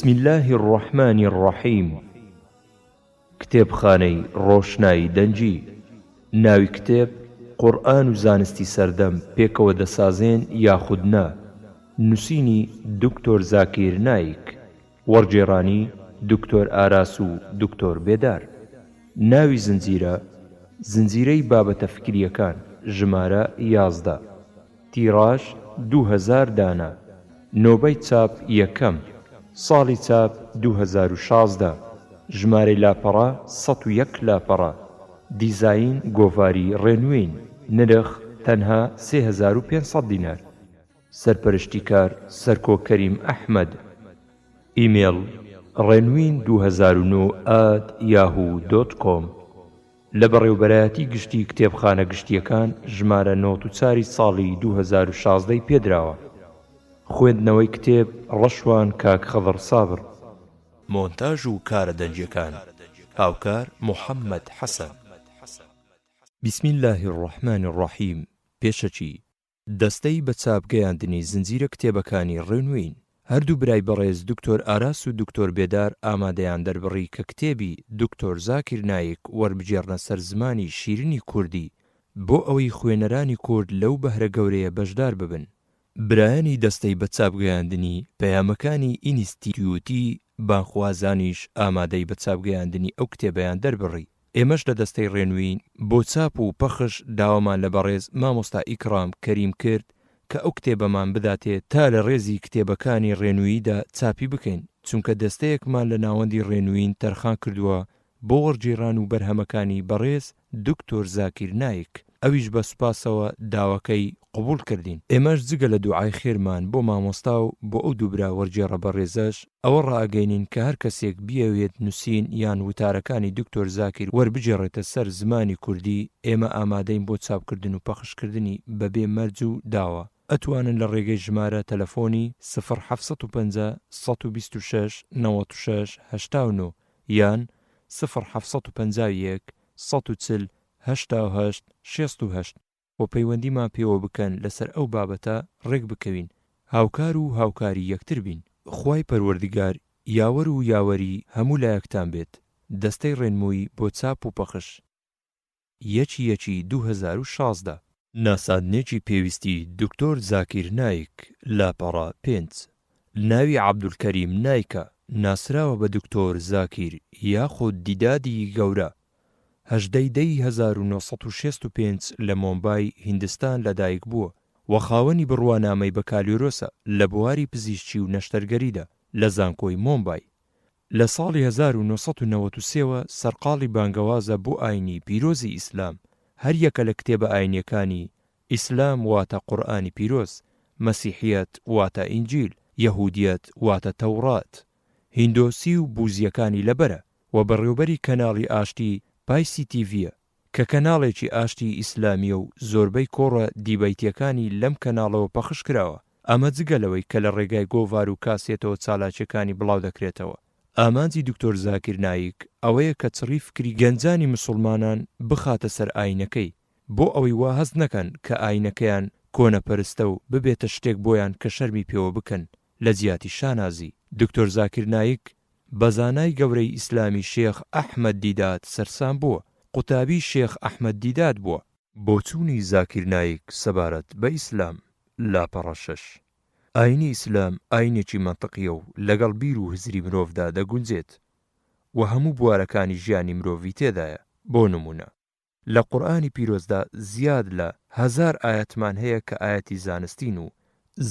بسم اللە الرحمن الرحیم کتێبخانەی ڕۆشنایی دەنگی ناوی کتێب، قورئان و زانستی سەردەم پێکەوە دەسازێن یاخود نا؟ نوسینی، دکتۆر زاکیر نایک وەڕگێڕانی، دکتۆر ئاراس و دکتۆر بێدار ناوی زنجیرە، زنجیرەی بابەتە فکرییەکان، ژمارە، 11. تیراژ، 2000 دانە نۆبەی چاپ یەکەم ساڵی چاپ، 2016 ژمارەی لاپەڕە، 101 لاپەڕە دیزاین، گۆڤاری ڕێنوین نرخ، تەنها 3500 دینار سەرپەرشتیکار، سەرکۆ کەریم ئەحمەد ئیمێڵ، ڕێنوین 2009 at yahoo dot com. لە بەڕێوبەرایەتی گشتی کتێبخانە گشتییەکان ژمارە 94 ی ساڵی 2016 ی پێدراوە. خوێندنەوەی کتێب، ڕەشوان کاک خضر سابر. مۆنتاژ و کارە دەنگیەکان، هاوکار محمد حەسەن. بسم اللە الرحمن الرحیم پێشەکی، دەستەی بە چاپ گەیاندنی زنجیرە کتێبەکانی ڕێنوین، هەردوو برای بەڕێز دکتۆر ئاراس و دکتۆر بێدار ئامادەیان دەربڕی کە کتێبی دکتۆر زاکیر نایک وەربگێڕنە سەر زمانی شیرینی کوردی بۆ ئەوەی خوێنەرانی کورد لەو بەهرە گەورەیە بەشدار ببن. برایانی دەستەی بە چاپ گەیاندنی پەیامەکانی ئینستیتیوتی بانگخوازانیش ئامادەی بە چاپ گەیاندنی ئەو کتێبەیان دەربڕی. ئێمەش لە دەستەی ڕێنوین بۆ چاپ و پەخش داوامان لە بەڕێز مامۆستا ئیکرام کەریم کرد کە ئەو کتێبەمان بداتێ تا لە ڕێزی کتێبەکانی ڕێنوییدا چاپی بکەین، چونکە دەستەیەکمان لە ناوەندی ڕێنوین تەرخان کردووە بۆ وەڕگێڕان و بەرهەمەکانی بەڕێز دکتۆر زاکیر نایک، ئەویش بە سوپاسەوە داواکەی قبوڵ کردین. ئێمەش جگە لە دوعای خێرمان بۆ مامۆستا و بۆ ئەو دوو برا وەرگێڕە بەڕێزەش، ئەوە ڕائەگەینین کە هەر کەسێک بیەوێت نوسین یان وتارەکانی دکتۆر زاکیر وەربگێڕێتە سەر زمانی کوردی ئێمە ئامادەین بۆ چاپکردن و پەخشکردنی بەبێ مەرج و داوا ئەتوانن لە ڕێگەی ژمارە تەلەفۆنی سفر 750 126 96 89 یان سفر 751 140 88 68 و پەیوەندیمان پێوە بکەن لەسەر ئەو بابەتە ڕێک بکەوین هاوکار و هاوکاری یەکتر بین. خوای پەروەردگار یاوەر و یاوەری هەموو لایەکتان بێت. دەستەی ڕێنمووی بۆ چاپ و پەخش. یەکی یەکی 2016. ناساندنێکی پێویستی دکتۆر زاکیر نایک، لاپەڕە پێنج. ناوی عەبدولکەریم نایکە، ناسراوە بە دکتۆر زاکیر یاخود دیدادی گەورە، 18 ی دە ی 1965 لە مۆمبای، هیندستان لەدایکبووە و خاوەنی بڕوانامەی بەکالیۆرۆسە لە بواری پزیشکی و نەشتەرگەریدا لە زانکۆی مۆمبای. لە ساڵی 1993 وە سەرقاڵی بانگەوازە بۆ ئاینی پیرۆزی ئیسلام، هەریەکە لە کتێبە ئاینیەکانی، ئیسلام واتە قورئانی پیرۆز، مەسیحیەت واتە ئینجیل، یەهودیەت واتە تەوڕات، هیندۆسی و بوزیەکانی لەبەرە، و بەڕێوبەری کەناڵی ئاشتی پایسی تیڤیە کە کەناڵێکی ئاشتی ئیسلامیە و زۆربەی کۆڕە دیبەیتیەکانی لەم کەناڵەوە پەخش کراوە، ئەمە جگە لەوەی کە لە ڕێگای گۆڤار و کاسێتەوە چالاکیەکانی بڵاو دەکرێتەوە. ئامانجی دکتۆر زاکیر نایک ئەوەیە کە چڕی فکری گەنجانی مسوڵمانان بخاتە سەر ئاینەکەی بۆ ئەوەی وا هەست نەکەن کە ئاینەکەیان کۆنەپەرستە و ببێتە شتێک بۆیان کە شەرمی پێوە بکەن لە جیاتی شانازی. دکتۆر زاکیر نایک بە زانای گەورەی ئیسلامی شێخ ئەحمەد دیدات سەرسام بووە، قوتابی شێخ ئەحمەد دیدات بووە. بۆچوونی زاکیر نایک سەبارەت بە ئیسلام، لاپەڕە شەش. ئایینی ئیسلام ئایینێکی مەنتقییە و لەگەڵ بیر و هزری مرۆڤدا دەگونجێت و هەموو بوارەکانی ژیانی مرۆڤی تێدایە، بۆ نموونە. لە قورئانی پیرۆزدا زیاد لە هەزار ئایەتمان هەیە کە ئایەتی زانستین و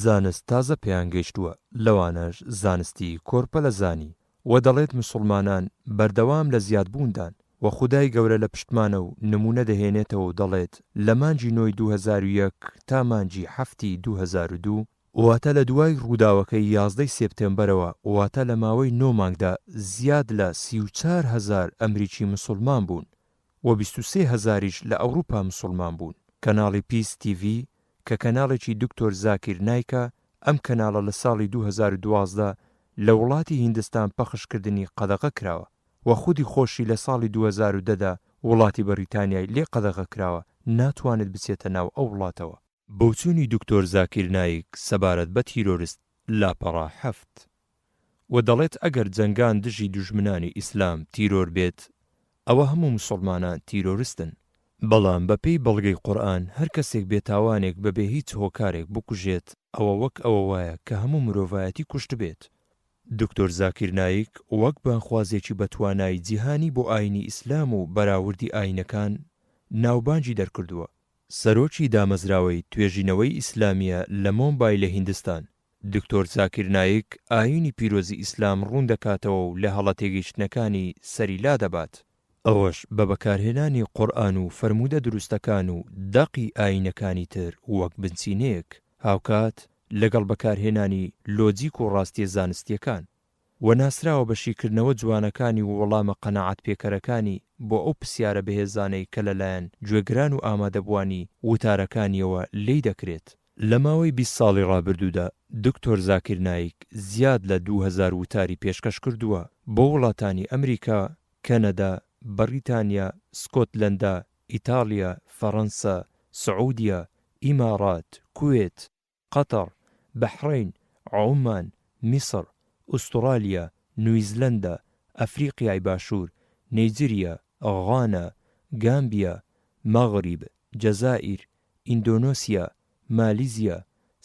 زانست تازە پێیان گەیشتووە لەوانەش زانستی کۆرپەلە زانی وە دەڵێت مسوڵمانان بەردەوام لە زیاد بووندان وە خودای گەورە لە پشتمانە و نموونە دەهێنێتەوە و دەڵێت لە مانگی نۆی 2001 تا مانگی حەفتی 2002 واتە لە دوای ڕووداوەکەی یازدەی سێپتێمبەرەوە واتە لە ماوەی نۆ مانگدا زیاد لە 34 هەزار ئەمریکی مسوڵمان بوون و 23 هەزاریش لە ئەوروپا مسوڵمان بوون. کەناڵی پیس تیڤی کە کەناڵێکی دکتۆر زاکیر نایکە، ئەم کەناڵە لە ساڵی 2012 لە وڵاتی هیندستان پەخشکردنی قەدەغە کراوە و خودی خۆشی لە ساڵی 2010 دا وڵاتی بەڕیتانیای لێ قەدەغە کراوە ناتوانێت بچێتە ناو ئەو وڵاتەوە. بۆچوونی دکتۆر زاکیر نایک سەبارەت بە تیرۆرست لاپەڕە حەفت. و دەڵێت ئەگەر جەنگان دژی دوژمنانی ئیسلام تیرۆر بێت ئەوە هەموو موسوڵمانان تیرۆرستن. بەڵام بە پێی بەڵگەی قورئان هەر کەسێک بێتاوانێک بە بێ هیچ هۆکارێک بکوژێت ئەوە وەک ئەوە وایە کە هەموو مرۆڤایەتی کوشتبێت. دکتۆر زاکیر نایک وەک بانگخوازێکی بەتوانای جیهانی بۆ ئاینی ئیسلام و بەراوردی ئاینەکان ناوبانگی دەرکردووە. سەرۆکی دامەزراوەی توێژینەوەی ئیسلامییە لە مۆمبای لە هیندستان. دکتۆر زاکیر نایک ئایینی پیرۆزی ئیسلام ڕوون دەکاتەوە و لە هەڵە تێگەیشتنەکانی سەری لادەبات. ئەوەش بە بەکارهێنانی قورئان و فەرموودە دروستەکان و دەقی ئایینەکانی تر وەک بنچینەیەک، هاوکات لەگەڵ بەکارهێنانی لۆجیک و ڕاستییە زانستییەکان. وە ناسراوە بە شیکردنەوە جوانەکانی و وەڵامە قەناعەت پێکەرەکانی بۆ ئەو پرسیارە بەهێزانەی کە لەلایەن گوێگران و ئامادەبووانی وتارەکانییەوە لێی دەکرێت. لە ماوەی 20 ساڵی ڕابردوودا دکتۆر زاکیر نایک زیاد لە 2000 وتاری پێشکەش کردووە بۆ وڵاتانی ئەمریکا، کەنەدا، بەڕیتانیا، سکۆتلەندا، ئیتاڵیا، فەڕەنسا، سعودیە، ئیماڕات، کوێت، قەتەڕ، بەحرەین، عومان، میسڕ، ئوستوڕالیا، نویزلەندا، ئەفریقیای باشوور، نەیجریا، غانا، گامبیا، مەغریب، جەزائیر، ئیندۆنۆسیا، مالیزیا،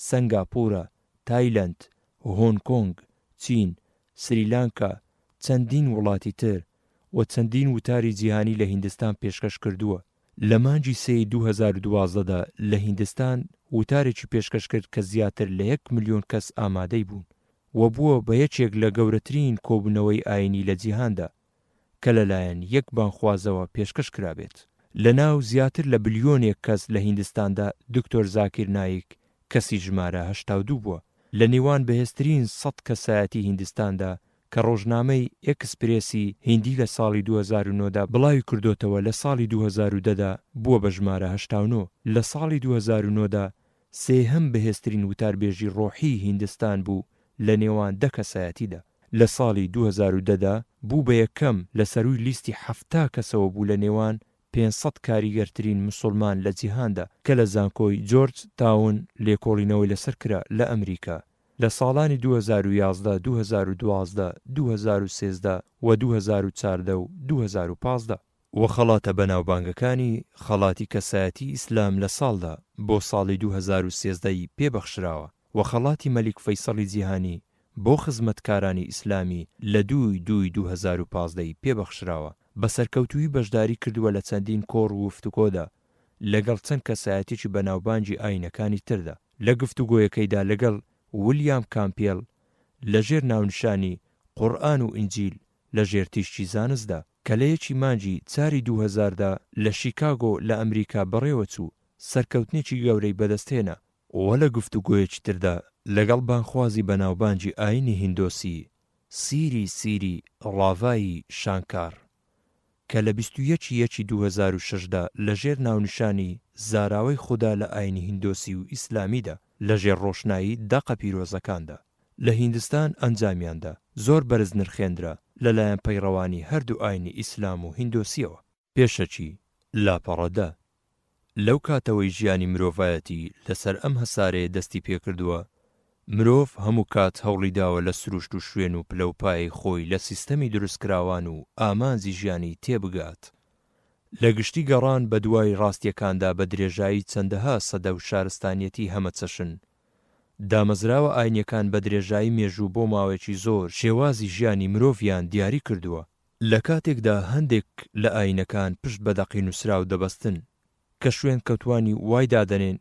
سەنگاپورە، تایلەند، هۆنگ کۆنگ، چین، سریلانکا، چەندین وڵاتی تر و چەندین وتاری جیهانی لە هیندستان پێشکەش کردووە. لە مانگی سێی 2012 دا لە هیندستان وتارێکی پێشکەش کرد کە زیاتر لە یەک ملیۆن کەس ئامادەی بوون و بووە بە یەکێک لە گەورەترین کۆبوونەوەی ئایینی لە جیهاندا کە لەلایەن یەک بانگخوازەوە پێشکەش کرابێت. لە ناو زیاتر لە بلیۆنێک کەس لە هیندستاندا دکتۆر زاکیر نایک کەسی ژمارە 82 بووە لە نێوان بەهێزترین سەد کەسایەتی هیندستاندا کە ڕۆژنامەی ئێکسپرێسی هیندی لە ساڵی 2009 دا بڵاوی کردۆتەوە لە ساڵی 2010 دا بووە بە ژمارە 89 لە ساڵی 2009 دا سێهەم بەهێزترین وتاربێژی ڕۆحیی هیندستان بوو لە نێوان دە کەسایەتیدا. لە ساڵی 2010 دا بوو بە یەکەم لە سەرووی لیستی 70 کەسەوە بوو لە نێوان 500 کاریگەرترین مسوڵمان لە جیهاندا کە لە زانکۆی جۆرج تاون لێکۆڵینەوەی لەسەر کرا لە ئەمریکا لە ساڵانی 2011، 2012، 2013 و 2014 و 2015. و خەڵاتە بەناوبانگەکانی خەڵاتی کەسایەتی ئیسلام لە ساڵدا بۆ ساڵی 2013 ی پێ بەخشراوە و خەڵاتی مەلیک فەیسەڵی جیهانی بۆ خزمەتکارانی ئیسلامی لە دووی دووی 2015 ی پێ بەخشراوە. بە سەرکەوتوویی بەشداری کردووە لە چەندین کۆڕ و گفتوگۆدا لەگەڵ چەند کەسایەتیەکی بەناوبانگی ئایینەکانی تردا. لە گفتوگۆیەکەیدا لەگەڵ ولیام کامپێل لە ژێر ناونیشانی قورئان و ئینجیل لە ژێر تیشکی زانستدا، کە لە یەکی مانگی چاری 2000 دا لە شیکاگۆ لە ئەمریکا بەڕێوەچوو، سەرکەوتنێکی گەورەی بەدەستهێنا. وە لە گفتوگۆیەکی تردا لەگەڵ بانگخوازی بەناوبانگی ئایینی هیندۆسی سیری سیری ڕاڤایی شانکار کە لە 21 ی یەکی 2006 دا لە ژێر ناونیشانی زاراوەی خودا لە ئایینی هیندۆسی و ئیسلامیدا لە ژێر ڕۆشنایی دەقە پیرۆزەکاندا لە هیندستان ئەنجامیاندا زۆر بەرز نرخێنرا لەلایەن پەیڕەوانی هەردوو ئاینی ئیسلام و هیندۆسیەوە. پێشەکی، لاپەڕە دە. لەو کاتەوەی ژیانی مرۆڤایەتی لەسەر ئەم هەسارەیە دەستی پێکردووە، مرۆڤ هەموو کات هەوڵی داوە لە سروشت و شوێن و پلە و پایەی خۆی لە سیستەمی دروستکراوان و ئامانجی ژیانی تێبگات. لە گشتی گەڕان بەدوای ڕاستیەکاندا بە درێژایی چەندەها سەدە و شارستانیەتی هەمەچەشن، دامەزراوە ئاینیەکان بە درێژایی مێژوو بۆ ماوەیەکی زۆر شێوازی ژیانی مرۆڤیان دیاری کردووە. لە کاتێکدا هەندێک لە ئاینەکان پشت بە دەقی نووسراو دەبەستن کە شوێنکەوتوانی وای دادەنێن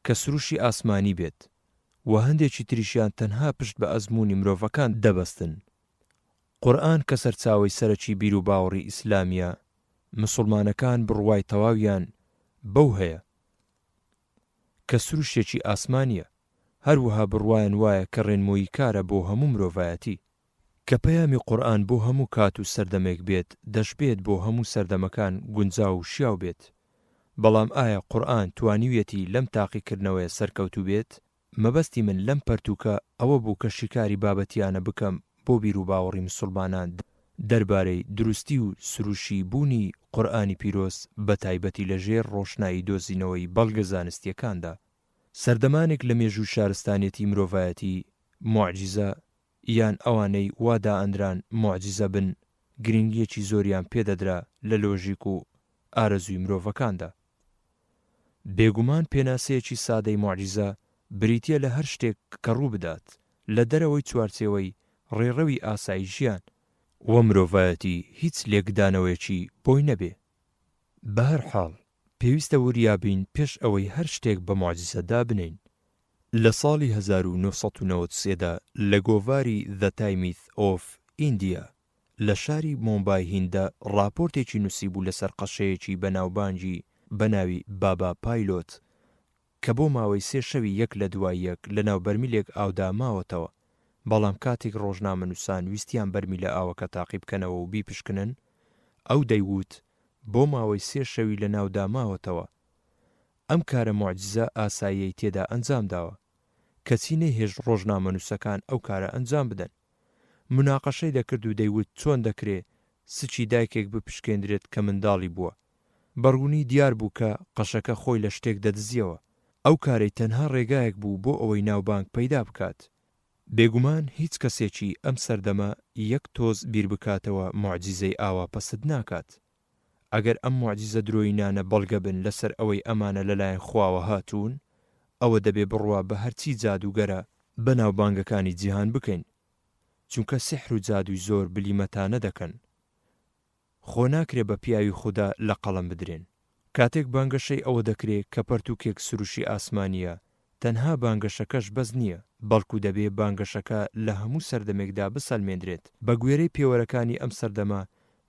کە سروشی ئاسمانی بێت و هەندێکی تریشیان تەنها پشت بە ئەزموونی مرۆڤەکان دەبەستن. قورئان کە سەرچاوەی سەرەکی بیروباوەڕی ئیسلامییە، مسوڵمانەکان بڕوای تەواویان بەو هەیە کە سروشتێکی ئاسمانییە، هەروەها بڕوایان وایە کە ڕێنمووییکارە بۆ هەموو مرۆڤایەتی. کە پەیامی قورئان بۆ هەموو کات و سەردەمێک بێت، دەشبێت بۆ هەموو سەردەمەکان گونجاو و شیاو بێت. بەڵام ئایا قورئان توانیویەتی لەم تاقیکردنەوەیە سەرکەوتوو بێت؟ مەبەستی من لەم پەرتووکە ئەوە بوو کە شیکاری بابەتیانە بکەم بۆ بیروباوەڕی مسوڵمانان دەربارەی دروستی و سروشی بوونی قورئانی پیرۆز بەتایبەتی لەژێر ڕۆشنایی دۆزینەوەی بەڵگە زانستییەکاندا. سەردەمانێک لە مێژووی شارستانیەتی مرۆڤایەتی، موعجیزە. یان ئەوانەی وا دائەنران موعجیزە بن گرنگییەکی زۆریان پێ دەدرا لە لۆژیک و ئارەزووی مرۆڤەکاندا. بێگومان پێناسەیەکی سادەی موعجیزە بریتییە لە هەر شتێک کە ڕوو بدات لە دەرەوەی چوارچێوەی ڕێڕەوی ئاسایی ژیان و مرۆڤایەتی هیچ لێکدانەوەیەکی بۆی نەبێ. بەهەرحاڵ پێویستە وریا بین پێش ئەوەی هەر شتێک بە موعجیزە دابنێین. لە ساڵی 1993 دا لە گۆڤاری The Times of India لە شاری مۆمبای هیندە ڕاپۆرتێکی نووسیبوو لەسەر قەشەیەکی بەناوبانگی بە ناوی بابا پایلۆت کە بۆ ماوەی سێ شەوی یەک لە دوای یەک لەناو بەرمیلێک ئاودا ماوەتەوە، بەڵام کاتێک ڕۆژنامەنووسان ویستیان بەرمیلە ئاوەکە تاقی بکەنەوە و بیپشکنن، ئەو دەیووت بۆ ماوەی سێ شەوی لەناودا ماوەتەوە. ئەم کارە موعجیزە ئاساییەی تێدا ئەنجام داوە. کەچی نەیهێشت ڕۆژنامەنووسەکان ئەو کارە ئەنجام بدەن. موناقەشەی دەکرد و دەیوت چۆن دەکرێ سکی دایکێک بپشکێندرێت کە منداڵی بووە. بە ڕوونی دیار بوو کە قەشەکە خۆی لە شتێک دەدزیەوە. ئەو کارەی تەنها ڕێگایەک بوو بۆ ئەوەی ناوبانگ پەیدا بکات. بێگومان هیچ کەسێکی ئەم سەردەمە یەک تۆز بیر بکاتەوە موعجیزەی ئاوا پەسند ناکات. ئەگەر ئەم موعجیزە درۆیینانە بەڵگە بن لەسەر ئەوەی ئەمانە لەلایەن خواوە هاتوون، ئەوە دەبێ بڕوا بە هەرچی جادووگەرە بەناوبانگەکانی جیهان بکەین، چونکە سیحر و جادووی زۆر بلیمەتانە دەکەن. خۆ ناکرێ بە پیاوی خودا لە قەڵەم بدرێن. کاتێک بانگەشەی ئەوە دەکرێ کە پەرتووکێک سروشی ئاسمانییە، تەنها بانگەشەکەش بەس نییە، بەڵکو دەبێ بانگەشەکە لە هەموو سەردەمێکدا بسەلمێندرێت. بە گوێرەی پێوەرەکانی ئەم سەردەمە،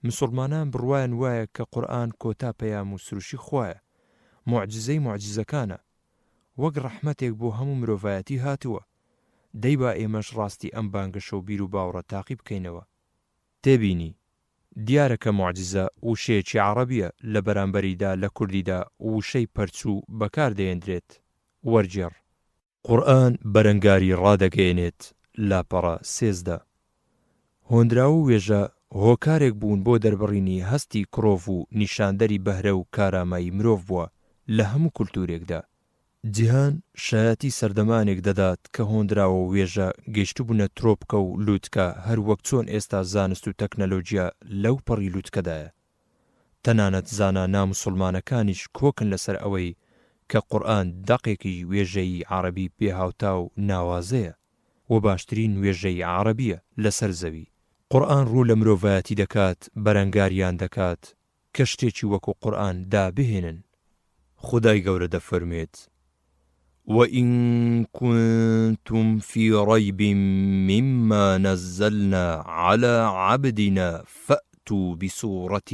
مسوڵمانان بڕوایان وایە کە قورئان کۆتا پەیام و سروشی خوایە، موعجیزەی موعجیزەکانە، وەک ڕەحمەتێک بۆ هەموو مرۆڤایەتی هاتووە. دەی با ئێمەش ڕاستی ئەم بانگەشە و بیروباوڕە تاقی بکەینەوە. تێبینی، دیارە کە موعجیزە وشەیەکی عەڕەبییە، لە بەرامبەریدا لە کوردیدا وشەی پەرچوو بەکار دەهێندرێت. وەرگێڕ. قورئان بەرەنگاری ڕادەگەیەنێت، لاپەڕە 13. هۆنراوە و وێژە هۆکارێک بوون بۆ دەربڕینی هەستی کرۆڤ و نیشاندەری بەهرە و کارامایی مرۆڤ بووە لە هەموو کولتوورێکدا. جیهان شایەتی سەردەمانێک دەدات کە هۆنراوە و وێژە گەیشتبوونە ترۆپکە و لوتکە هەر وەک چۆن ئێستا زانست و تەکنەلۆجیا لەو پەڕی لوتکەدایە. تەنانەت زانا ناموسوڵمانەکانیش کۆکن لەسەر ئەوەی کە قورئان دەقێکی وێژەیی عەڕەبی بێهاوتا و ناوازەیە و باشترین وێژەی عەڕەبیە لەسەر زەوی. قورئان ڕوو لە مرۆڤایەتی دەکات بەرەنگاریان دەکات کە شتێکی وەکو قورئان دابهێنن. خودای گەورە دەفەرموێت، وَإِن كُنتُمْ فِی رَیْبٍ مِّمَّا نَزَّلْنَا عَلَىٰ عَبْدِنَا فَأْتُوا بِسُورَةٍ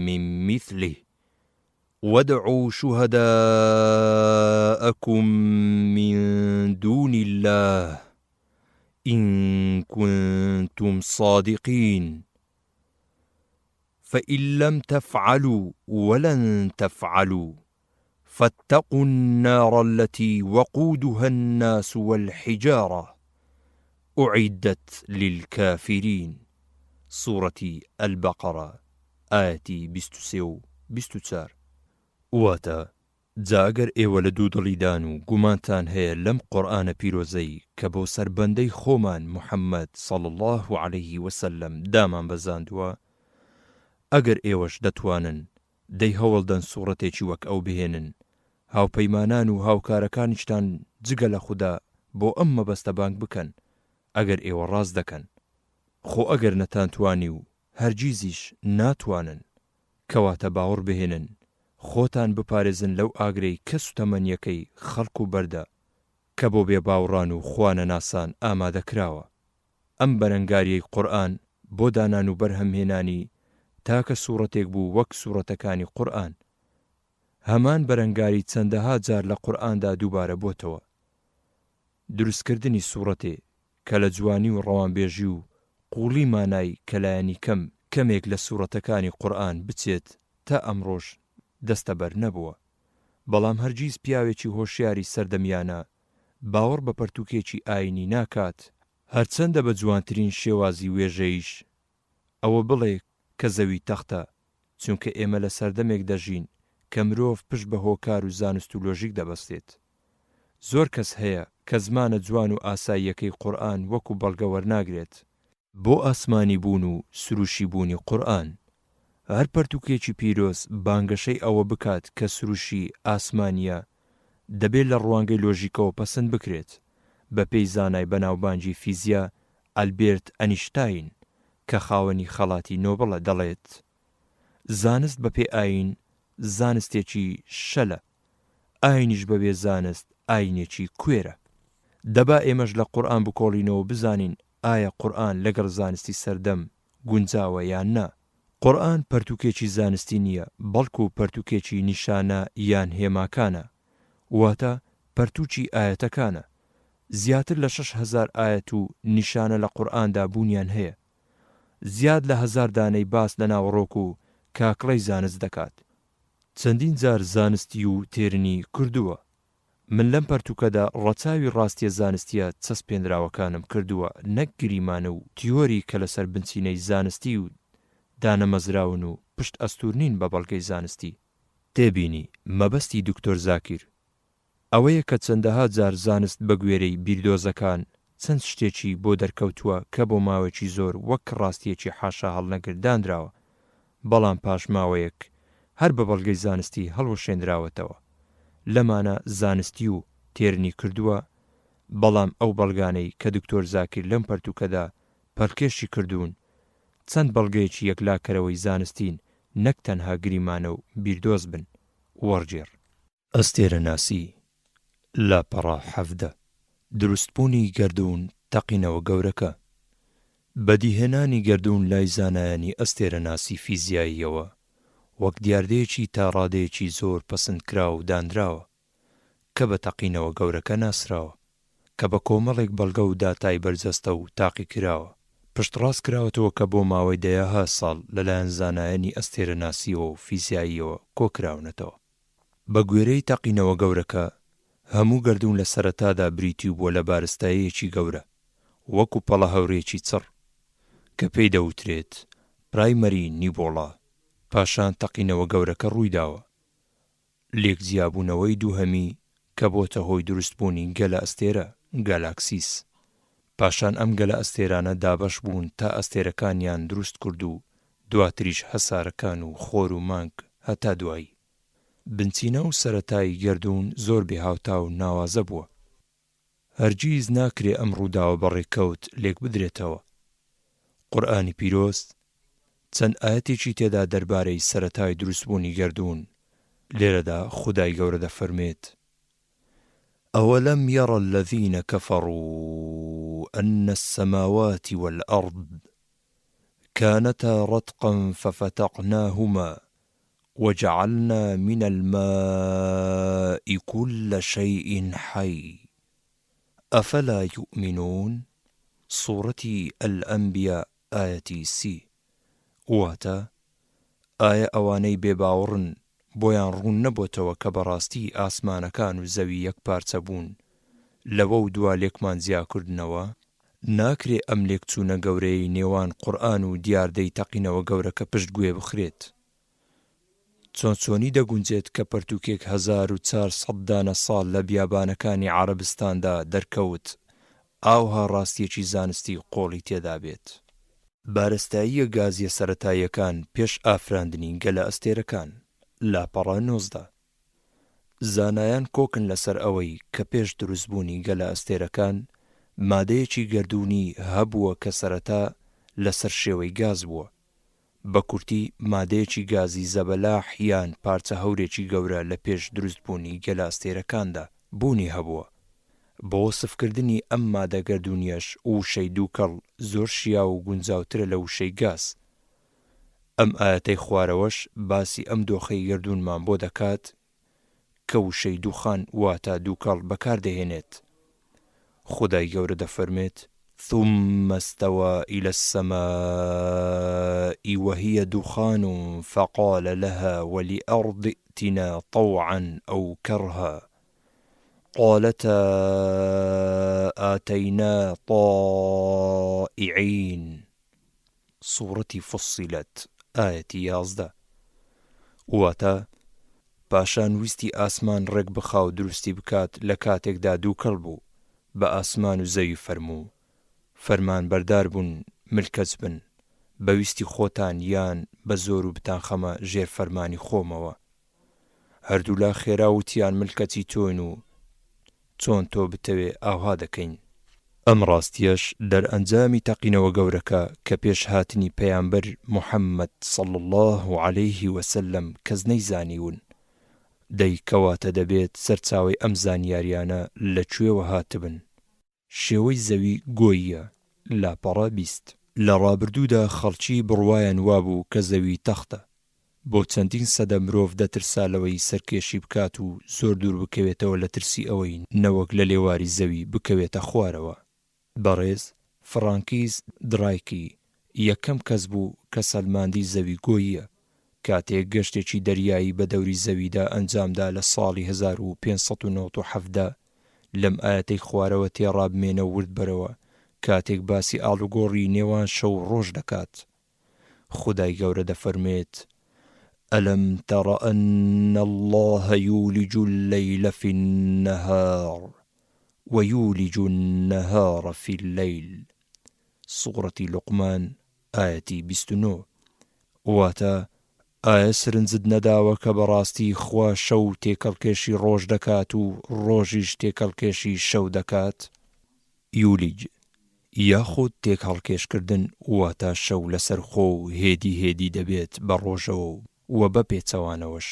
مِّن مِّثْلِهِ وَادْعُوا شُهَدَاءَکُم مِّن دُونِ اللَّهِ إِن كُنتُمْ صَادِقِینَ فَإِن لَّمْ تَفْعَلُوا وَلَن تَفْعَلُوا فاتقوا النار التي وقودها الناس والحجارة اعدت للکافرین سورەتی البقرە ئایەتی 23 و 24. واتە، جا ئەگەر ئێوە لە دوودڵیدان و گومانتان هەیە لەم قورئانە پیرۆزەی کە بۆ سەر بەندەی خۆمان محمد صلی اللە علیه وسلم دامانبەزاندووە، ئەگەر ئێوەش دەتوانن دەی هەوڵدەن سوڕەتێکی وەک ئەو بهێنن، هاوپەیمانان و هاوکارەکانیشتان جگە لە خودا بۆ ئەم مەبەستە بانگ بکەن، ئەگەر ئێوە ڕاست دەکەن. خۆ ئەگەر نەتانتوانی و هەرگیزیش ناتوانن، کەواتە باوەڕ بهێنن، خۆتان بپارێزن لەو ئاگرەی کە سوتەمەنیەکەی خەڵک و بەردە، کە بۆ بێباوڕان و خوانەناسان ئامادەکراوە. ئەم بەرەنگاریەی قورئان بۆ دانان و بەرهەمهێنانی تاکە سوڕەتێک بوو وەک سوڕەتەکانی قورئان. هەمان بەرەنگاری چەندەها جار لە قورئاندا دووبارە بۆتەوە. دروستکردنی سوڕەتێ کە لە جوانی و ڕەوانبێژی و قووڵی مانای کە لایەنی کەم کەمێک لە سوڕەتەکانی قورئان بچێت تا ئەمڕۆش دەستەبەر نەبووە. بەڵام هەرگیز پیاوێکی هۆشیاری سەردەمیانە باوەڕ بە پەرتوکێکی ئاینی ناکات، هەرچەندە بە جوانترین شێوازی وێژەییش ئەوە بڵێ کە زەوی تەختە، چونکە ئێمە لە سەردەمێک دەژین کە مرۆڤ پشت بە هۆکار و زانست و لۆژیک دەبەستێت. زۆر کەس هەیە کە زمانە جوان و ئاساییەکەی قورئان وەکو بەڵگە وەرناگرێت بۆ ئاسمانی بوون و سروشی بوونی قورئان. هەر پەرتوکێکی پیرۆز بانگەشەی ئەوە بکات کە سروشی ئاسمانییە دەبێ لە ڕوانگەی لۆژیکەوە پەسند بکرێت، بە پێی زانای بەناوبانگی فیزیا ئەلبێرت ئەنیشتاین کە خاوەنی خەڵاتی نۆبڵە دەڵێت، زانست بە پێ ئایین زانستێکی شەلە، ئایینیش بە بێ زانست ئایینێکی کوێرە. دەبا ئێمەش لە قورئان بکۆڵینەوە بزانین ئایا قورئان لەگەڵ زانستی سەردەم گونجاوە یان نا؟ قورئان پەرتوکێکی زانستی نییە، بەڵکو پەرتوکێکی نیشانە یان هێماکانە، واتە پەرتوکی ئایەتەکانە. زیاتر لە 6000 ئایەت و نیشانە لە قورئاندا بوونیان هەیە. زیاد لە هەزار دانەی باس لە ناوەڕۆک و کاکڵەی زانست دەکات. چەندین جار زانستی و تێرنی کردووە. من لەم پەرتوکەدا ڕەچاوی ڕاستیە زانستیە چەسپێنراوەکانم کردووە نەک گریمانە و تیۆری کە لەسەر بنچینەی زانستی و دانەمەزراون و پشت ئەستوور نین بە بەڵگەی زانستی. تێبینی، مەبەستی دکتۆر زاکیر ئەوەیە کە چەندەها جار زانست بەگوێرەی بیردۆزەکان چەند شتێکی بۆ دەرکەوتووە کە بۆ ماوەیەکی زۆر وەک ڕاستیەکی حاشاهەڵنەگر دانراوە بەڵام پاش ماوەیەک هەر بە بەڵگەی زانستی هەڵوەشێنراوەتەوە. لەمانە زانستی و تێرنی کردووە، بەڵام ئەو بەڵگانەی کە دکتۆر زاکیر لەم پەرتوکەدا پەلکێشی کردوون چەند بەڵگەیەکی یەکلاکەرەوەی زانستین نەک تەنها گریمانە و بیردۆز بن. وەڕگێڕ. ئەستێرەناسی، لاپەڕە 17. دروستبوونی گەردوون تەقینەوە گەورەکە. بەدیهێنانی گەردوون لای زانایانی ئەستێرەناسی فیزیاییەوە وەک دیاردەیەکی تا ڕادەیەکی زۆر پەسندکراو دانراوە کە بە تەقینەوە گەورەکە ناسراوە کە بە کۆمەڵێک بەڵگە و داتای بەرجەستە و تاقیکراوە پشتڕاست کراوەتەوە کە بۆ ماوەی دەیەها ساڵ لەلایەن زانایانی ئەستێرەناسییەوە و فیزیاییەوە کۆکراونەتەوە. بە گوێرەی تەقینەوە گەورەکە، هەموو گەردوون لە سەرەتادا بریتی بووە لە بارستایەیەکی گەورە، وەکو پەڵە هەورێکی چڕ، کە پێی دەوترێت، پرایمەری نیبۆڵا، پاشان تەقینەوە گەورەکە ڕوویداوە، لێکجیابوونەوەی دووهەمی کە بۆتە هۆی دروستبوونی گەلەئەستێرە، گالاکسیس. پاشان ئەم گەلەئەستێرانە دابەش بوون تا ئەستێرەکانیان دروست کرد و دواتریش هەسارەکان و خۆر و مانگ هەتا دوایی. بنچینە و سەرەتای گەردوون زۆر بێهاوتا و ناوازە بووە. هەرگیز ناکرێ ئەم ڕووداوە بە ڕێکەوت لێکبدرێتەوە. قورئانی پیرۆز چەند ئایەتێکی تێدا دەربارەی سەرەتای دروستبوونی گەردوون، لێرەدا خودای گەورە دەفەرموێت، أولم ير الذين كفروا أن السماوات والأرض كانتا رتقا ففتقناهما وجعلنا من الماء كل شيء حي أفلا يؤمنون سوڕەتی الانبیاء ئایەتی سی واتە، ئایە ئەوانەی بێباوەڕن بۆیان ڕوون نەبۆتەوە کە بەڕاستی ئاسمانەکان و زەوی یەک پارچە بوون لەوەو دوا لێکمان جیاکردنەوە؟ ناکرێ ئەم لێکچوونە گەورەیەی نێوان قورئان و دیاردەی تەقینەوە گەورەکە پشت گوێ بخرێت. چۆن چۆنی دەگونجێت کە پەرتوکێک 1400 دانە ساڵ لە بیابانەکانی عەرەبستاندا دەرکەوت ئاوها ڕاستیەکی زانستی قۆڵی تێدا بێت؟ بارستاییە گازیە سەرەتاییەکان پێش ئافراندنی گەلەئەستێرەکان، لاپەڕە 19. زانایان کۆکن لەسەر ئەوەی کە پێش دروستبوونی گەلەئەستێرەکان مادەیەکی گەردوونی هەبووە کە سەرەتا لەسەر شێوەی گاز بووە. بە کورتی مادەیەکی گازی زەبەلاح یان پارچە هەورێکی گەورە لە پێش دروستبوونی گەلەئەستێرەکاندا بوونی هەبووە. بۆ وەسفکردنی ئەم مادە گەردوونیەش وشەی دووکەڵ زۆر شیاو و گونجاوترە لە وشەی گاز. ئەم ئایەتەی خوارەوەش باسی ئەم دۆخەی گەردوونمان بۆ دەکات کە وشەی دوخان واتە دووکەڵ بەکار دەهێنێت. خودای گەورە دەفەرموێت، ثم استوی الی السماء وهی دخان فقال لها ولارض ائتنا طوعا او کرها قالتا آتینا طائعین. سوڕەتی فصلت ئایەتی 11 واتە. پاشان ویستی ئاسمان ڕێک بخا و دروستی بکات لە کاتێکدا دووکەڵ بوو، بە ئاسمان و زەوی فەرموو، فەرمانبەردار بوون ملکەچ بن، بە ویستی خۆتان یان بە زۆر و بتانخەمە ژێر فەرمانی خۆمەوە. هەردوولا خێرا وتیان ملکەچی تۆین و چۆن تۆ بتەوێ ئاوها دەکەین. ئەم ڕاستیەش دەرئەنجامی تەقینەوە گەورەکە کە پێش هاتنی پەیامبەر محمد صلی اللە علیه وسلم کەس نەیزانیون، دەی کەواتە دەبێت سەرچاوەی ئەم زانیاریانە لە کوێوە هاتبن؟ شێوەی زەوی گۆییە، لاپەڕە 20. لە ڕابردوودا خەڵکی بڕوایان وابوو کە زەوی تەختە. بۆ چەندین سەدە مرۆڤ دەترسا لەوەی سەرکێشی بکات و زۆر دوور بکەوێتەوە لە ترسی ئەوەی نەوەک لە لێواری زەوی بکەوێتە خوارەوە. بەڕێز، فڕانکیس دڕایکی، یەکەم کەس بوو کە سەلماندی زەوی گۆییە، کاتێک گەشتێکی دەریایی بە دەوری زەویدا ئەنجامدا لە ساڵی 1597 لەم ئایەتەی خوارەوە تێڕابمێنە و ورد بەرەوە کاتێک باسی ئاڵوگۆڕی نێوان شەو و ڕۆژ دەکات خودای گەورە دەفەرموێت، الم تر ان اللە یولج اللیل فی النهار ویولج النهار فی اللیل، سوڕەتی لوقمان ئایەتی 29، واتە، ئایە سرنجت نەداوە کە بەڕاستی خوا شەو تێکەڵکێشی ڕۆژ دەکات و ڕۆژیش تێکەڵکێشی شەو دەکات؟ یولیج، یاخود تێکهەڵکێشکردن واتە شەو لەسەرخۆ و هێدی هێدی دەبێت بە ڕۆژەوە و وە بە پێچەوانەوەش.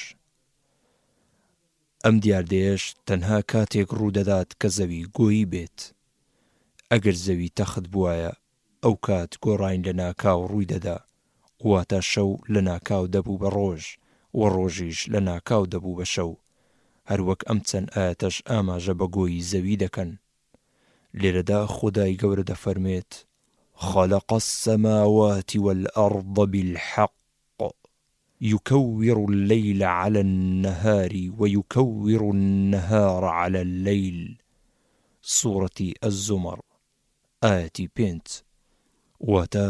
ئەم دیاردەیەش تەنها کاتێک ڕوودەدات کە زەوی گۆیی بێت. ئەگەر زەوی تەخت بوایە ئەوکات گۆڕاین لەناکاو ڕووی دەدا، واتە شەو لەناکاو دەبوو بە ڕۆژ و ڕۆژیش لەناکاو دەبوو بە شەو. هەروەک ئەم چەند ئایەتەش ئاماژە بە گۆیی زەوی دەکەن. لێرەدا خودای گەورە دەفەرموێت، خلق السماوات والارض بالحق یکور اللیل علی النهار ویکور النهار علی اللیل، سوڕەتی الزمر ئایەتی پێنج، واتە،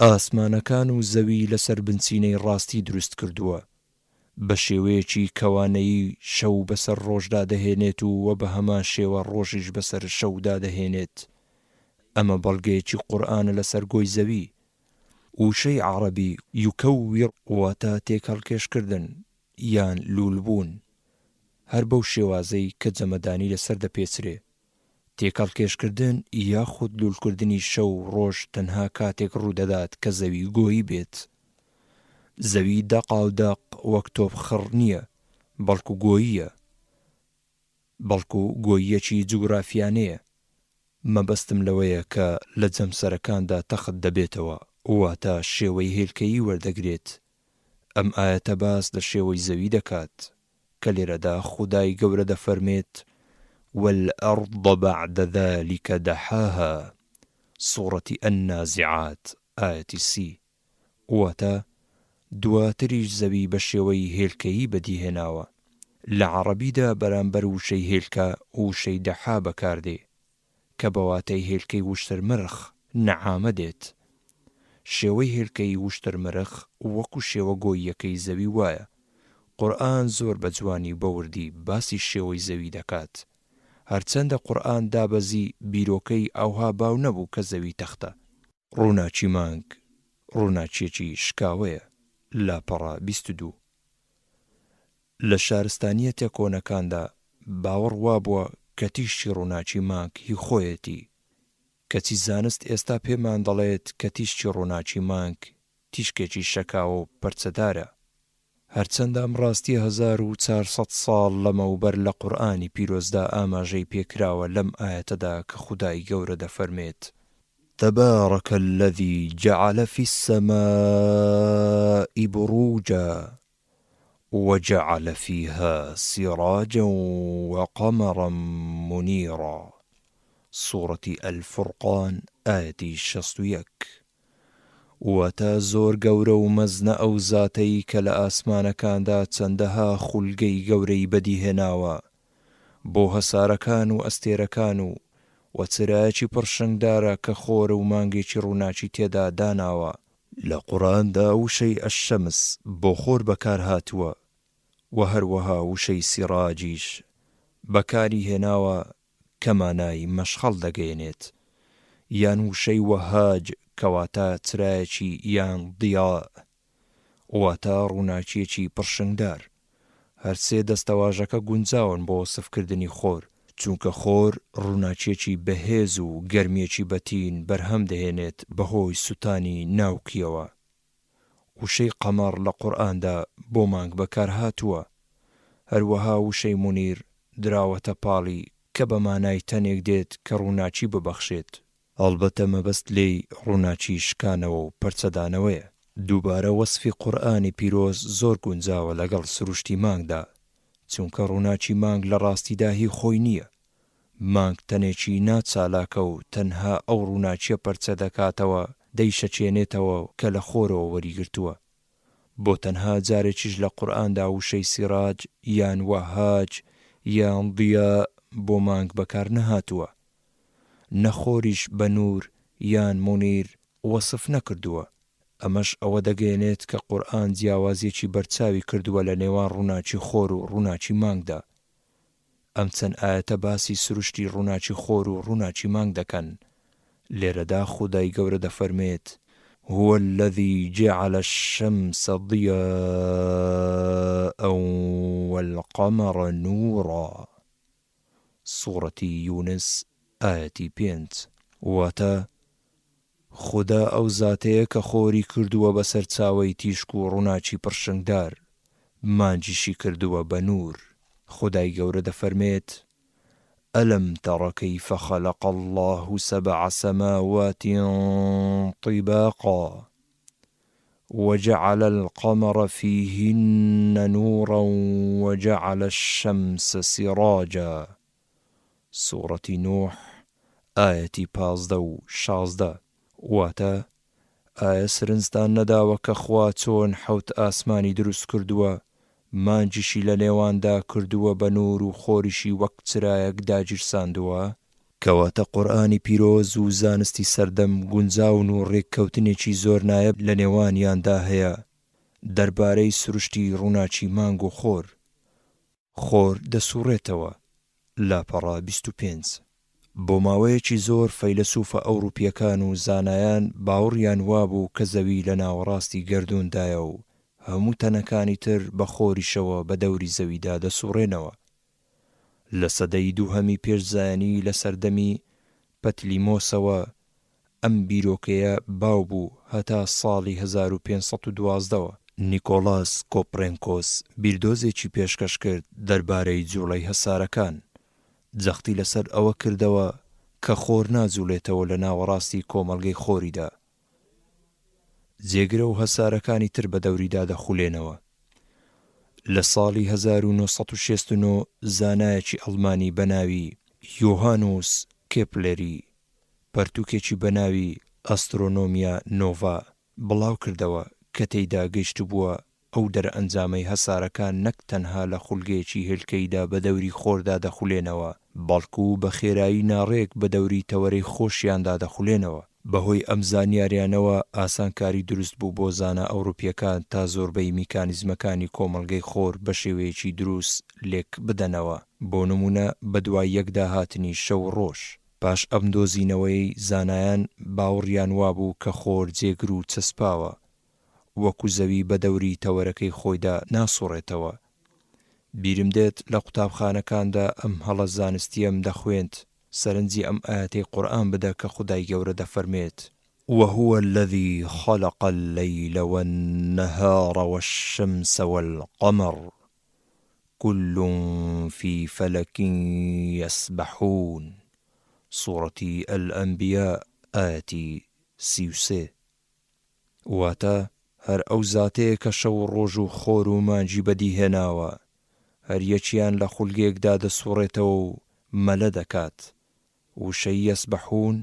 ئاسمانەکان و زەوی لەسەر بنچینەی ڕاستی دروست کردووە، بە شێوەیەکی کەوانەیی شەو بەسەر ڕۆژدا دەهێنێت و وە بە هەمان شێوە ڕۆژیش بەسەر شەودا دەهێنێت. ئەمە بەڵگەیەکی قورئانە لەسەر گۆی زەوی. وشەی عەڕەبی یکور واتە تێکهەڵکێشکردن یان لوولبوون، هەر بەو شێوازەی کە جەمەدانی لەسەر دەپێچرێ. تێکهەڵکێشکردن یاخود لوولکردنی شەو و ڕۆژ تەنها کاتێک ڕوودەدات کە زەوی گۆیی بێت. زەوی دەقاودەق وەک تۆپ خڕ نییە، بەڵکو گۆییە. بەڵکو گۆییەکی جوگرافیانەیە. مەبەستم لەوەیە کە لە جەمسەرەکاندا تەخت دەبێتەوە، واتە شێوەی هێلکەیی وەردەگرێت. ئەم ئایەتە باس لە شێوەی زەوی دەکات، کە لێرەدا خودای گەورە دەفەرمێت، والارض بعد ذلک دحاها، سوڕەتی النازعات ئایەتی سی، واتە، دواتریش زەوی بە شێوەی هێلکەیی بەدیهێناوە. لە عەڕەبیدا بەرامبەر وشەی هێلکە وشەی دحا بەکاردێ. کە بە واتای هێلکەی وشترمرخ، نەعامە، دێت. شێوەی هێلکەی وشترمرخ وەکو شێوە گۆییەکەی زەوی وایە. قورئان زۆر بە جوانی و بە وردی باسی شێوەی زەوی دەکات. هەرچەندە قورئان دابەزی بیرۆکەی ئەوها باو نەبوو کە زەوی تەختە. ڕووناکی مانگ ڕووناکییەکی شکاوەیە، لاپەڕە 22. لە شارستانییەتە کۆنەکاندا باوەڕ وابووە کە تیشکی ڕووناکی مانگ هی خۆیەتی، کەچی زانست ئێستا پێمان دەڵێت کە تیشکی ڕووناکی مانگ تیشکێکی شەکاوە و پەرچەدارە. هەرچەندە ئەم ڕاستییە 1400 ساڵ لەمەوبەر لە قورئانی پیرۆزدا ئاماژەی پێکراوە لەم ئایەتەدا کە خودای گەورە دەفەرمێت. تبارک الذی جعل فی السماء بروجا وجعل فیها سراجا وقمرا منیرا، سوڕەتی الفرقان ئایەتی 61. واتە، زۆر گەورە و مەزنە ئەو زاتەی کە لە ئاسمانەکاندا چەندەها خولگەی گەورەی بەدیهێناوە بۆ هەسارەکان و ئەستێرەکان و وە چرایەکی پڕشنگدارە کە خۆر و مانگێکی ڕووناکی تێدا داناوە. لە قورئاندا وشەی الشمس بۆ خۆر بەکارهاتووە. وە هەروەها وشەی سیڕاجیش بەکاری هێناوە کە مانای مەشخەڵ دەگەیەنێت، یان وشەی وەهاج کە واتە چرایەکی یان ضیاء واتە ڕووناکییەکی پڕشنگدار. هەرسێ دەستەواژەکە گونجاون بۆ وەسفکردنی خۆر، چونکە خۆر ڕووناکییەکی بەهێز و گەرمییەکی بەتین بەرهەم دەهێنێت بەهۆی سوتانی ناوکییەوە. وشەی قەمەڕ لە قورئاندا بۆ مانگ بەکارهاتووە. هەروەها وشەی مونیر دراوەتە پاڵی کە بە مانای تەنێک دێت کە ڕووناکی ببەخشێت. ئەڵبەتە مەبەست لێی ڕووناکی شکانەوە و پەرچەدانەوەیە. دووبارە وەسفی قورئانی پیرۆز زۆر گونجاوە لەگەڵ سروشتی مانگدا، چونکە ڕووناکی مانگ لە ڕاستیدا هی خۆی نییە، مانگ تەنێکی نا چالاکە و تەنها ئەو ڕووناکیە پەرچە دەکاتەوە دەیشەکێنێتەوە کە لە خۆرەوە وەریگرتووە. بۆ تەنها جارێکیش لە قورئاندا وشەی سیراج یان وەهاج یان ضیاء بۆ مانگ بەکار نەهاتووە. نە خۆریش بە نور یان مونیر وەسف نەکردووە. ئەمەش ئەوە دەگەیەنێت کە قورئان جیاوازیەکی بەرچاوی کردووە لە نێوان ڕووناکی خۆر و ڕووناکی مانگدا. ئەم چەند ئایەتە باسی سروشتی ڕووناکی خۆر و ڕووناکی مانگ دەکەن، لێرەدا خودای گەورە دەفەرمێت، هو الذی جعل الشمس ضیاء والقمر نورا، سوڕەتی یونس ئایەتی پێنج، واتە، خودا ئەو زاتەیە کە خۆری کردووە بە سەرچاوەی تیشک و ڕووناکی پڕشنگدار، مانگیشی کردووە بە نوور. خودای گەورە دەفەرمێت، الم تر کیف خلق اللە سبع سماوات طباقا وجعل القمر فیهن نورا وجعل الشمس سراجا. سوڕەتی نوح ئایەتی 15 و 16، واتە، ئایە سرنجتان نەداوە کە خوا چۆن حەوت ئاسمانی دروست کردووە، مانگیشی لە نێواندا کردووە بە نوور و خۆریشی وەک چرایەک داگیرساندووە؟ کەواتە قورئانی پیرۆز و زانستی سەردەم گونجاون و ڕێککەوتنێکی زۆر نایەب لە نێوانیاندا هەیە دەربارەی سروشتی ڕووناکی مانگ و خۆر. خۆر دەسوڕێتەوە، لاپەڕە 25. بۆ ماوەیەکی زۆر فەیلەسوفە ئەوروپییەکان و زانایان باوڕیان وابوو کە زەوی لە ناوەڕاستی گەردووندایە و هەموو تەنەکانی تر بە خۆریشەوە بە دەوری زەویدا دەسوڕێنەوە. لە سەدەی دووهەمی پێش زایەنی لە سەردەمی پەتلیمۆسەوە ئەم بیرۆکەیە باو بوو هەتا ساڵی 1512 وە. نیکۆڵاس کۆپرێنکۆس بیردۆزێکی پێشکەش کرد دەربارەی جوڵەی هەسارەکان، جەختی لەسەر ئەوە کردەوە کە خۆر ناجوڵێتەوە لە ناوەڕاستی کۆمەڵگەی خۆریدا، جێگرە و هەسارەکانی تر بەدەوریدا دەخولێنەوە. لە ساڵی 1969 زانایەکی ئەڵمانی بەناوی یۆهانوس کێپلەری پەرتووکێکی بە ناوی ئەسترۆنۆمیا نۆڤا بڵاو کردەوە کە تێیدا گەیشتبووە ئەو دەرئەنجامەی هەسارەکان نەک تەنها لە خولگەیەکی هێلکەییدا بە دەوری خۆردا دەخولێنەوە، بەڵکو بە خێرایی ناڕێک بە دەوری تەوەرەی خۆشیاندا دەخولێنەوە. بەهۆی ئەم زانیاریانەوە ئاسانکاری دروست بوو بۆ زانا ئەوروپییەکان تا زۆربەی میکانیزمەکانی کۆمەڵگەی خۆر بە شێوەیەکی دروست لێک بدەنەوە، بۆ نموونە بەدوای یەکدا هاتنی شەو و ڕۆژ. پاش ئەم دۆزینەوەیەی زانایان باوڕیان وابوو کە خۆر جێگر و چەسپاوە، وەکو زەوی بە دەوری تەوەرەکەی خۆیدا ناسوڕێتەوە. بیرم دێت لە قوتابخانەکاندا ئەم هەڵە زانستییەم دەخوێند، سەرنجی ئەم ئایەتەی قورئان بدە کە خودای گەورە دەفەرمێت، وهو الذی خلق اللیل والنهار والشمس والقمر کل فی فلک یسبحون، سوڕەتی الانبیاء ئایەتی 33. واتە، هەر ئەو زاتەیە کە شەو و ڕۆژ و خۆر و مانگی بەدی هێناوە، هەر یەکیان لە خولگەیەکدا دەسوڕێتەوە و مەلە دەکات. وشەی یسبحون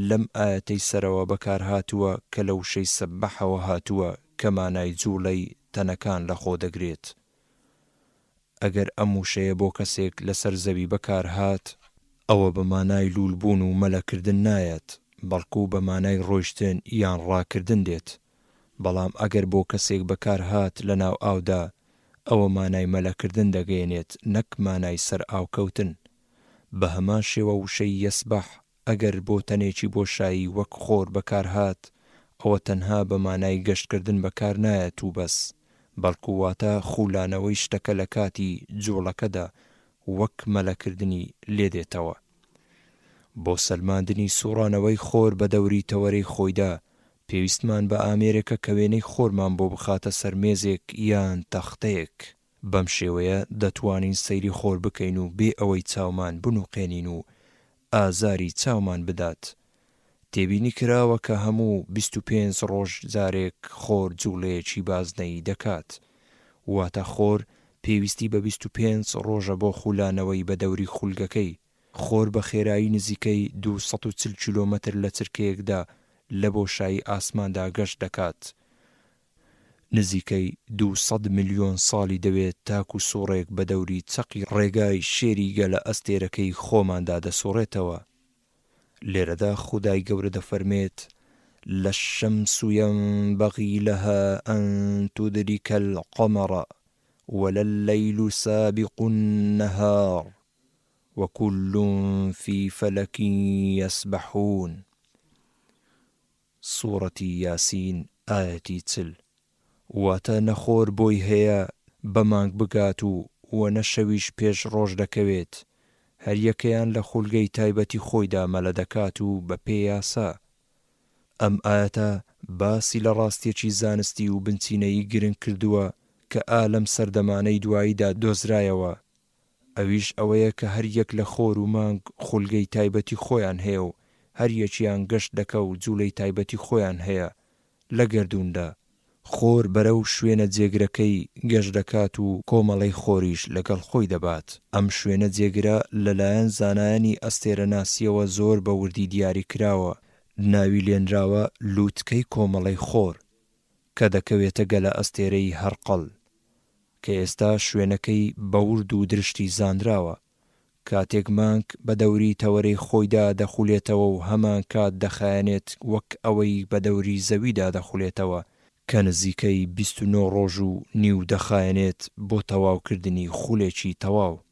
لەم ئایەتەی سەرەوە بەکارهاتووە کە لە وشەی سەبەحەوە هاتووە کە مانای جوڵەی تەنەکان لەخۆ دەگرێت. ئەگەر ئەم وشەیە بۆ کەسێک لەسەر زەوی بەکارهات، ئەوە بە مانای لوول بوون و مەلەکردن نایەت، بەڵکو بە مانای ڕۆیشتن یان ڕاکردن دێت. بەڵام ئەگەر بۆ کەسێک بەکارهات لەناو ئاودا، ئەوە مانای مەلەکردن دەگەیەنێت نەک مانای سەرئاوکەوتن. بە هەمان شێوە وشەی یسبح ئەگەر بۆ تەنێکی بۆشایی وەک خۆر بەکارهات ئەوە تەنها بە مانای گەشتکردن بەکارنایەت و بەس، بەڵکو واتە خولانەوەی شتەکە لە کاتی جوڵەکەدا وەک مەلەکردنی لێدێتەوە. بۆ سەلماندنی سوڕانەوەی خۆر بە دەوری تەوەرەی خۆیدا پێویستمان بە ئامێرێکە کە وێنەی خۆرمان بۆ بخاتە سەر مێزێک یان تەختەیەک. بەم شێوەیە دەتوانین سەیری خۆر بکەین و بێ ئەوەی چاومان بنوقێنین و ئازاری چاومان بدات. تێبینی کراوە کە هەموو 25 ڕۆژ جارێک خۆر جوڵەیەکی بازنەیی دەکات. واتە خۆر پێویستی بە 25 ڕۆژە بۆ خولانەوەی بە دەوری خولگەکەی. خۆر بە خێرایی نزیکەی 240 کیلۆمەتر لە چرکەیەکدا لە بۆشایی ئاسماندا گەشت دەکات. نزیکەی 200 ملیۆن ساڵی دەوێت تاکو سوڕێک بە دەوری چەقی ڕێگای شێری گەلە ئەستێرەکەی خۆماندا دەسوڕێتەوە. لێرەدا خودای گەورە دەفەرمێت، لا الشمس ينبغي لها أن تدرك القمر ولا الليل سابق النهار وكل في فلك يسبحون. سوڕەتی یاسین ئایەتی 40. واتە نە خۆر بۆی هەیە بە مانگ بگات و وە نە شەویش پێش ڕۆژ دەکەوێت، هەر یەکەیان لە خولگەی تایبەتی خۆیدا مەلە دەکات و بە پێ یاسا. ئەم ئایەتە باسی لە ڕاستیەکی زانستی و بنچینەیی گرنگ کردووە کە ئا لەم سەردەمانەی دواییدا دۆزرایەوە، ئەویش ئەوەیە کە هەر یەک لە خۆر و مانگ خولگەی تایبەتی خۆیان هەیە و هەر یەکیان گەشت دەکا و جوولەی تایبەتی خۆیان هەیە لە گەردووندا. خۆر بەرەو شوێنە جێگرەکەی گەشت دەکات و کۆمەڵەی خۆریش لەگەڵ خۆی دەبات. ئەم شوێنە جێگرە لەلایەن زانایانی ئەستێرەناسییەوە زۆر بە وردی دیاری کراوە، ناوی لێنراوە لووتکەی کۆمەڵەی خۆر، کە دەکەوێتە گەلەئەستێرەی هەرقەل، کە ئێستا شوێنەکەی بە ورد و درشتی زانراوە. کاتێک مانگ بە دەوری تەوەرەی خۆیدا دەخولێتەوە و هەمان کات دەخایەنێت وەک ئەوەی بە دەوری زەویدا دەخولێتەوە، کە نزیکەی 29 ڕۆژ و نیو دەخایەنێت بۆ تەواوکردنی خولێکی تەواو.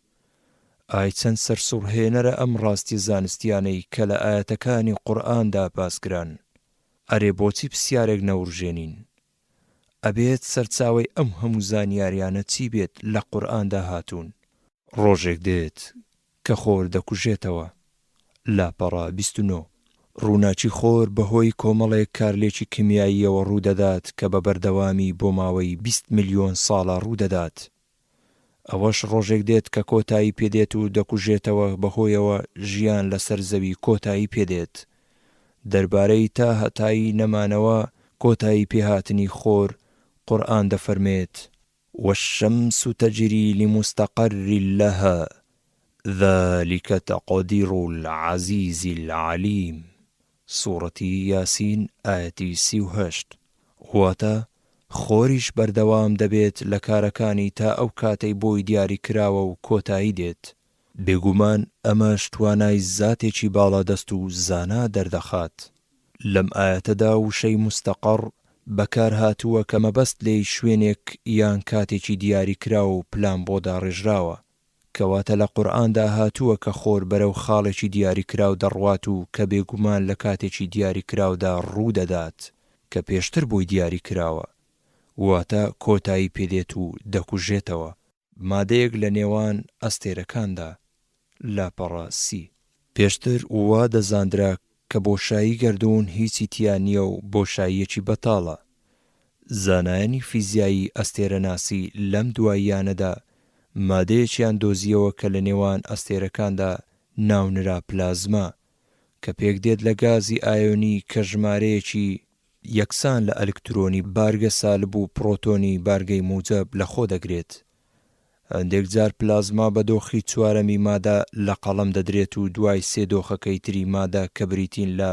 ئای چەند سەرسوڕهێنەرە ئەم ڕاستیە زانستیانەی کە لە ئایەتەکانی قورئاندا باسکران. ئەرێ بۆچی پسیارێک نەورژێنین؟ ئەبێت سەرچاوەی ئەم هەموو زانیاریانە چی بێت لە قورئاندا هاتوون؟ ڕۆژێک دێت کە خۆر دەکوژێتەوە، لاپەڕە 29. ڕووناکی خۆر بەهۆی کۆمەڵێک کارلێکی کیمیاییەوە ڕوودەدات کە بە بەردەوامی بۆ ماوەی 20 ملیۆن ساڵە ڕوودەدات. ئەوەش ڕۆژێک دێت کە کۆتایی پێدێت و دەکوژێتەوە بەهۆیەوە ژیان لەسەر زەوی کۆتایی پێدێت. دەربارەی تا هەتایی نەمانەوە کۆتایی پێهاتنی خۆر قورئان دەفەرمێت. والشمس تجری لمستقر لها ذلک تقدیر العزیز العلیم سوڕەتی یاسین ئایەتی 38 واتە، خۆریش بەردەوام دەبێت لە کارەکانی تا ئەو کاتەی بۆی دیاری کراوە و کۆتایی دێت. بێگومان ئەمەش توانای زاتێکی باڵادەست و زانا دەردەخات. لەم ئایەتەدا وشەی مستقر بەکار هاتووە کە مەبەست لێی شوێنێک یان کاتێکی دیاری کراو و پلان بۆ داڕێژراوە. کەواتە لە قورئاندا هاتووە کە خۆر بەرەو خاڵێکی دیاریکراو دەڕوات و کە بێگومان لە کاتێکی دیاریکراودا ڕوو دەدات کە پێشتر بۆی دیاری کراوە واتە کۆتایی پێدێت و دەکوژێتەوە. مادەیەک لە نێوان ئەستێرەکاندا، لاپەڕە سی. پێشتر وا دەزاندرا کە بۆشایی گەردوون هیچی تیا نییە و بۆشاییەکی بەتاڵە. زانایانی فیزیایی ئەستێرەناسی لەم دواییانەدا مادەیەکیان دۆزییەوە کە لە نێوان ئەستێرەکاندا ناونرا پلازما کە پێکدێت لە گازی ئایۆنی کە ژمارەیەکی یەکسان لە ئەلکترۆنی بارگە سالب و پڕۆتۆنی بارگەی موجەب لەخۆ دەگرێت. هەندێک جار پلازما بە دۆخی چوارەمی مادە لە قەڵەم دەدرێت و دوای سێ دۆخەکەی تری مادە کە بریتین لە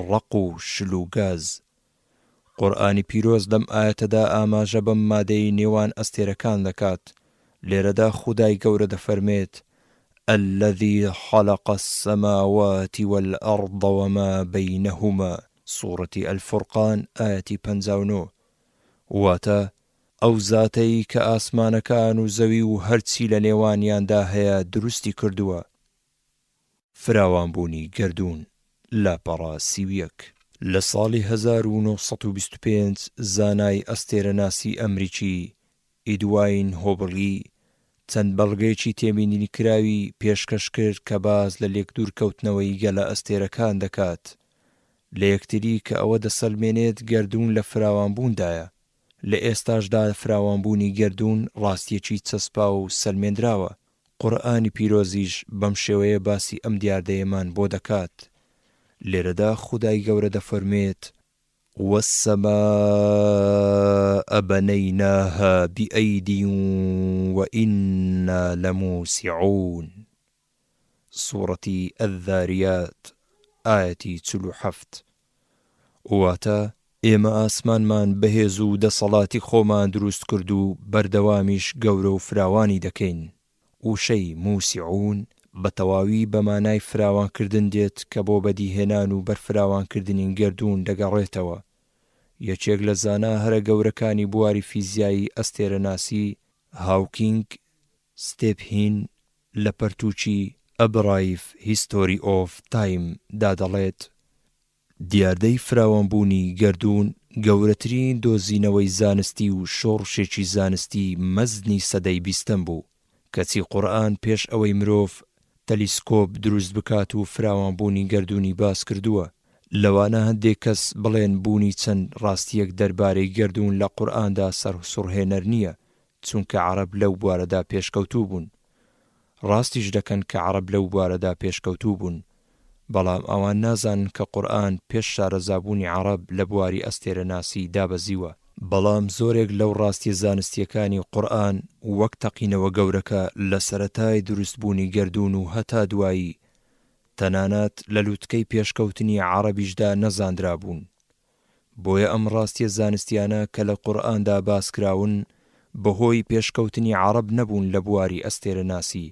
ڕەق و شل و گاز. قورئانی پیرۆز لەم ئایەتەدا ئاماژە بەم مادەیەی نێوان ئەستێرەکان دەکات، لێرەدا خودای گەورە دەفەرمێت، الذی خلق السماوات والارض وما بینهما، سوڕەتی الفرقان ئایەتی 59، واتە. ئەو زاتەی کە ئاسمانەکان و زەوی و هەرچی لە نێوانیاندا هەیە دروستی کردووە. فراوانبوونی گەردوون، لاپەڕە 31. لە ساڵی 1925 زانای ئەستێرەناسی ئەمریکی ئیدواین هۆبڵی چەند بەڵگەیەکی تێبینیکراوی پێشکەش کرد کە باس لە لێکدوورکەوتنەوەی گەلە ئەستێرەکان دەکات لە یەکتری کە ئەوە دەسەلمێنێت گەردوون لە فراوانبووندایە. لە ئێستاشدا فراوانبوونی گەردوون ڕاستییەکی چەسپاو و سەلمێندراوە، قورئانی پیرۆزیش بەم شێوەیە باسی ئەم دیاردەیەمان بۆ دەکات، لێرەدا خودای گەورە دەفەرموێت، والسماء بنیناها بأید وإنا لموسعون، سوڕەتی الذاریات ئایەتی 47. واتە، ئێمە ئاسمانمان بە هێز و دەسەڵاتی خۆمان دروست کرد و بەردەوامیش گەورە و فراوانی دەکەین. وشەی، موسعون، بە تەواوی بە مانای فراوانکردن دێت کە بۆ بەدیهێنان و بەرفراوانکردنی گەردوون دەگەڕێتەوە. یەکێک لە زانا هەرە گەورەکانی بواری فیزیایی ئەستێرەناسی، هاوکینگ ستێپهین، لە پەرتووکی، A Brief History of Time، دا دەڵێت، دیاردەی فراوانبوونی گەردوون گەورەترین دۆزینەوەی زانستی و شۆڕشێکی زانستی مەزنی سەدەی بیستەم بوو، کەچی قورئان پێش ئەوەی مرۆڤ تەلیسکۆپ دروست بکات و فراوانبوونی گەردوونی باس کردووە. لەوانە هەندێک کەس بڵێن بوونی چەند ڕاستییەک دەربارەی گەردوون لە قورئاندا سەرسوڕهێنەر نییە، چونکە عەڕەب لەو بوارەدا پێشکەوتوو بوون. ڕاستیش دەکەن کە عەڕەب لەو بوارەدا پێشکەوتوو بوون. بەڵام ئەوان نازانن کە قورئان پێش شارەزابوونی عەڕەب لە بواری ئەستێرەناسی دابەزیوە. بەڵام زۆرێک لەو ڕاستیە زانستیەکانی قورئان وەک تەقینەوە گەورەکە لە سەرەتای دروستبوونی گەردوون و هەتا دوایی تەنانەت لە لوتکەی پێشکەوتنی عەڕەبیشدا نەزاندرابوون. بۆیە ئەم ڕاستیە زانستیانە کە لە قورئاندا باسکراون بەهۆی پێشکەوتنی عەڕەب نەبوون لە بواری ئەستێرەناسی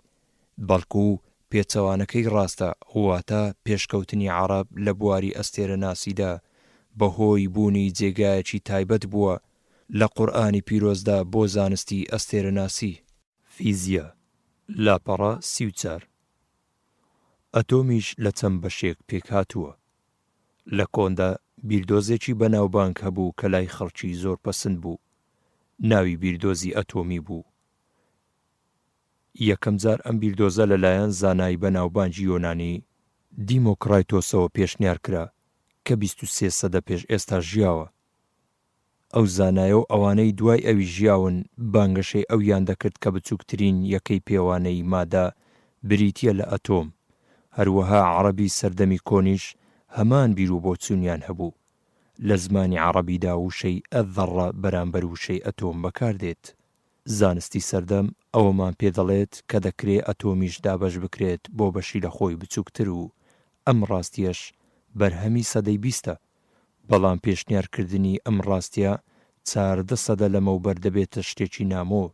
بەڵکو پێچەوانەکەی ڕاستە واتە پێشکەوتنی عەڕەب لە بواری ئەستێرەناسیدا بەهۆی بوونی جێگایەکی تایبەت بووە لە قورئانی پیرۆزدا بۆ زانستی ئەستێرەناسی. فیزیا، لاپەڕە 34. ئەتۆمیش لە چەند بەشێک پێکهاتووە. لە کۆندا بیردۆزێکی بەناوبانگ هەبوو کە لای خەڵکی زۆر پەسند بوو، ناوی بیردۆزی ئەتۆمی بوو. یەکەم جار ئەم بیردۆزە لە لایەن زانای بەناوبانگی یۆنانی دیمۆکرایتۆسەوە پێشنیار کرا کە 23 سەدە پێش ئێستا ژیاوە. ئەو زانایە و ئەوانەی دوای ئەوی ژیاون بانگەشەی ئەویان دەکرد کە بچووکترین یەکەی پێوانەیی مادە بریتییە لە ئەتۆم، هەروەها عەڕەبی سەردەمی کۆنیش هەمان بیروبۆچوونیان هەبوو. لە زمانی عەڕەبیدا وشەی الذرە بەرامبەر وشەی ئەتۆم بەکاردێت. زانستی سەردەم ئەوەمان پێ دەڵێت کە دەکرێ ئەتۆمیش دابەش بکرێت بۆ بەشی لە خۆی بچووکتر و ئەم ڕاستییەش بەرهەمی سەدەی بیستە. بەڵام پێشنیارکردنی ئەم ڕاستییە 14 سەدە لەمەوبەر دەبێتە شتێکی نامۆ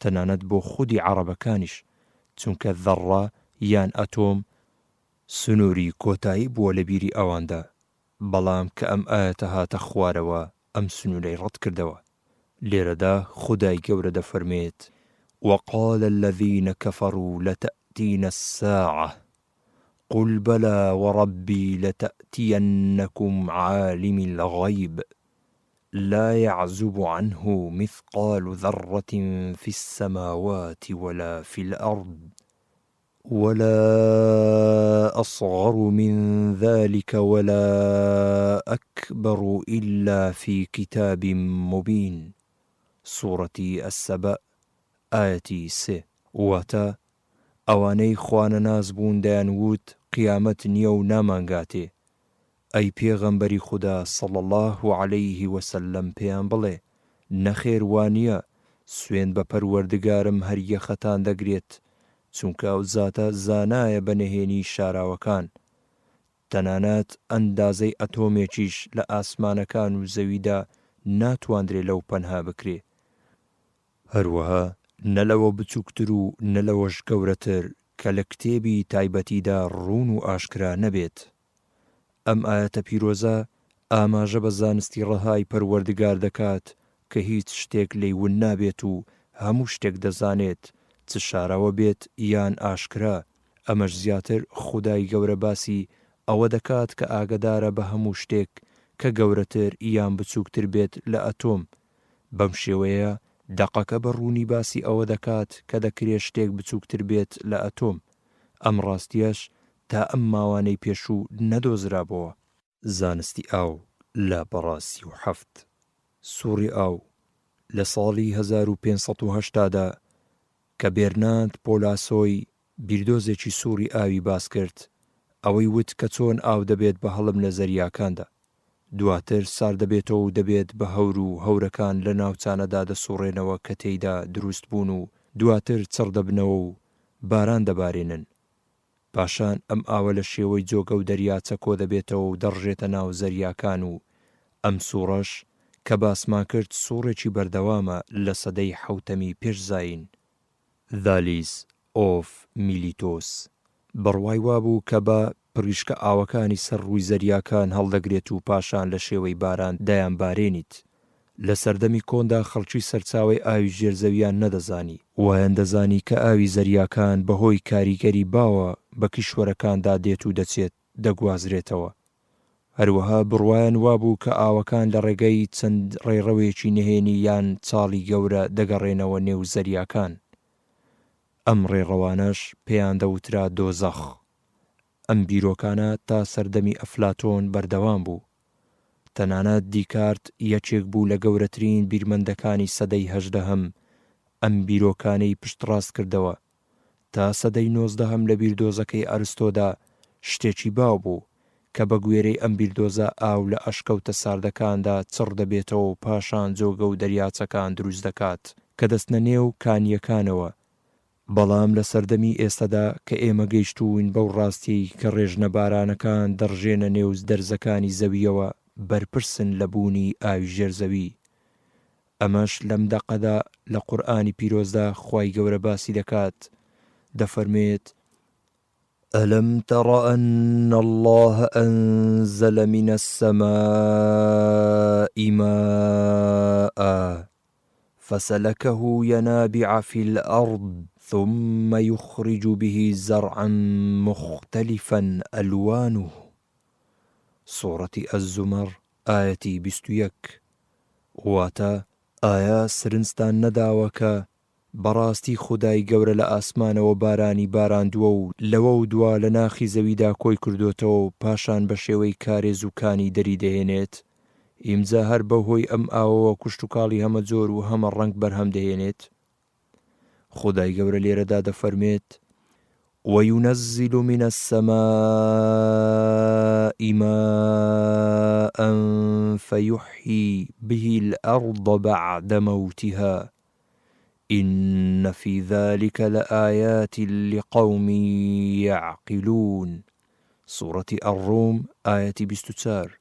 تەنانەت بۆ خودی عەڕەبەکانیش چونکە ذەڕە یان ئەتۆم سنووری کۆتایی بووە لە بیری ئەواندا بەڵام کە ئەم ئایەتە هاتە خوارەوە ئەم سنوورەی ڕەتکردەوە لێرەدا خودای گەورە دەفەرموێت، وقال الذین کفروا لتأتینا الساعە قل بلی وربی لتأتینکم عالم الغیب لا یعزب عنه مثقال ذرة فی السماوات ولا فی الارض ولا اصغر من ذلک ولا اکبر الا فی کتاب مبین، سوڕەتی السبأ ئایەتی سێ. واتە، ئەوانەی خوانەناس بوون دەیانووت قیامەت نییە و نامانگاتێ، ئەی پێغەمبەری خودا صلی اللە علیه وسلم پێیان بڵێ، نەخێر وانییە، سوێند بە پەروەردگارم هەر یەخەتان دەگرێت، چونکە ئەو زاتە زانایە بە نهێنی شاراوەکان، تەنانەت ئەندازەی ئەتۆمێکیش لە ئاسمانەکان و زەویدا ناتواندرێ لەو پەنها بکرێ، هەروەها نە لەوە بچووکتر و نە لەوەش گەورەتر کە لە کتێبی تایبەتیدا ڕوون و ئاشکرا نەبێت. ئەم ئایەتە پیرۆزە ئاماژە بە زانستی ڕەهای پەروەردگار دەکات. کە هیچ شتێک لێی ون نابێت و هەموو شتێک دەزانێت چ شاراوە بێت یان ئاشکرا، ئەمەش زیاتر خودای گەورە باسی ئەوە دەکات کە ئاگەدارە بە هەموو شتێک کە گەورەتر یان بچووکتر بێت لە ئەتۆم، بەم شێوەیە دەقەکە بە ڕوونی باسی ئەوە دەکات کە دەکرێ شتێک بچووکتر بێت لە ئەتۆم، ئەم ڕاستییەش تا ئەم ماوانەی پێشوو نەدۆزرابۆوە. زانستی ئاو، لاپەڕە 37. سوڕی ئاو، لە ساڵی 1580 دا کە بێرناند پۆلاسۆی بیردۆزێکی سوڕی ئاوی باس کرد، ئەوەی وت کە چۆن ئاو دەبێت بە هەڵم لە زەریاکاندا، دواتر ساردەبێتەوە و دەبێت بە هەور و هەورەکان لە ناوچانەدا دەسوڕێنەوە کە تێیدا دروست بوون و دواتر چڕ دەبنەوە و باران دەبارێنن. پاشان ئەم ئاوە لە شێوەی جۆگە و دەریاچە کۆدەبێتەوە و دەڕژێتە ناو زەریاکان و ئەم سوڕەش کە باسمان کرد سوڕێکی بەردەوامە لە سەدەی حەوتەمی پێش زایین. ذالیس ئۆف میلیتۆس بڕوای وابوو کە با پریشکە ئاوەکانی سەر ڕووی زەریاکان هەڵدەگرێت و پاشان لە شێوەی باران دەیانبارێنیت. لە سەردەمی کۆندا خەڵکی سەرچاوەی ئاوی ژێر زەویان نەدەزانی. وایان دەزانی کە ئاوی زەریاکان بەهۆی کاریگەری باوە بە کیشوەرەکاندا دێت و دەچێت، دەگوازرێتەوە. هەروەها بڕوایان وابوو کە ئاوەکان لە ڕێگەی چەند ڕێڕەوێکی نهێنی یان چاڵی گەورە دەگەڕێنەوە نێو زەریاکان. ئەم ڕێڕەوانەش پێیان دەوترا دۆزەخ. ئەم بیرۆکانە تا سەردەمی ئەفلاتۆن بەردەوام بوو. تەنانەت دیکارت یەکێک بوو لە گەورەترین بیرمەندەکانی سەدەی هەژدەهەم ئەم بیرۆکانەی پشتڕاست کردەوە. تا سەدەی نۆزدەهەم لە بیردۆزەکەی ئەرستۆدا شتێکی باو بوو کە بە گوێرەی ئەم بیردۆزە ئاو لە ئەشکەوتە ساردەکاندا چڕ دەبێتەوە و پاشان جۆگە و دەریاچەکان دروست دەکات کە دەچنە نێو کانییەکانەوە، بەڵام لە سەردەمی ئێستەدا کە ئێمە گەیشتووین بەو ڕاستیەی کە ڕێژنە بارانەکان دەڕژێنە نێو دەرزەکانی زەوییەوە بەرپرسن لە بوونی ئاوی ژێر زەوی ئەمەش لەم دەقەدا لە قورئانی پیرۆزدا خوای گەورە باسی دەکات دەفەرموێت، ألم تر أن الله أنزل من السماء ماء فسلكه ينابع في الأرض ثم يخرج به زرعا مختلفا ألوانه سوڕەتی الزمر ئایەتی 21 واتە، ئایا سرنجتان نەداوە کە بەڕاستی خودای گەورە لە ئاسمانەوە بارانی باراندووە و لەوەو دوا لە ناخی زەویدا کۆی کردۆتەوە و پاشان بە شێوەی کارێز و کانی دەری دەهێنێت ئیمجا هەر بە هۆی ئەم ئاوەوە کوشتوکاڵی هەمە جۆر و هەمە ڕەنگ بەرهەم دەهێنێت؟ خودای گەورە لێرەدا دەفەرموێت، وَیُنَزِّلُ مِنَ السَّمَاءِ مَاءً فَیُحْیِی بِهِ الْأَرْضَ بَعْدَ مَوْتِهَا إِنَّ فِی ذَلِکَ لَآیَاتٍ لِقَوْمٍ یَعْقِلُونَ سوڕەتی الروم ئایەتی 24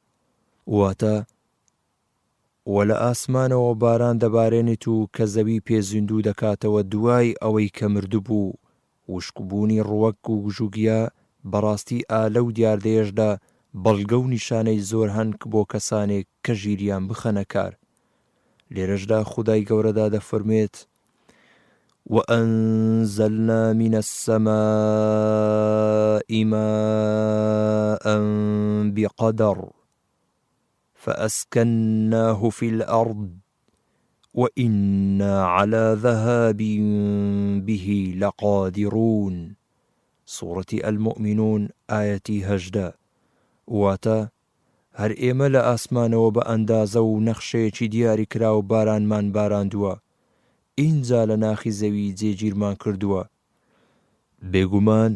واتە، وە لە ئاسمانەوە باران دەبارێنێت و کە زەوی پێ زیندوو دەکاتەوە دوای ئەوەی کە مردبوو، وشکبوونی ڕووەک و گژوگیا، بەڕاستی ئا لەو دیاردەیەشدا بەڵگە و نیشانەی زۆر هەن بۆ کەسانێک کە ژیریان بخەنە کار. لێرەشدا خودای گەورەدا دەفەرموێت، وَأَنزَلْنَا مِنَ السَّمَاءِ مَاءً بِقَدَرٍ فَأَسْكَنَّاهُ فِی الْأَرْضِ وَإِنَّا عَلَى ذَهَابٍ بِهِ لَقَادِرُونَ سوڕەتی المومنون ئایەتی 18 واتە، هەر ئێمە لە ئاسمانەوە بە ئەندازە و نەخشەیەکی دیاریکراو بارانمان باراندووە، ئینجا لە ناخی زەوی جێگیرمان کردووە، بێگومان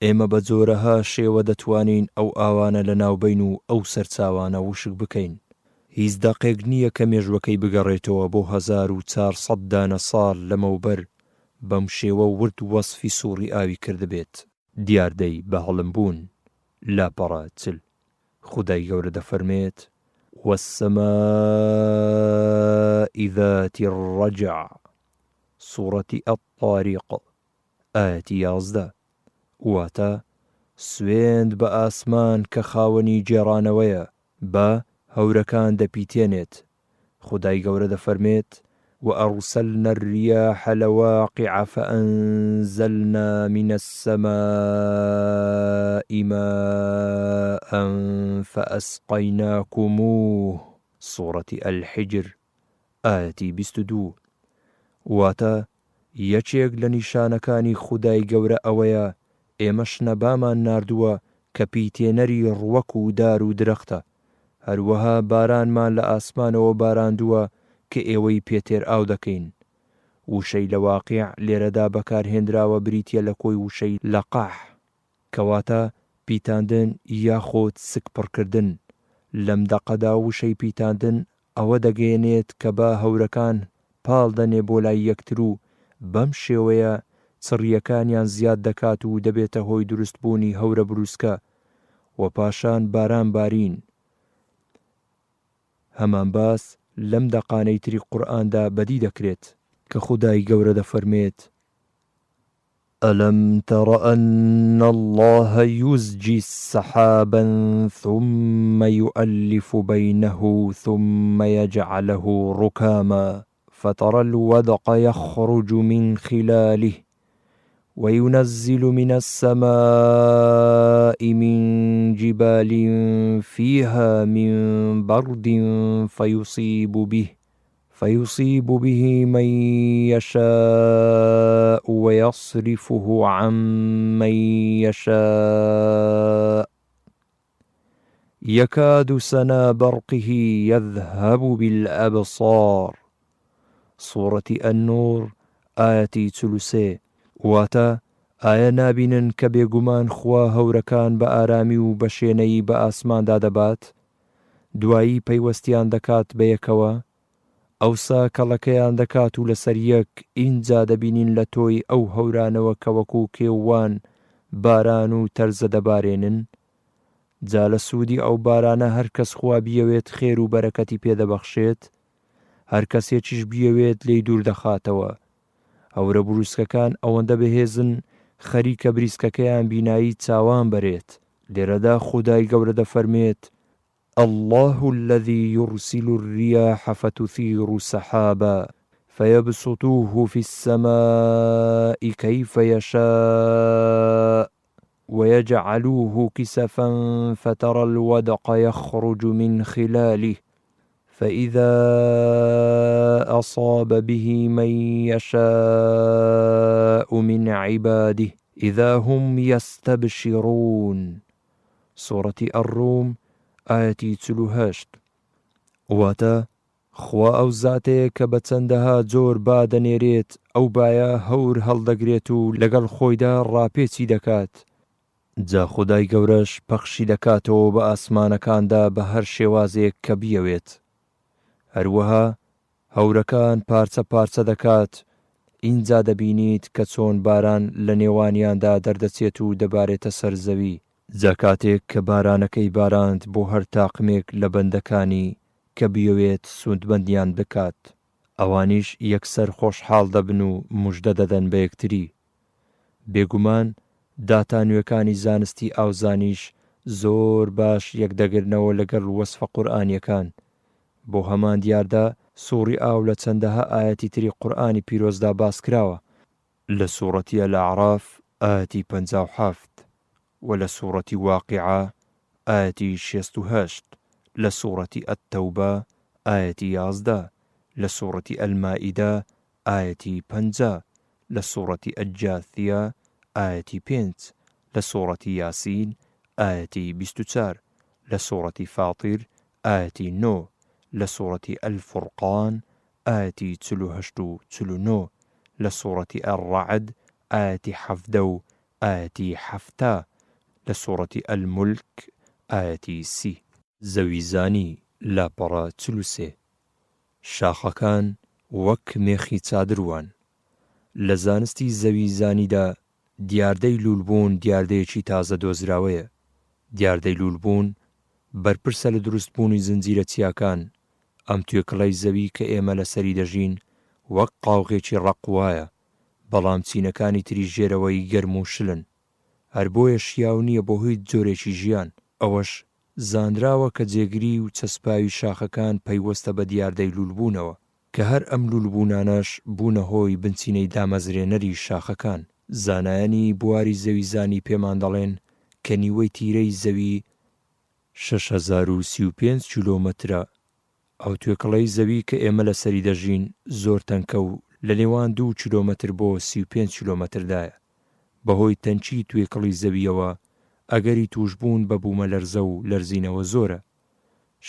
ئێمە بە جۆرەها شێوە دەتوانین ئەو ئاوانە لەناوبەین و ئەو سەرچاوانە وشک بکەین. هیچ دەقێک نییە کە مێژوەکەی بگەڕێتەوە بۆ 1400 دانە ساڵ لەمەوبەر بەم شێوە ورد وەسفی سوڕی ئاوی کردبێت. دیاردەی بەهەڵمبوون، لاپەڕە 40. خودای گەورە دەفەرمێت، والسماء ذات الرجع، سوڕەتی الطارق، ئایەتی 11، واتە، سوێند بە ئاسمان کە خاوەنی گێڕانەوەیە، با، هەورەکان دەپیتێنێت. خودای گەورە دەفەرمێت، وأرسلنا الریاح لواقع فأنزلنا من السماء ماء فأسقیناکموه، سوڕەتی الحجر ئایەتی 22. واتە، یەکێک لە نیشانەکانی خودای گەورە ئەوەیە ئێمە شنەبامان ناردووە کە پیتێنەری ڕوەک و دار و درەختە، هەروەها بارانمان لە ئاسمانەوە باراندووە کە ئێوەی پێ تێرئاو دەکەین. وشەی لەواقیع لێرەدا بەکارهێنراوە بریتیە لە کۆی وشەی لەقاح. کەواتە پیتاندن یاخود سک پڕکردن. لەم دەقەدا وشەی پیتاندن ئەوە دەگەیەنێت کە با هەورەکان پاڵ دەنێ بۆ لای یەکتر و بەم شێوەیە چڕییەکانیان زیاد دەکات و دەبێتە هۆی دروستبوونی هەورە بروسکە و پاشان باران بارین. هەمان باس لەم دەقانەی تری قورئاندا بەدی دەکرێت. کە خودای گەورە دەفەرمێت. ألم تر أن الله يزجي سحابا ثم يؤلف بينه ثم يجعله ركاما فترى الودق يخرج من خلاله وينزل من السماء من جبال فيها من برد فيصيب به فيصيب به من يشاء ويصرفه عن من يشاء يكاد سنا برقه يذهب بالأبصار سوڕەتی النور ئایەتی 43 واتە، ئایا نابینن کە بێگومان خوا هەورەکان بە ئارامی و بە شێنەیی بە ئاسماندا دەبات؟ دوایی پەیوەستیان دەکات بە یەکەوە، ئەوسا کەڵەکەیان دەکات و لەسەر یەک، ئینجا دەبینین لە تۆی ئەو هەورانەوە کە وەکو کێووان باران و تەرزە دەبارێنن. جا لە سوودی ئەو بارانە هەر کەس خوا بیەوێت خێر و بەرەکەتی پێ دەبەخشێت، هەر کەسێکیش بیەوێت لێی دوور دەخاتەوە. هەورە بروسکەکان ئەوەندە بەهێزن خەریکە بریسکەکەیان بینایی چاوان بەرێت. لێرەدا خودای گەورە دەفەرموێت، اللە الذی یرسل الریاح فتثیر سحابا فیبسطوه فی السماء کیف یشاء ویجعلوه کسفا فتری الودق یخرج من خلاله فإذا أصاب به من یشاء من عباده اذا هم یستبشرون سوڕەتی الروم ئایەتی 48. واتە، خوا ئەو زاتەیە کە بە چەندەها جۆر با دەنێرێت، ئەو بایە هەور هەڵدەگرێت و لەگەڵ خۆیدا ڕاپێچی دەکات، جا خودای گەورەش پەخشی دەکاتەوە بە ئاسمانەکاندا بە هەر شێوازێک کە بیەوێت، هەروەها هەورەکان پارچە پارچە دەکات، ئینجا دەبینیت کە چۆن باران لە نێوانیاندا دەردەچێت و دەبارێتە سەر زەوی. جا کاتێک کە بارانەکەی باراند بۆ هەر تاقمێک لە بەندەکانی کە بیەوێت سوودمەندیان بکات، ئەوانیش یەکسەر خۆشحاڵ دەبن و موژدە دەدەن بە یەکتری. بێگومان داتا نوێکانی زانستی ئاوزانیش زۆر باش یەکدەگرنەوە لەگەڵ وەسفە قورئانیەکان. بۆ هەمان دیاردە سوڕی ئاو لە چەندەها ئایەتی تری قورئانی پیرۆزدا باسکراوە، لە سوڕەتی الاعراف ئایەتی 57 و لە سوڕەتی واقیعە ئایەتی 68، لە سوڕەتی التوبە ئایەتی 11، لە سوڕەتی المائدە ئایەتی 50، لە سوڕەتی الجاثیە ئایەتی پێنج، لە سوڕەتی یاسین ئایەتی 24، لە سوڕەتی فاطر ئایەتی نۆ، لە سوڕەتی الفرقان ئایەتی 48 و 49، لە سوڕەتی الرعد ئایەتی 17 و ئایەتی 70، لە سوڕەتی الملک ئایەتی سی. زەویزانی، لاپەڕە 43. شاخەکان وەک مێخی چادر وان. لە زانستی زەویزانیدا دیاردەی لوولبوون دیاردەیەکی تازە دۆزراوەیە. دیاردەی لوولبوون بەرپرسە لە دروستبوونی زنجیرە چیاکان، ئەم توێکڵەی زەوی کە ئێمە لەسەری دەژین وەک قاوغێکی ڕەق وایە، بەڵام چینەکانی تری ژێرەوەی گەرم و شلن. هەر بۆیە شیاو نییە بۆ هیچ جۆرێکی ژیان. ئەوەش. زانراوە کە جێگری و چەسپاوی شاخەکان پەیوەستە بە دیاردەی لوولبوونەوە، کە هەر ئەم لوولبوونانەش بوونە هۆی بنچینەی دامەزرێنەری شاخەکان. زانایانی بواری زەویزانی پێمان دەڵێن کە نیوەی تیرەی زەوی 6035 کیلۆمەترە، ئەو توێکڵەی زەوی کە ئێمە لەسەری دەژین زۆر تەنکە و لە نێوان دوو کیلۆمەتر بۆ 35 کیلۆمەتردایە. بەهۆی تەنکی توێکڵی زەوییەوە ئەگەری تووشبوون بە بوومەلەرزە و لەرزینەوە زۆرە.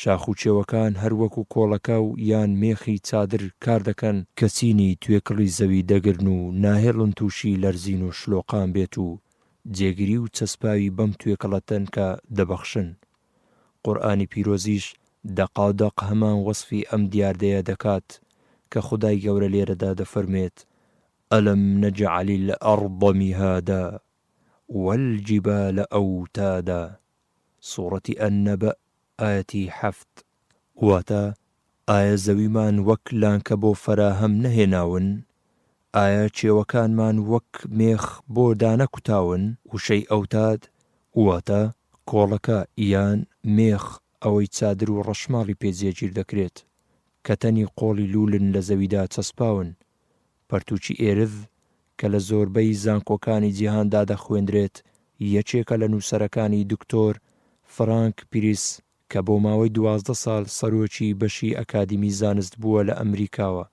شاخ و کێوەکان هەر وەکو کۆڵەکە و یان مێخی چادر کار دەکەن، کە چینی توێکڵی زەوی دەگرن و ناهێڵن تووشی لەرزین و شلۆقان بێت و جێگری و چەسپاوی بەم توێکڵە تەنکە دەبەخشن. قورئانی پیرۆزیش دەقاودەق هەمان وەسفی ئەم دیاردەیە دەکات کە خودای گەورە لێرەدا دەفەرموێت، الم نجعل الارض مهادا والجبال اوتادا، سوڕەتی النبأ ئایەتی حەفت، واتە، ئایا زەویمان وەک لانکە بۆ فەراهەم نەهێناون؟ ئایا کێوەکانمان وەک مێخ بۆ دانەکوتاون؟ وشەی ئەوتاد واتە کۆڵەکە یان مێخ ئەوەی چادر و ڕەشماڵی پێ جێگیر دەکرێت، کە تەنی قۆڵی لوولن لە زەویدا چەسپاون. پەرتووکی ئێرڤ کە لە زۆربەی زانکۆکانی جیهاندا دەخوێندرێت، یەکێکە لە نووسەرەکانی دکتۆر فرانک پیریس کە بۆ ماوەی 12 ساڵ سەرۆکی بەشی ئەکادیمی زانست بووە لە ئەمریکاوە،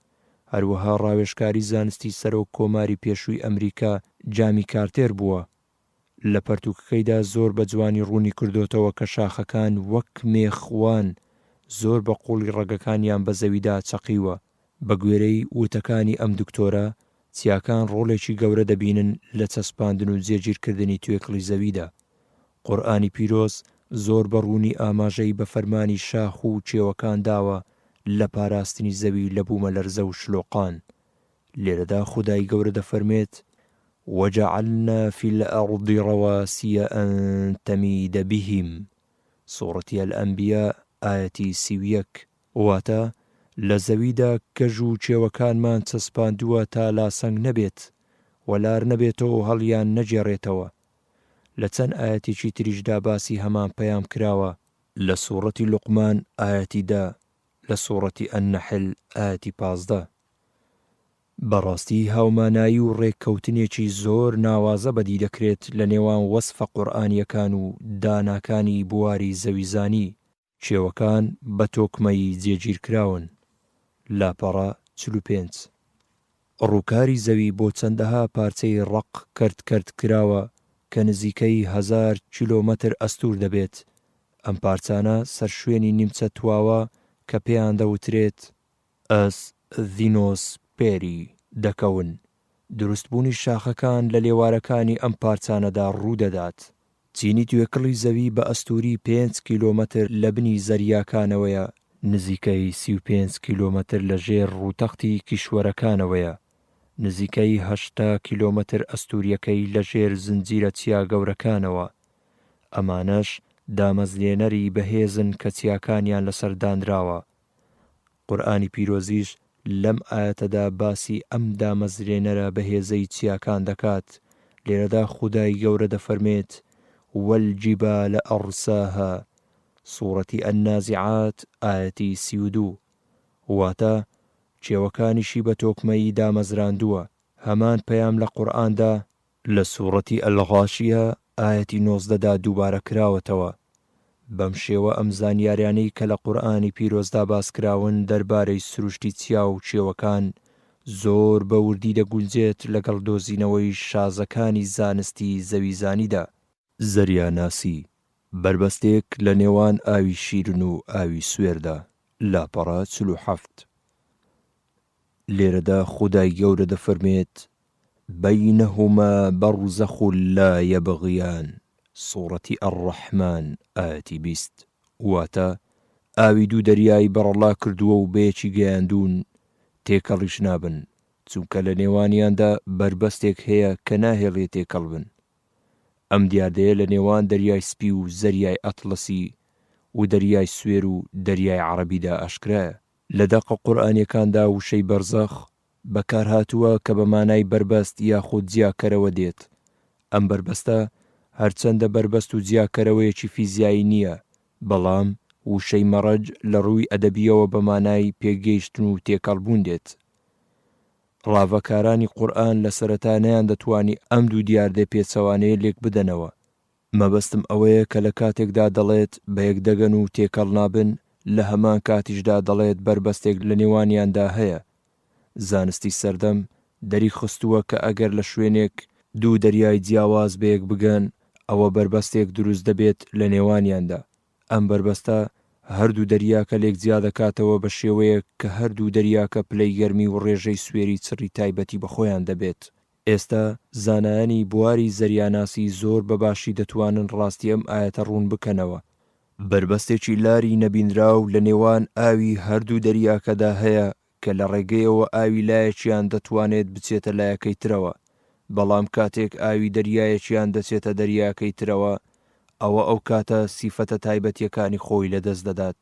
هەروەها ڕاوێژکاری زانستی سەرۆک کۆماری پێشووی ئەمریکا جامی کارتێر بووە. لە پەرتووکەکەیدا زۆر بە جوانی ڕوونی کردۆتەوە کە شاخەکان وەک مێخ وان، زۆر بە قووڵی ڕەگەکانیان بە زەویدا چەقیوە. بە گوێرەی وتەکانی ئەم دکتۆرە، چیاکان ڕۆڵێکی گەورە دەبینن لە چەسپاندن و جێگیرکردنی توێکڵی زەویدا. قورئانی پیرۆز زۆر بە ڕوونی ئاماژەی بە فەرمانی شاخ و کێوەکان داوە لە پاراستنی زەوی لە بوومەلەرزە و شلۆقان. لێرەدا خودای گەورە دەفەرموێت، وجعلنا فی الارض رواسی ان تمید بهم، سوڕەتی الانبیاء ئایەتی 31، واتە، لە زەویدا کەژ و کێوەکانمان چەسپاندووە تا لاسەنگ نەبێت و لار نەبێتەوە و هەڵیان نەگێڕێتەوە. لە چەند ئایەتێکی تریشدا باسی هەمان پەیام کراوە، لە سوڕەتی لوقمان ئایەتی دە، لە سوڕەتی النحل ئایەتی 15. بەڕاستی هاومانایی و ڕێککەوتنێکی زۆر ناوازە بەدی دەکرێت لە نێوان وەسفە قورئانییەکان و داناکانی بواری زەویزانی، کێوەکان بە تۆکمەیی جێگیرکراون. لاپەڕە 45. ڕووکاری زەوی بۆ چەندەها پارچەی ڕەق کەرت کەرت کراوە کە نزیکەی هەزار کیلۆمەتر ئەستوور دەبێت، ئەم پارچانە سەرشوێنی نیمچە تواوە کە پێیان دەوترێت، ئەس ذینۆس پێری، دەکەون، دروستبوونی شاخەکان لە لێوارەکانی ئەم پارچانەدا ڕوودەدات. چینی توێکڵی زەوی بە ئەستووری پێنج کیلۆمەتر لە بنی زەریاکانەوەیە، نزیکەی 35 کیلۆمەتر لە ژێر ڕووتەختی کیشوەرەکانەوەیە، نزیکەی 80 کیلۆمەتر ئەستوورییەکەی لە ژێر زنجیرە چیا گەورەکانەوە. ئەمانەش دامەزرێنەری بەهێزن کە چیاکانیان لەسەر دانراوە. قورئانی پیرۆزیش لەم ئایەتەدا باسی ئەم دامەزرێنەرە بەهێزەی چیاکان دەکات، لێرەدا خودای گەورە دەفەرمێت، والجبال ارساها، سوڕەتی النازعات ئایەتی 32، واتە، کێوەکانیشی بە تۆکمەیی دامەزراندووە، هەمان پەیام لە قورئاندا لە سوڕەتی الغاشیە ئایەتی 19 دا دووبارە کراوەتەوە. بەم شێوە ئەم زانیاریانەی کە لە قورئانی پیرۆزدا باس کراون دەربارەی سروشتی چیا و کێوەکان زۆر بە وردی دەگونجێت لەگەڵ دۆزینەوەی شازەکانی زانستی زەویزانیدا. زەریاناسی، بەربەستێک لە نێوان ئاوی شیرن و ئاوی سوێردا، لاپەڕە 47. لێرەدا خودای گەورە دەفەرموێت، بینهما برزخ لا یبغیان، سوڕەتی الرحمن ئایەتی 20، واتە، ئاوی دوو دەریای بەڕەڵا کردووە و بەیەکی گەیاندوون، تێکەڵیش نابن، چونکە لە نێوانیاندا بەربەستێک هەیە کە ناهێڵێ تێکەڵ بن. ئەم دیاردەیە لە نێوان دەریای سپی و زەریای ئەتڵەسی و دەریای سوێر و دەریای عەڕەبیدا ئاشکرایە. لە دەقە قورئانیەکاندا وشەی بەرزەخ بەکارهاتووە کە بە مانای بەربەست یاخود جیاکەرەوە دێت. ئەم بەربەستە هەرچەندە بەربەست و جیاکەرەوەیەکی فیزیایی نییە، بەڵام وشەی مەڕەج لە ڕووی ئەدەبییەوە بە مانای پێکگەیشتن و تێکەڵبوون دێت. ڕاڤەکارانی قورئان لە سەرەتا نەیاندەتوانی ئەم دوو دیاردەی پێچەوانەیە لێک بدەنەوە. مەبەستم ئەوەیە کە لە کاتێکدا دەڵێت بەیەک دەگەن و تێکەڵ نابن، لە هەمان کاتیشدا دەڵێت بەربەستێک لە نێوانیاندا هەیە. زانستی سەردەم دەریخستووە کە ئەگەر لە شوێنێک دوو دەریای جیاواز بەیەک بگەن، ئەوە بەربەستێک دروست دەبێت لە نێوانیاندا. ئەم بەربەستە هەردوو دەریاکە لێک جیادەکاتەوە بە شێوەیەک کە هەردوو دەریاکە پلەی گەرمی و ڕێژەی سوێری چڕی تایبەتی بە خۆیان دەبێت. ئێستا زانایانی بواری زەریاناسی زۆر بە باشی دەتوانن ڕاستی ئەم ئایەتە ڕوون بکەنەوە. بەربەستێکی لاری نەبینراو لە نێوان ئاوی هەردوو دەریاکەدا هەیە کە لە ڕێگەیەوە ئاوی لایەکیان دەتوانێت بچێتە لایەکەی ترەوە، بەڵام کاتێک ئاوی دەریایەکیان دەچێتە دەریاکەی ترەوە ئەوە ئەو کاتە سیفەتە تایبەتیەکانی خۆی لەدەست دەدات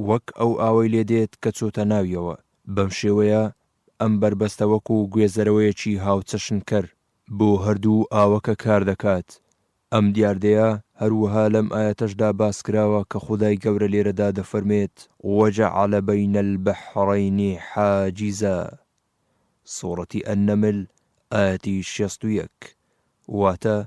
وەک ئەو ئاوەی لێ دێت کە چۆتە ناویەوە، بەم شێوەیە ئەم بەربەستە وەکو گوێزەرەوەیەکی هاوچەشنکەر بۆ هەردوو ئاوەکە کار دەکات. ئەم دیاردەیە هەروەها لەم ئایەتەشدا باسکراوە کە خودای گەورە لێرەدا دەفەرموێت، وجعل بین البحرین حاجزا، سوڕەتی النمل ئایەتی 61، واتە،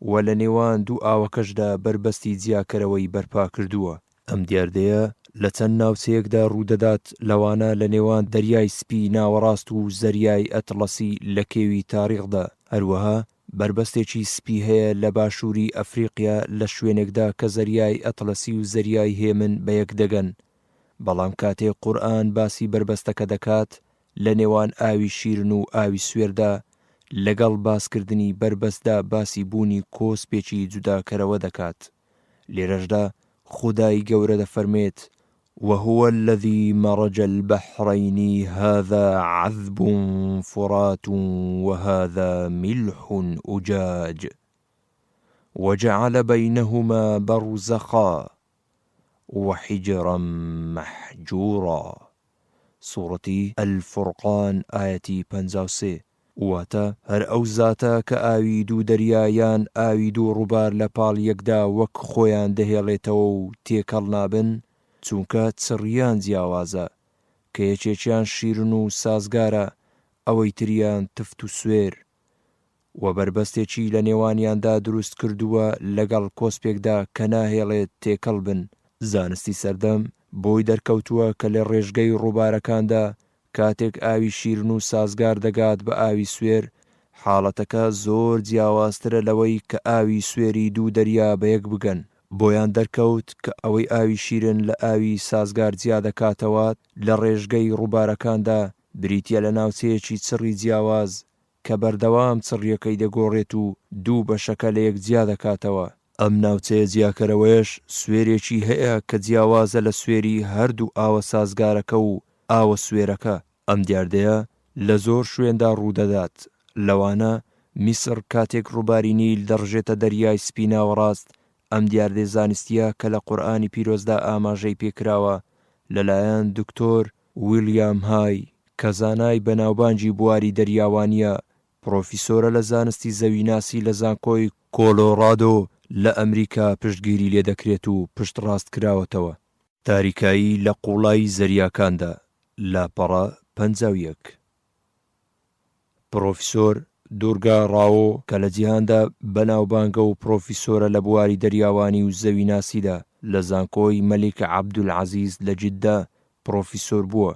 وە لە نێوان دوو ئاوەکەشدا بەربەستی جیاکەرەوەی بەرپا کردووە. ئەم دیاردەیە لە چەند ناوچەیەکدا ڕوودەدات لەوانە لە نێوان دەریای سپی ناوەڕاست و زەریای ئەتڵەسی لە کێوی تاریقدا، هەروەها بەربەستێکی سپی هەیە لە باشووری ئەفریقیا لە شوێنێکدا کە زەریای ئەتڵەسی و زەریای هێمن بەیەک دەگەن، بەڵام کاتێک قورئان باسی بەربەستەکە دەکات لە نێوان ئاوی شیرن و ئاوی سوێردا، لەگەڵ باسکردنی بەربەستدا باسی بوونی کۆسپێکی جوداکەرەوە دەکات. لێرەشدا خودای گەورە دەفەرمێت، وهو الذی مرج البحرین هذا عذب فرات وهذا ملح اجاج وجعل بینهما برزخا وحجرا محجورا، سوڕەتی، الفرقان، ئایەتی 53. واتە، هەر ئەو زاتە کە ئاوی دوو دەریا یان ئاوی دوو ڕووبار لە پاڵ یەکدا وەک خۆیان دەهێڵێتەوە و تێکەڵ نابن، چونکە چڕییان جیاوازە، کە یەکێکیان شیرن و سازگارە، ئەوەی تریان تفت و سوێر. وە بەربەستێکی لە نێوانیاندا دروست کردووە لەگەڵ کۆسپێکدا کە ناهێڵێت تێکەڵ بن. زانستی سەردەم بۆی دەرکەوتووە کە لە ڕێژگەی ڕووبارەکاندا کاتێک ئاوی شیرن و سازگار دەگات بە ئاوی سوێر، حاڵەتەکە زۆر جیاوازترە لەوەی کە ئاوی سوێری دوو دەریا بەیەک بگەن. بۆیان دەرکەوت کە ئەوەی ئاوی شیرن لە ئاوی سازگار جیا دەکاتەوە لە ڕێژگەی ڕووبارەکاندا بریتییە لە ناوچەیەکی چڕی جیاواز کە بەردەوام چڕییەکەی دەگۆڕێت و دوو بەشەکە لەیەک جیا دەکاتەوە. ئەم ناوچەیە جیاکەرەوەیەش سوێرێکی هەیە کە جیاوازە لە سوێری هەردوو ئاوە سازگارەکە و ئاوە سوێرەکە. ئەم دیاردەیە لە زۆر شوێندا ڕوودەدات، لەوانە میسڕ کاتێک ڕووباری نیل دەڕژێتە دەریای سپی ناوەڕاست، ئەم دیاردەی زانستییە کە لە قورئانی پیرۆزدا ئاماژەی پێکراوە لەلایەن دکتۆر ویڵیام های کە زانای بەناوبانگی بواری دەریاوانییە، پڕۆفیسۆرە لە زانستی زەویناسی لە زانکۆی کۆلۆڕادۆ لە ئەمریکا پشتگیری لێدەکرێت و پشتڕاستکراوەتەوە. تاریکایی لە قووڵایی زەریاکاندا، لاپەڕە 51. پڕۆفیسۆر دورگا ڕاۆ کە لە جیهاندا بەناوبانگە و پڕۆفیسۆرە لە بواری دەریاوانی و زەویناسیدا لە زانکۆی مەلیک عەبدولعەزیز لە جیددە پڕۆفیسۆر بووە،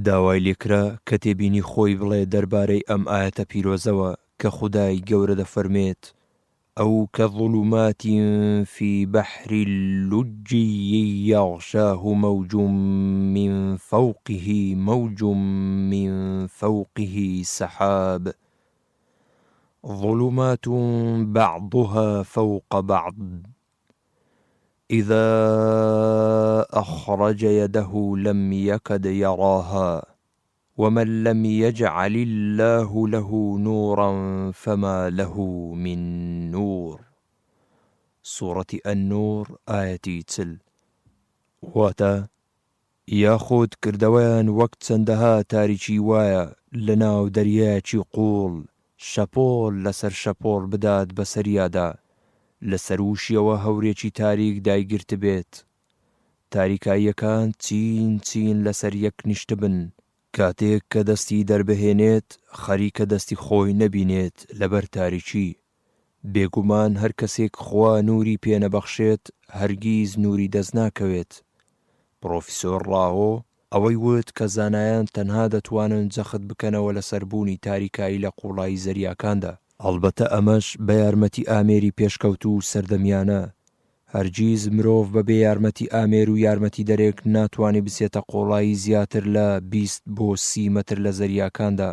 داوای لێکرا کە تێبینی خۆی بڵێ دەربارەی ئەم ئایەتە پیرۆزەوە کە خودای گەورە دەفەرموێت، أو كظلمات في بحر لجي يغشاه موج من فوقه موج من فوقه سحاب ظلمات بعضها فوق بعض إذا أخرج يده لم يكد يراها ومن لم يجعل اللە له نورا فما له من نور سوڕەتی النور ئایەتی 40. واتە، یاخود کردەوەیان وەک چەندەها تاریکی وایە لەناو دەریایەکی قووڵ شەپۆل لەسەر شەپۆڵ بدات بەسەریادا لە سەرووشیەوە هەورێکی تاریک دایگرتبێت. تاریکاییەکان چین چین لەسەر یەک نیشتبن، کاتێک کە دەستی دەربهێنێت خەریکە دەستی خۆی نەبینێت لەبەر تاریکی، بێگومان هەر کەسێک خوا نوری پێ نەبەخشێت هەرگیز نوری دەست ناکەوێت. پڕۆفیسۆر ڕاهۆ ئەوەی وت کە زانایان تەنها دەتوانن جەخت بکەنەوە لەسەر بوونی تاریکایی لە قوڵایی زەریاکاندا، ئەڵبەتە ئەمەش بە یارمەتی ئامێری پێشکەوتوو و سەردەمیانە، هەرگیز مرۆڤ بە بێ یارمەتی ئامێر و یارمەتیدەرێک ناتوانێ بچێتە قوڵایی زیاتر لە 20 بۆ 30 مەتر لە زەریاکاندا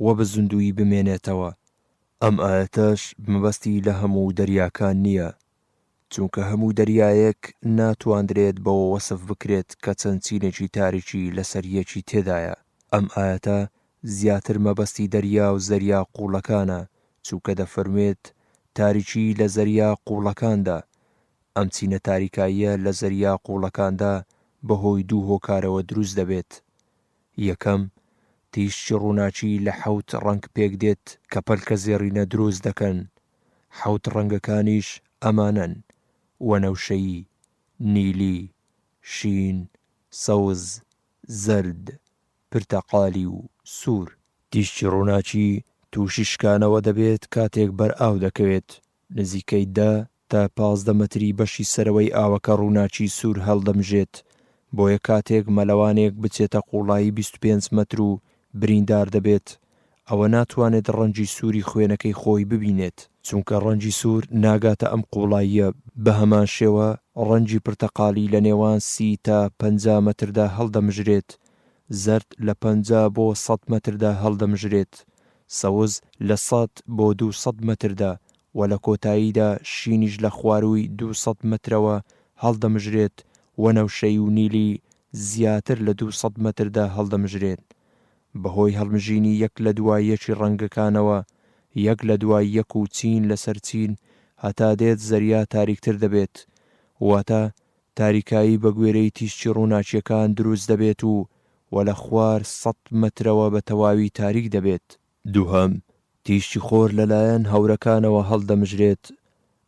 و بە زیندوویی بمێنێتەوە. ئەم ئایەتەش مەبەستی لە هەموو دەریاکان نییە، چونکە هەموو دەریایەک ناتواندرێت بەوە وەسف بکرێت کە چەند چینێکی تاریکی لەسەر یەکی تێدایە، ئەم ئایەتە زیاتر مەبەستی دەریا و زەریا قووڵەکانە، چونکە دەفەرموێت، تاریکی لە زەریا قووڵەکاندا، ئەم چینە تاریکاییە لە زەریا قووڵەکاندا بەهۆی دوو هۆکارەوە دروست دەبێت، یەکەم، تیشکی ڕووناکی لە حەوت ڕەنگ پێکدێت کە پەلکە زێڕینە دروست دەکەن، حەوت ڕەنگەکانیش ئەمانەن، وەنەوشەیی، نیلی، شین، سەوز، زەرد، پرتەقالی و سوور. تیشکی ڕووناکی تووشی شکانەوە دەبێت کاتێک بەر ئاو دەکەوێت، نزیکەی دە تا 15 مەتری بەشی سەرەوەی ئاوەکە ڕووناکی سوور هەڵدەمژێت، بۆیە کاتێک مەلەوانێک بچێتە قووڵایی 25 مەتر و بریندار دەبێت، ئەوە ناتوانێت ڕەنگی سووری خوێنەکەی خۆی ببینێت، چونکە ڕەنگی سوور ناگاتە ئەم قووڵاییە، بەهەمان شێوە ڕەنگی پرتەقاڵی لە نێوان 30 تا 50 مەتردا هەڵدەمژرێت، زەرد لە 50 بۆ 100 مەتردا هەڵدەمژرێت، سەوز لە 100 بۆ 200 مەتردا و لە کۆتاییدا شینیش لە خوارووی 200 مەترەوە هەڵدەمژرێت وەنەوشەیی و نیلی زیاتر لە 200 مەتردا هەڵدەمژرێن. بەهۆی هەڵمژینی یەک لە دوای یەکی ڕەنگەکانەوە، یەک لە دوای یەک و چین لەسەر چین، هەتا دێت زەریا تاریکتر دەبێت. واتە تاریکایی بە گوێرەی تیشکی ڕووناکییەکان دروست دەبێت و و لە خوار سەت مەترەوە بە تەواوی تاریک دەبێت. دووهەم، تیشکی خۆر لەلایەن هەورەکانەوە هەڵدەمژرێت،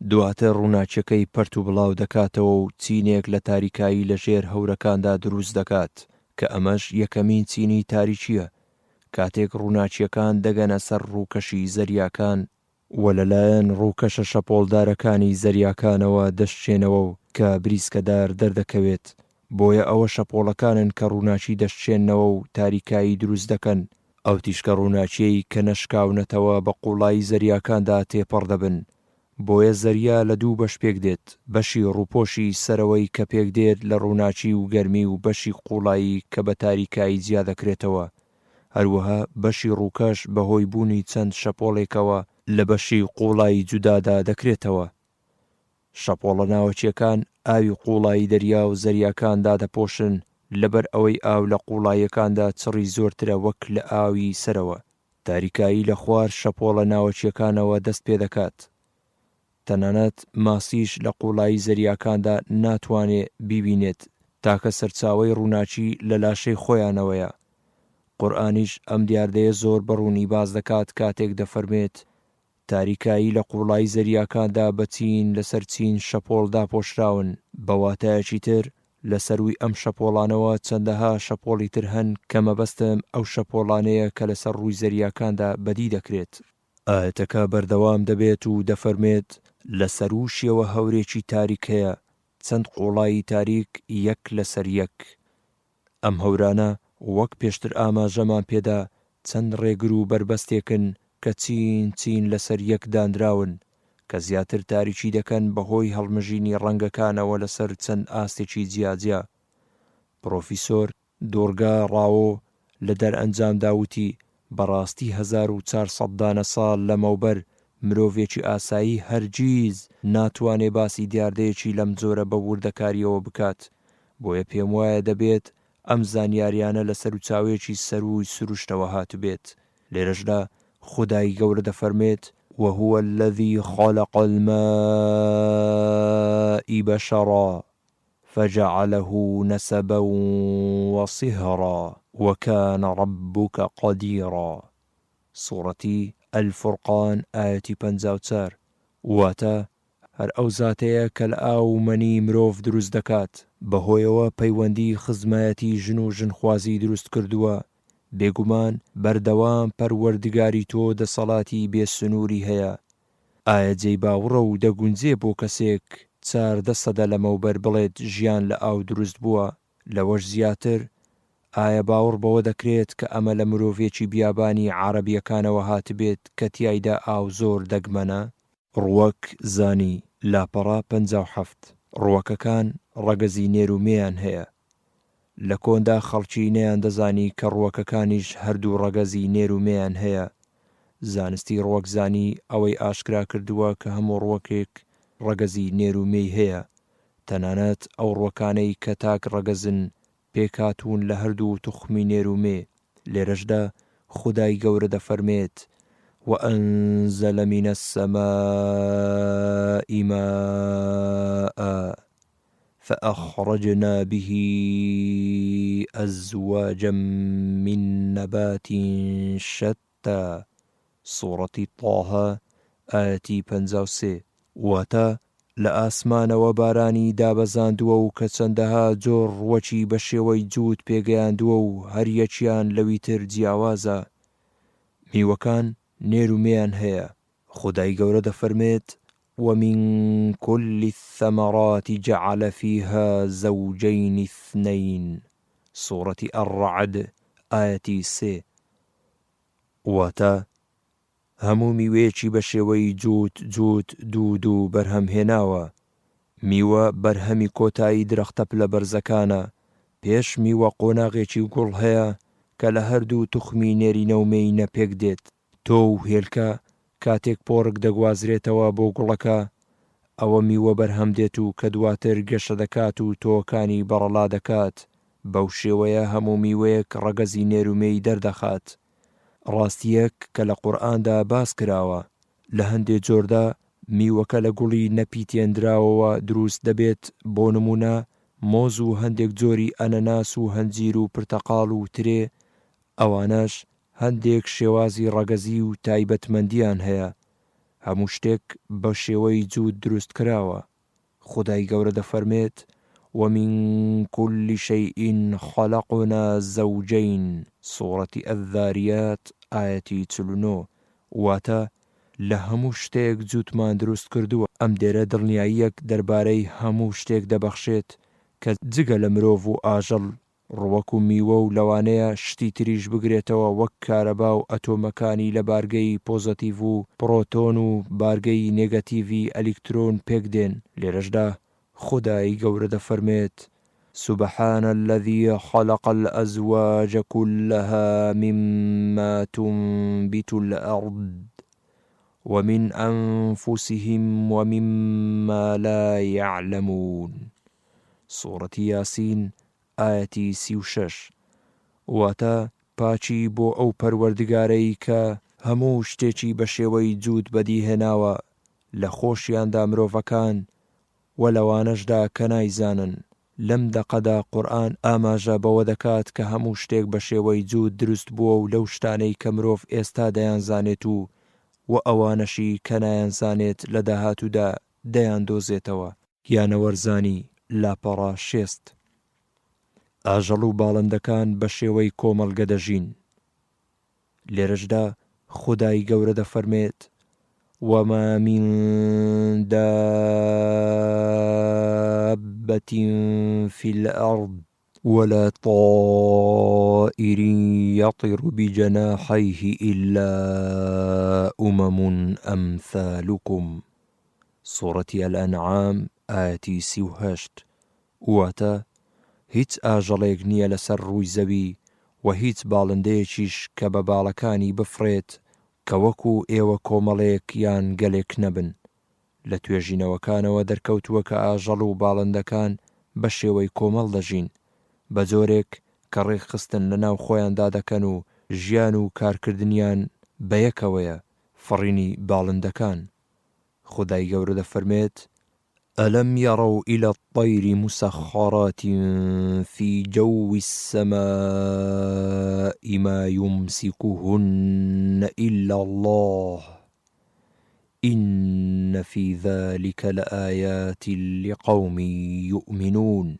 دواتر ڕووناکیەکەی پەرت و بڵاو دەکاتەوە و چینێک لە تاریکایی لە ژێر هەورەکاندا دروست دەکات، کە ئەمەش یەکەمین چینی تاریکییە، کاتێک ڕووناکییەکان دەگەنە سەر ڕووکەشی زەریاکان، و لەلایەن ڕووکەشە شەپۆڵدارەکانی زەریاکانەوە دەشچێنەوە و کە بریسکەدار دەردەکەوێت، بۆیە ئەوە شەپۆڵەکانن کە ڕووناکی دەشچێننەوە و تاریکایی دروست دەکەن، ئەو تیشکە ڕووناکیەی کە نەشکاونەتەوە بە قوڵایی زەریاکاندا تێپەڕ دەبن، بۆیە زەریا لە دوو بەش پێکدێت، بەشی ڕووپۆشی سەرەوەی کە پێکدێت لە ڕووناکی و گەرمی و بەشی قوڵایی کە بە تاریکایی جیا دەکرێتەوە، هەروەها بەشی ڕووکەش بەهۆی بوونی چەند شەپۆڵێکەوە لە بەشی قوڵایی جودادا دەکرێتەوە. شەپۆڵە ناوەکییەکان ئاوی قووڵایی دەریا و زەریاکان دادەپۆشن، لەبەر ئەوەی ئاو لە قووڵاییەکاندا چڕی زۆرترە وەک لە ئاوی سەرەوە. تاریکایی لە خوار شەپۆڵە ناوەکییەکانەوە دەست پێدەکات. تەنانەت ماسیش لە قووڵایی زەریاکاندا ناتوانێ بیبینێت، تاکە سەرچاوەی ڕووناکی لە لاشەی خۆیانەوەیە. قورئانیش ئەم دیاردەیە زۆر بە ڕوونی باس دەکات کاتێک دەفەرموێت، تاریکایی لە قووڵایی زەریاکاندا بە چین لەسەر چین شەپۆڵ داپۆشراون، بە واتایەکی تر لە سەرووی ئەم شەپۆڵانەوە چەندەها شەپۆڵی تر هەن کە مەبەستم ئەو شەپۆڵانەیە کە لەسەر ڕووی زەریاکاندا بەدی دەکرێت. ئایەتەکە بەردەوام دەبێت و دەفەرمێت، لە سەرووشیەوە هەورێکی تاریک هەیە، چەند قووڵایی تاریک یەک لەسەر یەک. ئەم هەورانە وەک پێشتر ئاماژەمان پێدا چەند ڕێگر و بەربەستێکن کە چین چین لەسەر یەک دانراون کە زیاتر تاریکی دەکەن بەهۆی هەڵمژینی ڕەنگەکانەوە لەسەر چەند ئاستێکی جیاجیا. پڕۆفیسۆر دورگا ڕاۆ لە دەرئەنجامدا وتی، بەڕاستی 1400 دانە ساڵ لەمەوبەر مرۆڤێکی ئاسایی هەرگیز ناتوانێ باسی دیاردەیەکی لەم جۆرە بە وردەکارییەوە بکات، بۆیە پێموایە دەبێت ئەم زانیاریانە لە سەروچاوەیەکی سەرووی سروشتەوە هاتبێت. لێرەشدا خودای گەورە دەفەرمێت، وهو الذی خلق الماء بشرا فجعله نسبا وصهرا وکان ربک قدیرا، سوڕەتی، الفرقان، ئایەتی 54، واتە، هەر ئەو زاتەیە کە لە ئاو و مەنی مرۆڤ دروست دەکات. بەهۆیەوە پەیوەندی خزمایەتی ژن و ژنخوازی دروست کردووە، بێگومان بەردەوام پەروەردگاری تۆ دەسەڵاتی بێ سنووری هەیە. ئایا جێی باوڕە و دەگونجێ بۆ کەسێک 14 سەدە لەمەوبەر بڵێت ژیان لە ئاو دروست بووە؟ لەوەش زیاتر، ئایا باوڕ بەوە دەکرێت کە ئەمە لە مرۆڤێکی بیابانی عارەبییەکانەوە هاتبێت کە تیایدا ئاو زۆر دەگمەنە؟ ڕووەک زانی، لاپەڕە 57. ڕووەکەکان ڕەگەزی نێر و مێیان هەیە. لە کۆندا خەڵکی نەیاندەزانی کە ڕووەکەکانیش هەردوو ڕەگەزی نێر و مێیان هەیە. زانستی ڕووەکزانی ئەوەی ئاشکرا کردووە کە هەموو ڕووەکێک ڕەگەزی نێر و مێی هەیە. تەنانەت ئەو ڕووەکانەی کە تاک ڕەگەزن پێکهاتوون لە هەردوو توخمی نێر و مێ، لێرەشدا خودای گەورە دەفەرمێت، وأنزل من السماء ماء فأخرجنا به أزواجا من نبات شتى، سوڕەتی طه ئایەتی 53. واتە، لە ئاسمانەوە بارانی دابەزاندووە و کە چەندەها جۆر ڕووەکی بە شێوەی جووت پێگەیاندووە و هەر یەکیان لەوی تر جیاوازە. میوەکان نێر و مێیان هەیە. خودای گەورە دەفەرمێت، ومن کل الثمرات جعل فیها زوجین اثنین، سوڕەتی الرعد ئایەتی سێ. واتە، هەموو میوەیەکی بە شێوەی جووت جووت دوو دوو بەرهەم هێناوە. میوە بەرهەمی کۆتایی درەختە پلە بەرزەکانە. پێش میوە قۆناغێکی گوڵ هەیە کە لە هەردوو توخمی نێرینە و مێینە پێک دێت. تۆو و هێلکە کاتێک پۆڕک دەگوازرێتەوە بۆ گوڵەکە ئەوە میوە بەرهەم دێت و کە دواتر گەشە دەکات و تۆوەکانی بەڕەڵا دەکات بەو شێوەیە هەموو میوەیەک ڕەگەزی نێر و مێی دەردەخات. ڕاستییەک کە لە قورئاندا باس کراوە، لە هەندێ جۆردا میوەکە لە گوڵی نەپیتێندراوەوە دروست دەبێت بۆ نموونە مۆز و هەندێک جۆری ئەنەناس و هەنجیر و پرتەقاڵ و ترێ ئەوانەش هەندێک شێوازی ڕەگەزی و تایبەتمەندیان هەیە هەموو شتێک بە شێوەی جووت دروست کراوە. خودای گەورە دەفەرمێت، ومن کل شیء خلقنا زوجین، سوڕەتی الذاریات ئایەتی 49، واتە، لە هەموو شتێک جووتمان دروست کردووە. ئەم دێرە دڵنیاییەک دەربارەی هەموو شتێک دەبەخشێت کە جگە لە مرۆڤ و ئاژەڵ ڕووەک و میوە و لەوانەیە شتی تریش بگرێتەوە وەک کارەبا و ئەتۆمەکانی لە بارگەی پۆزەتیڤ و پڕۆتۆن و بارگەی نێگەتیڤی ئەلیکترۆن پێک دێن، لێرەشدا خودای گەورە دەفەرمێت، سبحان الذی خلق الازواج کلها مما تنبت الارض ومن انفسهم ومما لا یعلمون. سوڕەتی یاسین ئایەتی 36 واتە، پاکی بۆ ئەو پەروەردگارەی کە هەموو شتێکی بە شێوەی جووت بەدیهێناوە لە خۆشیاندا مرۆڤەکان وە لەوانەشدا کە نایزانن، لەم دەقەدا قورئان ئاماژە بەوە دەکات کە هەموو شتێک بە شێوەی جووت دروست بووە و لەو شتانەی کە مرۆڤ ئێستا دەیانزانێت و وە ئەوانەشی کە نایانزانێت لە داهاتوودا دەیاندۆزێتەوە. گیانەوەرزانی، لاپەڕە شێست. ئاژەڵ و باڵندەکان بە شێوەی کۆمەڵگە دەژین. لێرەشدا خودای گەورە دەفەرمێت، وما من دابة فی الارض ولا طائر یطیر بجناحیه الا امم امثالکم، سوڕەتی الانعام ئایەتی 38، واتە، هیچ ئاژەڵێک نییە لەسەر ڕووی زەوی وە هیچ باڵندەیەکیش کە بە باڵەکانی بفڕێت کە وەکو ئێوە کۆمەڵێک یان گەلێک نەبن. لە توێژینەوەکانەوە دەرکەوتووە کە ئاژەڵ و باڵندەکان بە شێوەی کۆمەڵ دەژین، بە جۆرێک کە ڕێکخستن لە ناو خۆیاندا دەکەن و ژیان و کارکردنیان بە یەکەوەیە، فڕینی باڵندەکان. خودای گەورە دەفەرمێت، ألم يروا إلى الطير مسخرات في جو السماء ما يمسكهن إلا الله ان فی ذلک لآیات لقوم یومنون.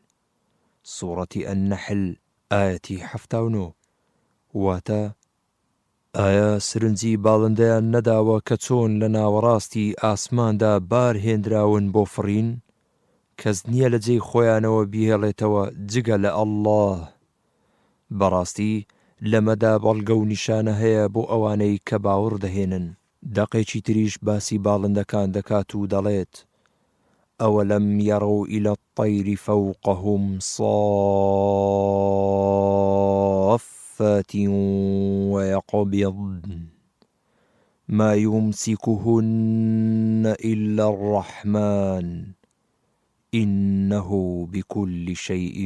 سوڕەتی النحل ئایەتی 79 واتە، ئایا سرنجی باڵندەیان نەداوە کە چۆن لە ناوەڕاستی ئاسماندا بار هێنراون بۆ فڕین؟ کەس نییە لە جێی خۆیانەوە بیهێڵێتەوە جگە لە اللە. بەڕاستی لەمەدا بەڵگە و نیشانە هەیە بۆ ئەوانەی کە باوڕ دەهێنن. دەقێکی تریش باسی باڵندەکان دەکات و دەڵێت، ئەوەلەم یەرەو الی الطیر فوقهم صافات ویقبضن ما یمسکهن الا الرحمن انه بکل شیء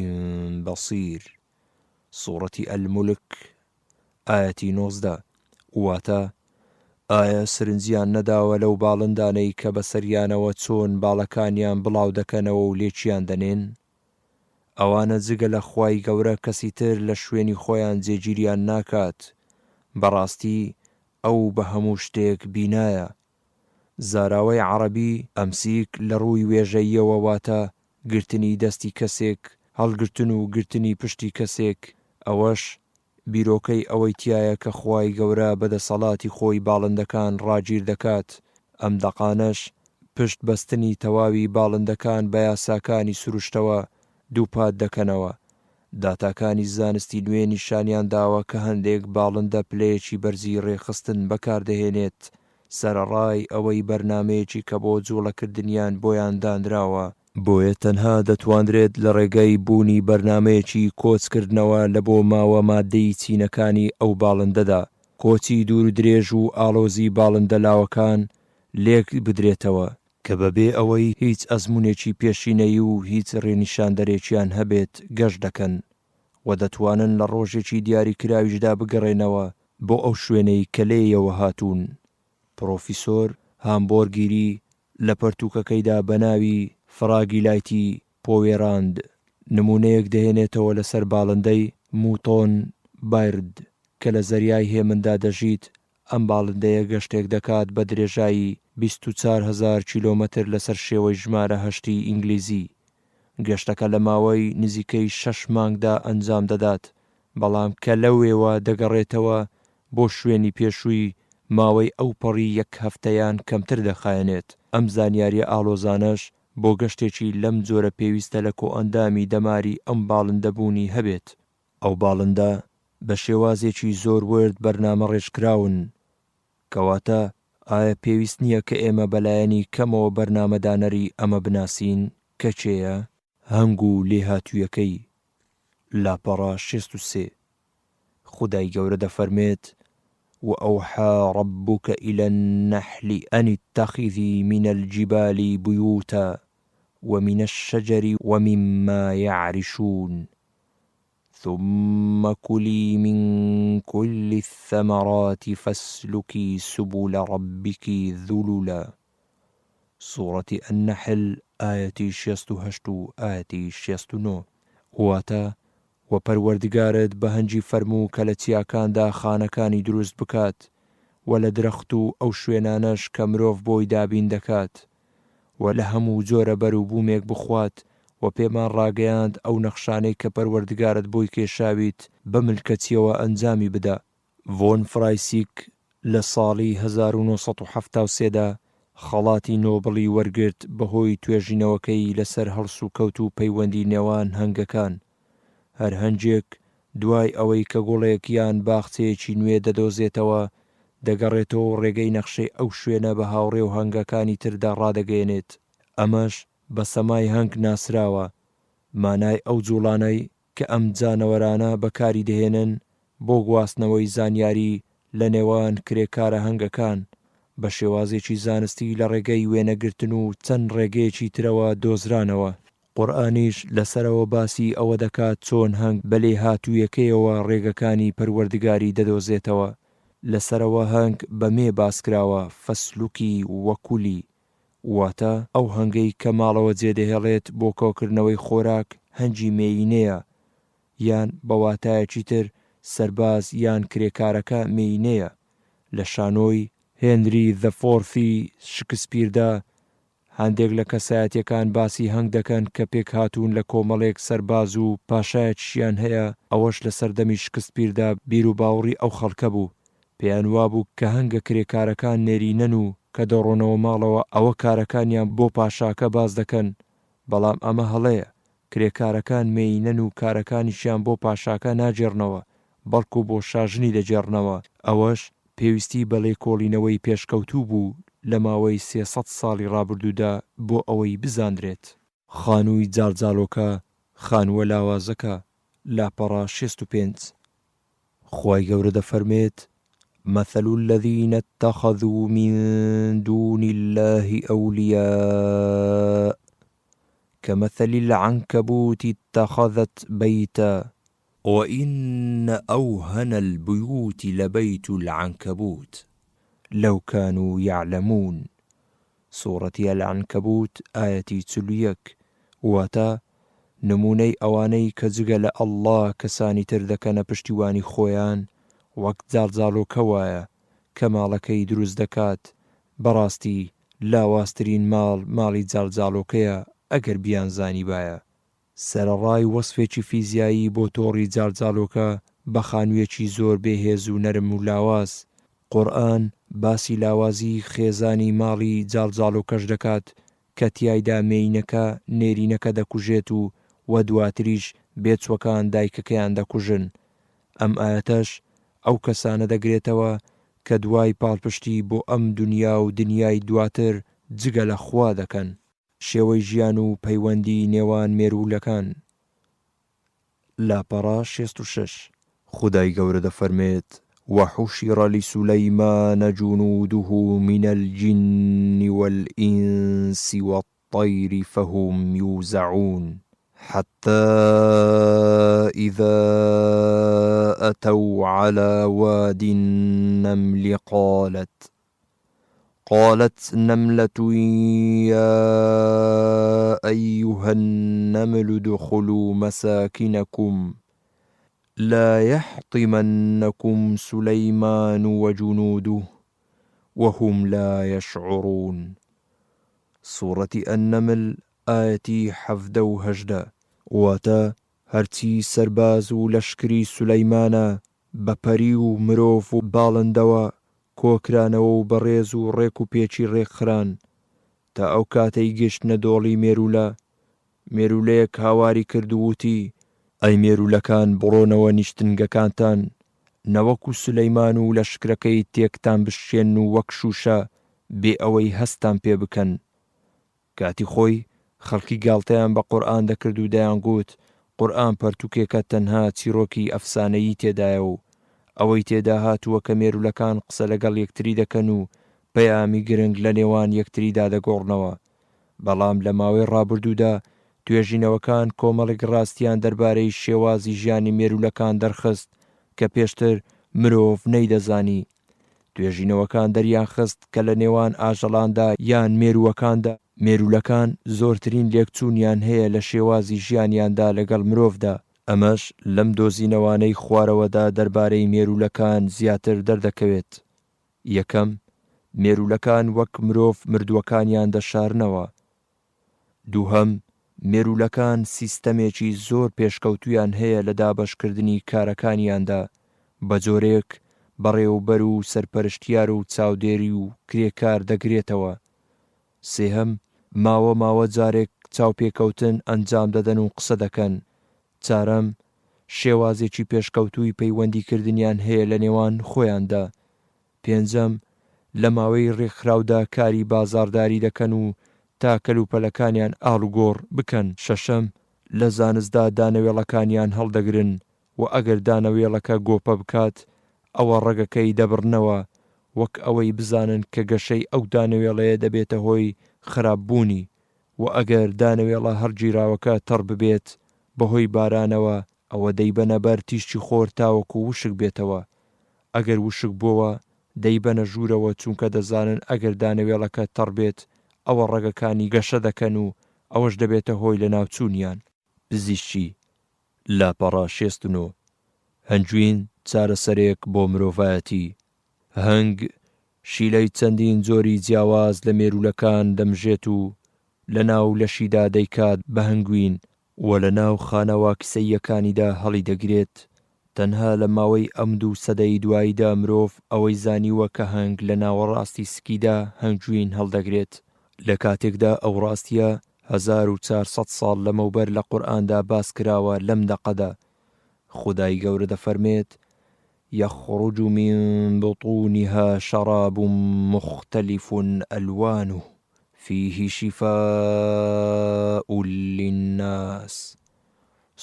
بصیر، سوڕەتی الملک ئایەتی 19، واتە، ئایا سرنجیان نەداوە لەو باڵندانەی کە بەسەریانەوە چۆن باڵەکانیان بڵاو دەکەنەوە و لێکیان دەنێن؟ ئەوانە جگە لە خوای گەورە کەسی تر لە شوێنی خۆیان جێگیریان ناکات، بەڕاستی ئەو بە هەموو شتێک بینایە. زاراوەی عەڕەبی، ئەمسیک، لە ڕووی وێژەییەوە واتە گرتنی دەستی کەسێک، هەڵگرتن و گرتنی پشتی کەسێک، ئەوەش بیرۆکەی ئەوەی تیایە کە خوای گەورە بە دەسەڵاتی خۆی باڵندەکان ڕاگیر دەکات، ئەم دەقانەش پشت بەستنی تەواوی باڵندەکان بە یاساکانی سروشتەوە دووپات دەکەنەوە. داتاکانی زانستی نوێ نیشانیان داوە کە هەندێک باڵندە پلەیەکی بەرزی ڕێکخستن بەکاردەهێنێت سەرەڕای ئەوەی بەرنامەیەکی کە بۆ جوڵەکردنیان بۆیان دانراوە، بۆیە تەنها دەتوانرێت لە ڕێگای بوونی بەرنامەیەکی کۆچکردنەوە لە بۆ ماوە ماددەیی چینەکانی ئەو باڵندەدا، کۆچی دوورودرێژ و ئاڵۆزی باڵندە لاوەکان لێک بدرێتەوە، کە بەبێ ئەوەی هیچ ئەزموونێکی پێشینەیی و هیچ ڕێنیشاندەرێکیان هەبێت گەشت دەکەن و دەتوانن لە ڕۆژێکی دیاریکراویشدا بگەڕێنەوە بۆ ئەو شوێنەی کە لێیەوە هاتوون. پڕۆفیسۆر هامبۆرگیری لە پەرتووکەکەیدا بە ناوی فراگیلایتی پۆوێراند نموونەیەک دەهێنێتەوە لەسەر باڵندەی موتۆن بایرد کە لە زەریای هێمندا دەژیت، ئەم باڵندەیە گەشتێک دەکات بە درێژایی 24 هەزار کیلۆمەتر لەسەر شێوەی ژمارە هەشتی ئینگلیزی. گەشتەکە لە ماوەی نزیکەی شەش مانگدا ئەنجام دەدات، بەڵام کە لەوێوە دەگەڕێتەوە بۆ شوێنی پێشووی ماوەی ئەوپەڕی یەک هەفتە یان کەمتر دەخایەنێت، ئەم زانیارییە ئاڵۆزانەش بۆ گەشتێکی لەم جۆرە پێویستە لە کۆئەندامی دەماری ئەم باڵندە بوونی هەبێت. ئەو باڵندە بە شێوازێکی زۆر ورد بەرنامەڕێژکراون، کەواتە ئایا پێویست نییە کە ئێمە بەلایەنی کەمەوە بەرنامەدانەری ئەمە بناسین کە کێیە؟ هەنگ و لێهاتوویەکەی، لاپەڕە 63. خودای گەورە دەفەرمێت، وأوحی ربک الی النحل ان اتخذی من الجبال بیوتا ومن الشجر ومما یعرشون ثم کلی من کل الثمرات فاسلکی سبل ربک ذللا سوڕەتی النحل ئایەتی 68 و ئایەتی 69 واتە، وە پەروەردگارت بە هەنگی فەرموو کە لە چیاکاندا خانەکانی دروست بکات وە لە درەخت و ئەو شوێنانەش کە مرۆڤ بۆی دابین دەکات وە لە هەموو جۆرە بەروبوومێک بخوات وە پێمان ڕاگەیاند ئەو نەخشانەی کە پەروەردگارت بۆی کێشاویت بە ملکەچیەوە ئەنجامی بدە. ڤۆن فرایسیک لە ساڵی 1973 دا خەڵاتی نۆبڵی وەرگرت بەهۆی توێژینەوەکەی لەسەر هەڵسوکەوت و پەیوەندی نێوان هەنگەکان. هەر هەنگێک دوای ئەوەی کە گوڵێک یان باخچەیەکی نوێ دەدۆزێتەوە، دەگەڕێتەوە و ڕێگەی نەخشەی ئەو شوێنە بە هاوڕێ و هەنگەکانی تردا ڕادەگەیەنێت. ئەمەش بە سەمای هەنگ ناسراوە. مانای ئەو جووڵانەی کە ئەم جانەوەرانە بەکاری دەهێنن بۆ گواستنەوەی زانیاری لە نێوان کرێکارە هەنگەکان بە شێوازێکی زانستی لە ڕێگەی وێنەگرتن و چەند ڕێگەیەکی ترەوە دۆزرانەوە. قورئانیش لە سەرەوە باسی ئەوە دەکات چۆن هەنگ بە لێهاتوویەکەیەوە ڕێگەکانی پەروەردگاری دەدۆزێتەوە. لە سەرەوە هەنگ بە مێ باسکراوە، فاسلکی وکلی، واتە، ئەو هەنگەی کە ماڵەوە جێدەهێڵێت بۆ کۆکردنەوەی خۆراک هەنگی مێیینەیە، یان بە واتایەکی تر سەرباز یان کرێکارەکە مێیینەیە. لە شانۆی، هێنری زە فۆرثی شکسپیردا، هەندێک لە کەسایەتیەکان باسی هەنگ دەکەن کە پێکهاتوون لە کۆمەڵێک سەرباز و پاشایەکیشیان هەیە، ئەوەش لە سەردەمی شکسپیردا بیروباوڕی ئەو خەڵکە بوو، پێیان وابوو کە هەنگە کرێکارەکان نێرینەن و کە دەڕۆنەوە ماڵەوە ئەوە کارەکانیان بۆ پاشاکە باس دەکەن، بەڵام ئەمە هەڵەیە، کرێکارەکان مێینەن و کارەکانیشیان بۆ پاشاکە ناگێڕنەوە، بەڵکو بۆ شاژنی دەگێڕنەوە، ئەوەش پێویستی بە لێکۆڵینەوەی پێشکەوتوو بوو لە ماوەی 300 ساڵی ڕابردوودا بۆ ئەوەی بزانرێت. خانووی جاڵجاڵۆکە، خانووە لاوازەکە، لاپەڕە 65. خوای گەورە دەفەرمێت، مثل الذین اتخذوا من دون اللە اولیاء کمثل العنکبوت اتخذت بیتا وان اوهن البیوت لبیت العنکبوت لو کانوا یعلمون سوڕەتی العنکبوت ئایەتی 41 واتە، نموونەی ئەوانەی کە جگە لە اللە کەسانی تر دەکەنە پشتیوانی خۆیان وەک جاڵجاڵۆکە وایە کە ماڵەکەی دروست دەکات، بەڕاستی لاوازترین ماڵ ماڵی جاڵجاڵۆکەیە ئەگەر بیانزانیبایە. سەرەڕای وەسفێکی فیزیایی بۆ تۆڕی جاڵجاڵۆکە بە خانوویەکی زۆر بێ هێز و نەرم و لاواز، قورئان باسی لاوازیی خێزانی ماڵی جاڵجاڵۆکەش دەکات کە تیایدا مێینەکە نێرینەکە دەکوژێت و و دواتریش بێچوەکان دایکەکەیان دەکوژن. ئەم ئایەتەش ئەو کەسانە دەگرێتەوە کە دوای پاڵپشتی بۆ ئەم دونیا و دنیای دواتر جگە لە خوا دەکەن. شێوەی ژیان و پەیوەندی نێوان مێروولەکان، لاپەڕە 66. خودای گەورە دەفەرمێت، وحشر لسلیمان جنوده من الجن والانس والطیر فهم یوزعون حتی اذا اتوا علی وادی النمل قالت قالت نملة يا أيها النمل ادخلوا مساكنكم لا يحطمنكم سليمان وجنوده وهم لا يشعرون سوڕەتی النمل ئایەتی 17 و 18. واتە، هەرچی سەرباز و لەشکری سولەیمانە بە پەری و مرۆڤ و باڵندەوە کۆکرانەوە و بە ڕێز و ڕێک و پێکی ڕێکخران تا ئەو کاتەی گەشتنە دۆڵی مێروولە، مێروولەیەک هاواری کرد و وتی، ئەی مێروولەکان بڕۆنەوە نیشتنگەکانتان، نەوەکو سولەیمان و لەشکرەکەی تێکتان بشکێنن و وەک شووشە بێ ئەوەی هەستتان پێ بکەن. کاتی خۆی خەڵکی گاڵتەیان بە قورئان دەکرد و دەیانگوت قورئان پەرتوکێکە تەنها چیڕۆکی ئەفسانەیی تێدایە و ئەوەی تێدا هاتووە کە مێروولەکان قسە لەگەڵ یەکتری دەکەن و پەیامی گرنگ لە نێوان یەکتریدا دەگۆڕنەوە بەڵام لە ماوەی ڕابردوودا توێژینەوەکان کۆمەڵێک ڕاستیان دەربارەی شێوازی ژیانی مێروولەکان دەرخست کە پێشتر مرۆڤ نەیدەزانی. توێژینەوەکان دەریانخست کە لە نێوان ئاژەڵاندا یان مێرووەکاندا، مێروولەکان زۆرترین لێکچوونیان هەیە لە شێوازی ژیانیاندا لەگەڵ مرۆڤدا، ئەمەش لەم دۆزینەوانەی خوارەوەدا دەربارەی مێروولەکان زیاتر دەردەکەوێت، یەکەم، مێروولەکان وەک مرۆڤ مردووەکانیان دەشارنەوە، دووهەم، مێروولەکان سیستەمێکی زۆر پێشکەوتوویان هەیە لە دابەشکردنی کارەکانیاندا، بە جۆرێک بەڕێوبەر و سەرپەرشتیار و چاودێری و کرێکار دەگرێتەوە. سێهەم، ماوە ماوە جارێک چاوپێکەوتن ئەنجام دەدەن و قسە دەکەن. چارەم، شێوازێکی پێشکەوتووی پەیوەندیکردنیان هەیە لە نێوان خۆیاندا. پێنجەم، لە ماوەی رێکخراودا کاری بازاڕداری دەکەن و تا کەلوپەلەکانیان ئاڵوگۆڕ بکەن. شەشەم، لە زانستدا دانەوێڵەکانیان هەڵدەگرن و ئەگەر دانەوێڵەکە گۆپە بکات ئەوە ڕەگەکەی دەبڕنەوە وەک ئەوەی بزانن کە گەشەی ئەو دانەوێڵەیە دەبێتە هۆی خراپ بوونی و ئەگەر دانەوێڵە هەڕگیراوەکە تەڕ ببێت بەهۆی بارانەوە ئەوە دەیبەنە بەر تیشکی خۆر تاوەکو وشک بێتەوە ئەگەر وشک بۆوە دەیبەنە ژوورەوە چونکە دەزانن ئەگەر دانەوێڵەکە تەڕ بێت ئەوە ڕەگەکانی گەشە دەکەن و ئەوەش دەبێتە هۆی لەناوچوونیان. پزیشکی، لاپەڕە 69، هەنگوین چارەسەرێک بۆ مرۆڤایەتی هەنگ شیلەی چەندین جۆری جیاواز لە مێروولەکان دەمژێت و. لە ناو لەشیدا دەیکات بە هەنگوین و لە ناو خانە واکسەییەکانیدا هەڵیدەگرێت. تەنها لە ماوەی ئەم دوو سەدەی دواییدا مرۆڤ ئەوەی زانیوە کە هەنگ لە ناوەڕاستی سکیدا هەنگوین هەڵدەگرێت، لە کاتێکدا ئەو ڕاستییە 1400 ساڵ لەمەوبەر لە قورئاندا باس کراوە لەم دەقەدا خودای گەورە دەفەرمێت، یخرج من بطونها شراب مختلف الوانه فیه شفاء للناس،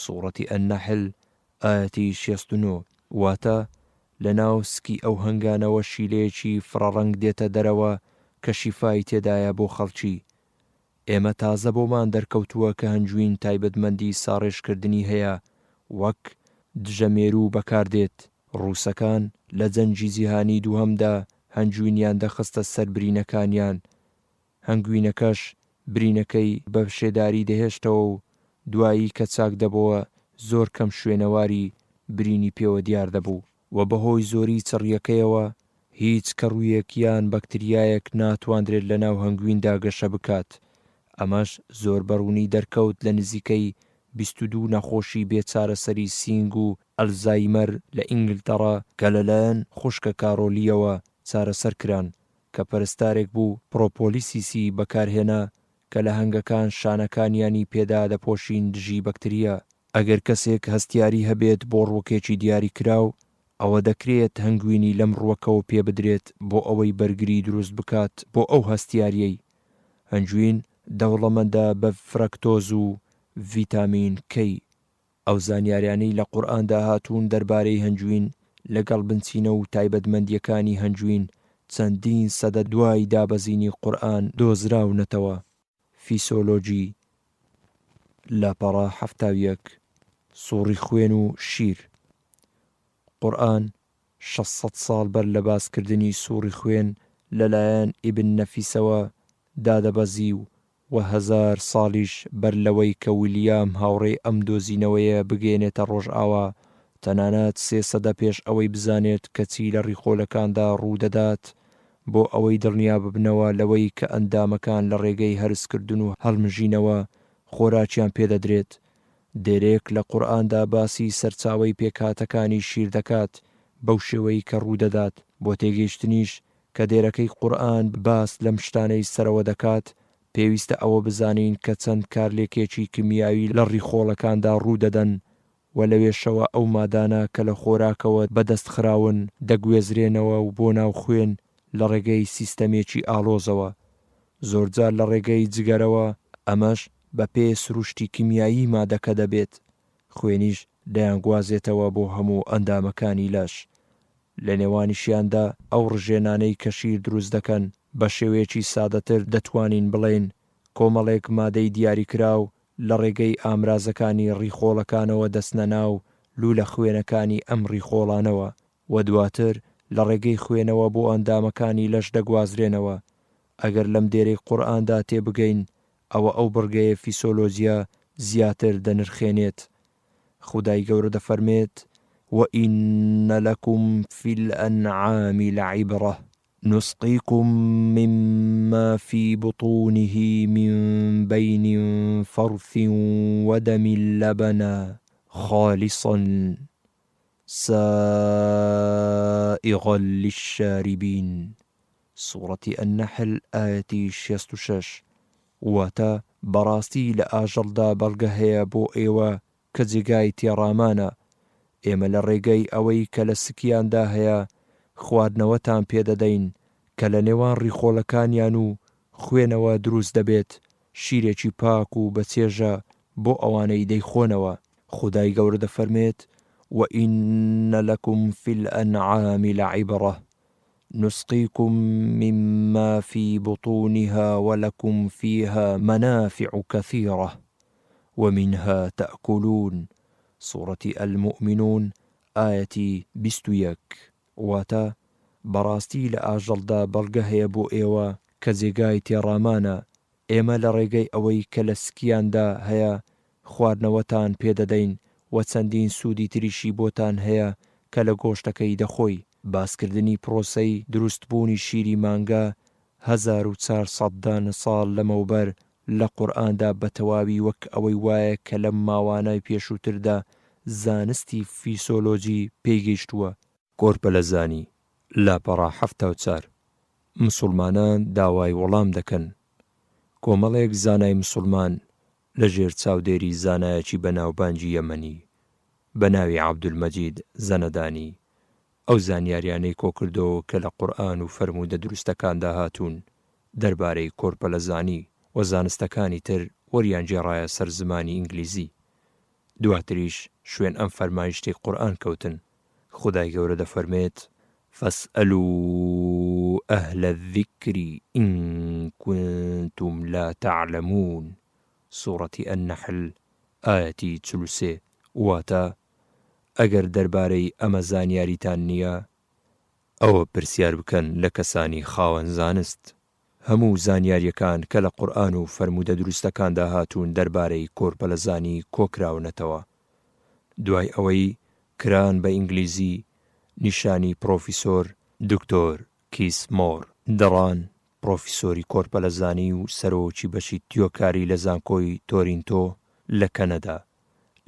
سوڕەتی النحل ئایەتی 69، واتە، لەناو سکی ئەو هەنگانەوە شیلەیەکی فرەڕەنگ دێتە دەرەوە کە شیفای تێدایە بۆ خەڵکی. ئێمە تازە بۆمان دەرکەوتووە کە هەنجوین تایبەتمەندی ساڕێژکردنی هەیە وەک دژە مێروو بەکاردێت، ڕووسەکان لە جەنگی جیهانی دووهەمدا هەنجوینیان دەخستە سەر برینەکانیان، هەنگوینەکەش برینەکەی بە شێداری دەهێشتەوە و دوایی کە چاک دەبۆوە زۆر کەم شوێنەواری برینی پێوە دیار دەبوو. وە بەهۆی زۆری چڕییەکەیەوە هیچ کەڕوویەک یان بەکتریایەک ناتواندرێت لەناو هەنگویندا گەشە بکات، ئەمەش زۆر بەڕوونی دەرکەوت لە نزیکەی 22 نەخۆشی بێ چارەسەری سینگ و ئەلزایمەر لە ئینگلتەڕا کە لەلایەن خوشکە کارۆلییەوە چارەسەر کران کە پەرستارێک بوو پرۆپۆلیسیسی بەکارهێنا کە لە هەنگەکان شانەکانیانی پێدا دەپۆشین دژی بەکتریا. ئەگەر کەسێک هەستیاری هەبێت بۆ ڕووەکێکی دیاریکراو، ئەوە دەکرێت هەنگوینی لەم ڕووەکەوە پێ بدرێت بۆ ئەوەی بەرگری دروست بکات بۆ ئەو هەستیاریەی. هەنگوین دەوڵەمەندە بە فرەکتۆز و ڤیتامین کەی. ئەو زانیاریانەی لە قورئاندا هاتوون دەربارەی هەنگوین لەگەڵ بنچینە و تایبەتمەندییەکانی هەنگوین چەندین سەدە دوای دابەزینی قورئان دۆزراونەتەوە. فیسۆلۆجی، لاپەڕە 71، سوڕی خوێن و شیر. قورئان 600 ساڵ بەر لە باسکردنی سوڕی خوێن لەلایەن ئیبن نەفیسەوە دادەبەزی و و هەزار ساڵیش بەر لەوەی کە ویلیام هاوڕێی ئەم دۆزینەوەیە بگەیەنێتە ڕۆژئاوا، تەنانەت سێ سەدە پێش ئەوەی بزانێت کە چی لە ڕیخۆلەکاندا ڕوو دەدات، بۆ ئەوەی دڵنیا ببنەوە لەوەی کە ئەندامەکان لە ڕێگەی هەرسکردن و هەڵمژینەوە خۆراکیان پێ دەدرێت. دێرێک لە قورئاندا باسی سەرچاوەی پێکهاتەکانی شیر دەکات بەو شێوەی کە ڕوو دەدات، بۆ تێگەیشتنیش کە دێرەکەی قورئان باس لەم شتانەی سەرەوە دەکات، پێویستە ئەوە بزانین کە چەند کارلێکێکی کیمیاوی لە ڕیخۆڵەکاندا ڕوو دەدەن و لەوێشەوە ئەو مادانە کە لە خۆراکەوە بەدەست خراون دەگوێزرێنەوە و بۆ ناو خوێن لە ڕێگەی سیستەمێکی ئاڵۆزەوە زۆرجار لە ڕێگەی جگەرەوە، ئەمەش بە پێ سروشتی کیمیایی مادەکە دەبێت، خوێنیش دەیانگوازێتەوە بۆ هەموو ئەندامەکانی لەش. لە نێوانیشیاندا ئەو ڕژێنانەی کە شیر دروست دەکەن، بە شێوەیەکی سادەتر دەتوانین بڵێین کۆمەڵێک مادەی دیاریکراو لە ڕێگەی ئامرازەکانی ڕیخۆڵەکانەوە دەچنە ناو لوولە خوێنەکانی ئەم ڕیخۆڵانەوە و دواتر لە ڕێگەی خوێنەوە بۆ ئەندامەکانی لەش دەگوازرێنەوە. ئەگەر لەم دێرەی قورئاندا تێبگەین ئەوە ئەو بڕگەیە فیسۆلۆجیە زیاتر دەنرخێنێت. خودای گەورە دەفەرمێت، وَإِنَّ لَکُمْ فِی الْأَنْعَامِ لَعِبْرَةً نُسْقِیکُم مِّمَّا فِی بُطُونِهِ مِن بَیْنِ فَرْثٍ وَدَمٍ لَّبَنًا خَالِصًا سَائِغًا لِّلشَّارِبِینَ، سوڕەتی النحل ئایەتی 66، واتە، بەڕاستی لە ئاژەڵدا بەڵگە هەیە بۆ ئێوە کە جێگای تێڕامانە، ئێمە لە ڕێگەی ئەوەی کە لە سکیاندا هەیە خواردنەوەتان پێ دەدەین کە لە نێوان ڕیخۆڵەکانیان و خوێنەوە دروست دەبێت، شیرێکی پاک و بەچێژە بۆ ئەوانەی دەیخۆنەوە. خودای گەورە دەفەرمێت، وَإِنَّ لَکُمْ فِی الْأَنْعَامِ لَعِبْرَةً نسقیکم مما فی بطونها ولکم فیها منافع کثیرە ومنها تاکلون، سوڕەتی المومنون ئایەتی 21. واتە، بەڕاستی لە ئاژەڵدا بەڵگە هەیە بۆ ئێوە کە جێگای تێڕامانە، ئێمە لە ڕێگەی ئەوەی کە لە سکیاندا هەیە خواردنەوەتان پێ دەدەین و چەندین سوودی تریشی بۆتان هەیە کە لە گۆشتەکەی دەخۆی. باسکردنی پرۆسەی دروستبوونی شیری مانگا 1400 دانە ساڵ لەمەوبەر لە قورئاندا بە تەواوی وەک ئەوەی وایە کە لەم ماوانای پێشووتردا زانستی فیسۆلۆجی پێی گەیشتووە. کۆرپەلەزانی، لاپەڕە 74، مسوڵمانان داوای وەڵام دەکەن. کۆمەڵێک زانای مسوڵمان لە ژێر چاودێری زانایەکی بەناوبانگی یەمەنی بە ناوی عەبدولمەجید زەنەدانی ئەو زانیاریانەی کۆکردەوە کە لە قورئان و فەرموودە دروستەکاندا هاتوون دەربارەی کۆرپەلەزانی و زانستەکانی تر وەریانگێڕایە سەر زمانی ئینگلیزی دواتریش شوێن ئەم فەرمایشتەی قورئان کەوتن خودای گەورە دەفەرمێت، فاسئلوا اهل الذکر ان کنتم لا تعلمون، سوڕەتی النحل ئایەتی 43، واتە، ئەگەر دەربارەی ئەمە زانیاریتان نییە، ئەوە پرسیار بکەن لە کەسانی خاوەن زانست، هەموو زانیارییەکان کە لە قورئان و فەرموودە دروستەکاندا هاتوون دەربارەی کۆرپەلەزانی کۆکراونەتەوە دوای ئەوەی کران بە ئینگلیزی نیشانی پڕۆفیسۆر دکتۆر کیس مۆر دڕان پڕۆفیسۆری کۆرپەلەزانی و سەرۆکی بەشی تیۆکاری لە زانکۆی تۆرینتۆ لە کەنەدا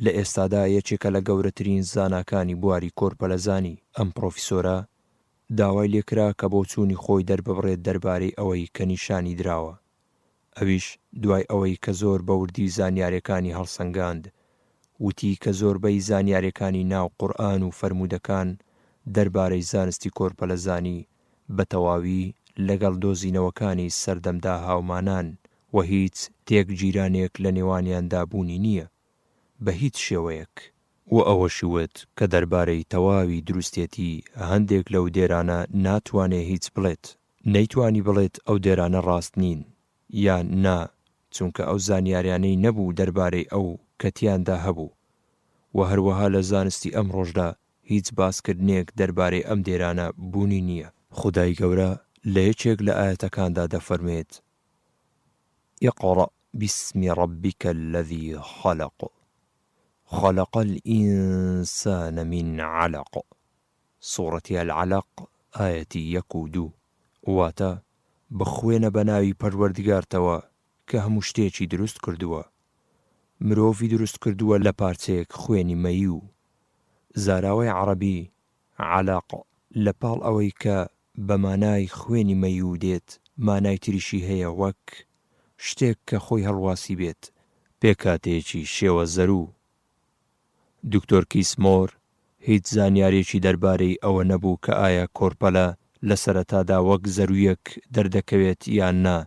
لە ئێستادا یەکێکە لە گەورەترین زاناکانی بواری کۆرپەلەزانی ئەم پڕۆفیسۆرە داوای لێکرا کە بۆچوونی خۆی دەرببڕێت دەربارەی ئەوەی کە نیشانی دراوە، ئەویش دوای ئەوەی کە زۆر بە وردی زانیارێکانی هەڵسەنگاند، وتی کە زۆربەی زانیارێکانی ناو قورئان و فەرموودەکان دەربارەی زانستی کۆرپەلەزانی بە تەواوی لەگەڵ دۆزینەوەکانی سەردەمدا هاومانان و هیچ تێکگیرانێک لە نێوانیاندا بوونی نییە بە هیچ شێوەیەک. وە ئەوەشی وت کە دەربارەی تەواوی دروستێتی هەندێک لەو دێرانە ناتوانێ هیچ بڵێت، نەیتوانی بڵێت ئەو دێرانە ڕاست نین یان نا چونکە ئەو زانیاریانەی نەبوو دەربارەی ئەو کە تیاندا هەبوو وە هەروەها لە زانستی ئەمڕۆشدا هیچ باسکردنێک دەربارەی ئەم دێرانە بوونی نییە. خودای گەورە لە یەکێک لە ئایەتەکاندا دەفەرموێت، اقرأ باسم ربک الذی خلق. خلق الانسان من علق، سوڕەتی العلق ئایەتی یەک و دوو، واتە، بخوێنە بە ناوی پەروەردگارتەوە کە هەموو شتێکی دروست کردووە، مرۆڤی دروست کردووە لە پارچەیەک خوێنی مەییو. زاراوەی عەڕەبی، علق، لە پاڵ ئەوەی کە بە مانای خوێنی مەییو دێت، مانای تریشی هەیە وەک، شتێک کە خۆی هەڵواسیبێت. پێکهاتەیەکی شێوە زەروو. دکتۆر کیس مۆر هیچ زانیارییەکی دەربارەی ئەوە نەبوو کە ئایا کۆرپەلە لە سەرەتادا وەک زەروویەک دەردەکەوێت یان نا.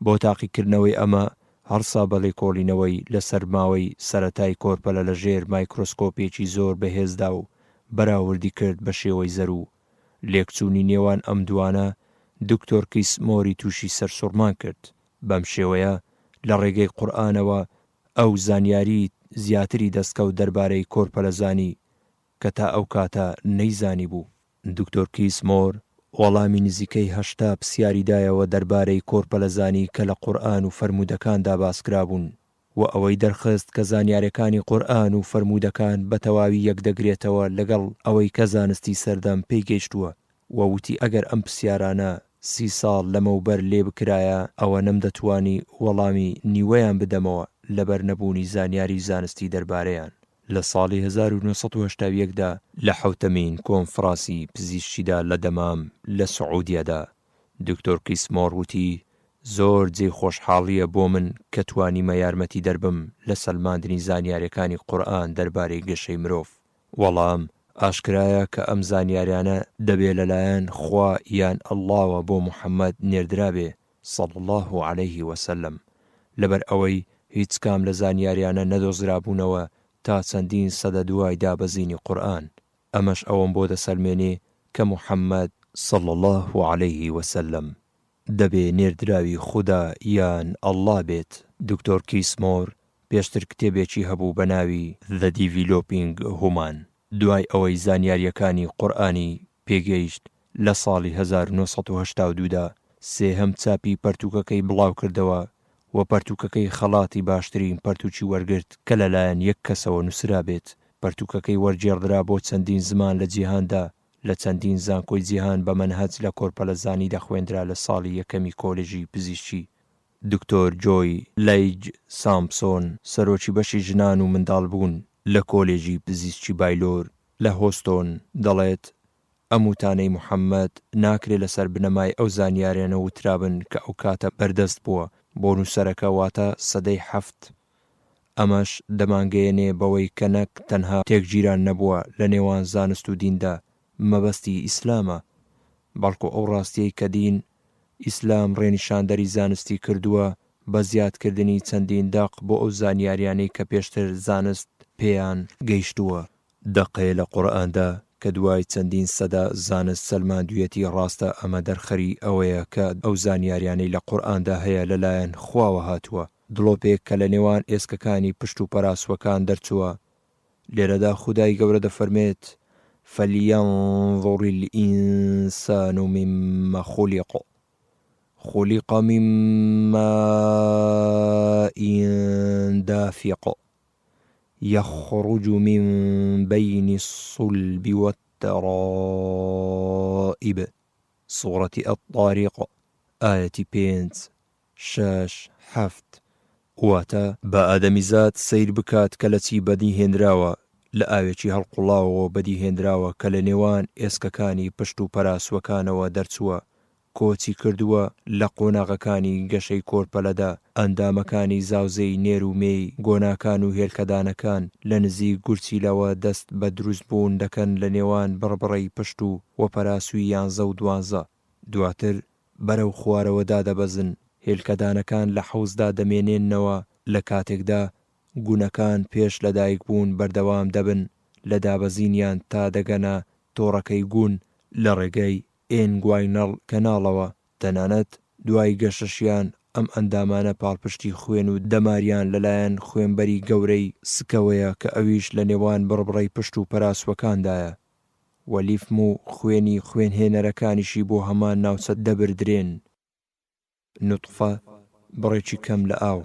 بۆ تاقیکردنەوەی ئەمە هەڵسا بە لێکۆڵینەوەی لەسەر ماوەی سەرەتای کۆرپەلە لە ژێر مایکرۆسکۆپێکی زۆر بەهێزدا و بەراوردی کرد بە شێوەی زەروو. لێکچوونی نێوان ئەم دووانە دکتۆر کیس مۆری تووشی سەرسوڕمان کرد. بەم شێوەیە لە ڕێگەی قورئانەوە ئەو زانیاری زیاتری دەستکەوت دەربارەی کۆرپەلەزانی کە تا ئەو کاتە نەیزانیبوو. دکتۆر کیس مۆر وەڵامی نزیکەی 80 پسیاری دایەوە دەربارەی کۆرپەلەزانی کە لە قورئان و فەرموودەکاندا باسکرابوون. وە ئەوەی دەرخست کە زانیارەکانی قورئان و فەرموودەکان بە تەواوی یەکدەگرێتەوە لەگەڵ ئەوەی کە زانستی سەردەم پێی گەیشتووە، وە وتی ئەگەر ئەم پسیارانە سی ساڵ لەمەوبەر لێ بکرایە ئەوە نەمدەتوانی وەڵامی نیوەیان بدەمەوە لەبەر نەبوونی زانیاری زانستی دەربارەیان. لە ساڵی 1981 دا لە حەوتەمین کۆنفراسی پزیشکیدا لە دەمام لە سعودیەدا دکتۆر کیس مۆر وتی، زۆر جێی خۆشحاڵییە بۆ من کە توانیمە یارمەتیدەر بم لە سەلماندنی زانیاریەکانی قورئان دەربارەی گەشەی مرۆڤ. وەڵام، ئاشکرایە کە ئەم زانیاریانە دەبێ لەلایەن خوا یان اللە وە بۆ محمد نێردرابێ صلی اللە علیه وسلم، لەبەر ئەوەی هیچ کام لە زانیاریانە نەدۆزرابوونەوە تا چەندین سەدە دوای دابەزینی قورئان، ئەمەش ئەوەم بۆ دەسەلمێنێ کە محمد، صلی اللە علیه وسلم، دەبێ نێردراوی خودا یان اللە بێت. دکتۆر کیس مۆر پێشتر کتێبێکی هەبوو بە ناوی، The Developing Human، دوای ئەوەی زانیارییەکانی قورئانی پێگەیشت لە ساڵی 1982 دا سێهەم چاپی پەرتووکەکەی بڵاوکردەوە و پەرتووکەکەی خەڵاتی باشترین پەرتووکی وەرگرت کە لەلایەن یەک کەسەوە نووسرابێت پەرتووکەکەی وەرگێڕدرا بۆ چەندین زمان لە جیهاندا لە چەندین زانکۆی جیهان بە مەنهەج لە کۆرپەلەزانی دەخوێندرا لە ساڵی یەکەمی کۆلێژی پزیشکی. دکتۆر جۆی لەیج سامپسۆن، سەرۆکی بەشی ژنان و منداڵبوون لە کۆلێژی پزیشکی بایلۆر لە هۆستۆن دەڵێت، ئەم وتانەی محەممەد ناکرێ لەسەر بنەمای ئەو زانیاریانە وترابن کە ئەوکاتە بەردەست بووە بۆ نووسەرەکە واتە سەدەی حەفت. ئەمەش دەمانگەیەنێ بەوەی کە نەک تەنها تێکگیران نەبووە لە نێوان زانست و دیندا، مەبەستی ئیسلامە، بەڵکو ئەو ڕاستیەی کە دین، ئیسلام، ڕێنیشاندەری زانستی کردووە بە زیادکردنی چەندین دەق بۆ ئەو زانیاریانەی کە پێشتر زانست پێیان گەیشتووە. دەقەیە لە قورئاندا کە دوای چەندین سەدە زانست سەلماندویەتی ڕاستە ئەمە دەرخەری ئەوەیە کە ئەو زانیاریانەی لە قورئاندا هەیە لەلایەن خواوە هاتووە دڵۆپێک کە لە نێوان ئێسکەکانی پشت و پەراسوەکان دەرچووە لێرەدا خودای گەورە دەفەرمێت، فلینظر الانسان مما خلق خلق من ماء دافق یخرج من بین الصلب والترائب سوڕەتی الطارق ئایەتی پێنج شەش، حەفت، واتە، با ئادەمیزاد سەیر بکات کە لە چی بەدی هێنراوە، لە ئاوێکی هەڵقوڵاوەوە بەدی هێنراوە کە لە نێوان ئێسکەکانی پشت و پەراسووەکانەوە دەرچووە، کۆچی کردووە، لە قۆناغەکانی گەشەی کۆرپەلەدا، ئەندامەکانی زاوزێی نێر و مێی گۆناکان و هێلکەدانەکان لە نزیک گورچیلەوە دەست بە دروست بوون دەکەن لە نێوان بڕبڕەی پشت و و پەراسووی یانزە و دوانزە، دواتر بەرەو خوارەوە دادەبەزن، هێلکەدانەکان لە حەوزدا دەمێنێنەوە لە کاتێکدا گونەکان پێش لەدایکبوون بەردەوام دەبن لە دابەزینیان تا دەگەنە تۆڕەکەی گون لە ڕێگەی ئێنگواینەڵ کەناڵەوە، تەنانەت دوای گەشەشیان ئەم ئەندامانە پاڵپشتی خوێن و دەماریان لەلایەن خوێنبەری گەورەی سکەوەیە کە ئەویش لە نێوان بڕبڕەی پشت و پەراسوەکاندایە. و لیفم و خوێنی خوێنهێنەرەکانیشی بۆ هەمان ناوچە دەبردرێن. نوتفە، بڕێکی کەم لە ئاو.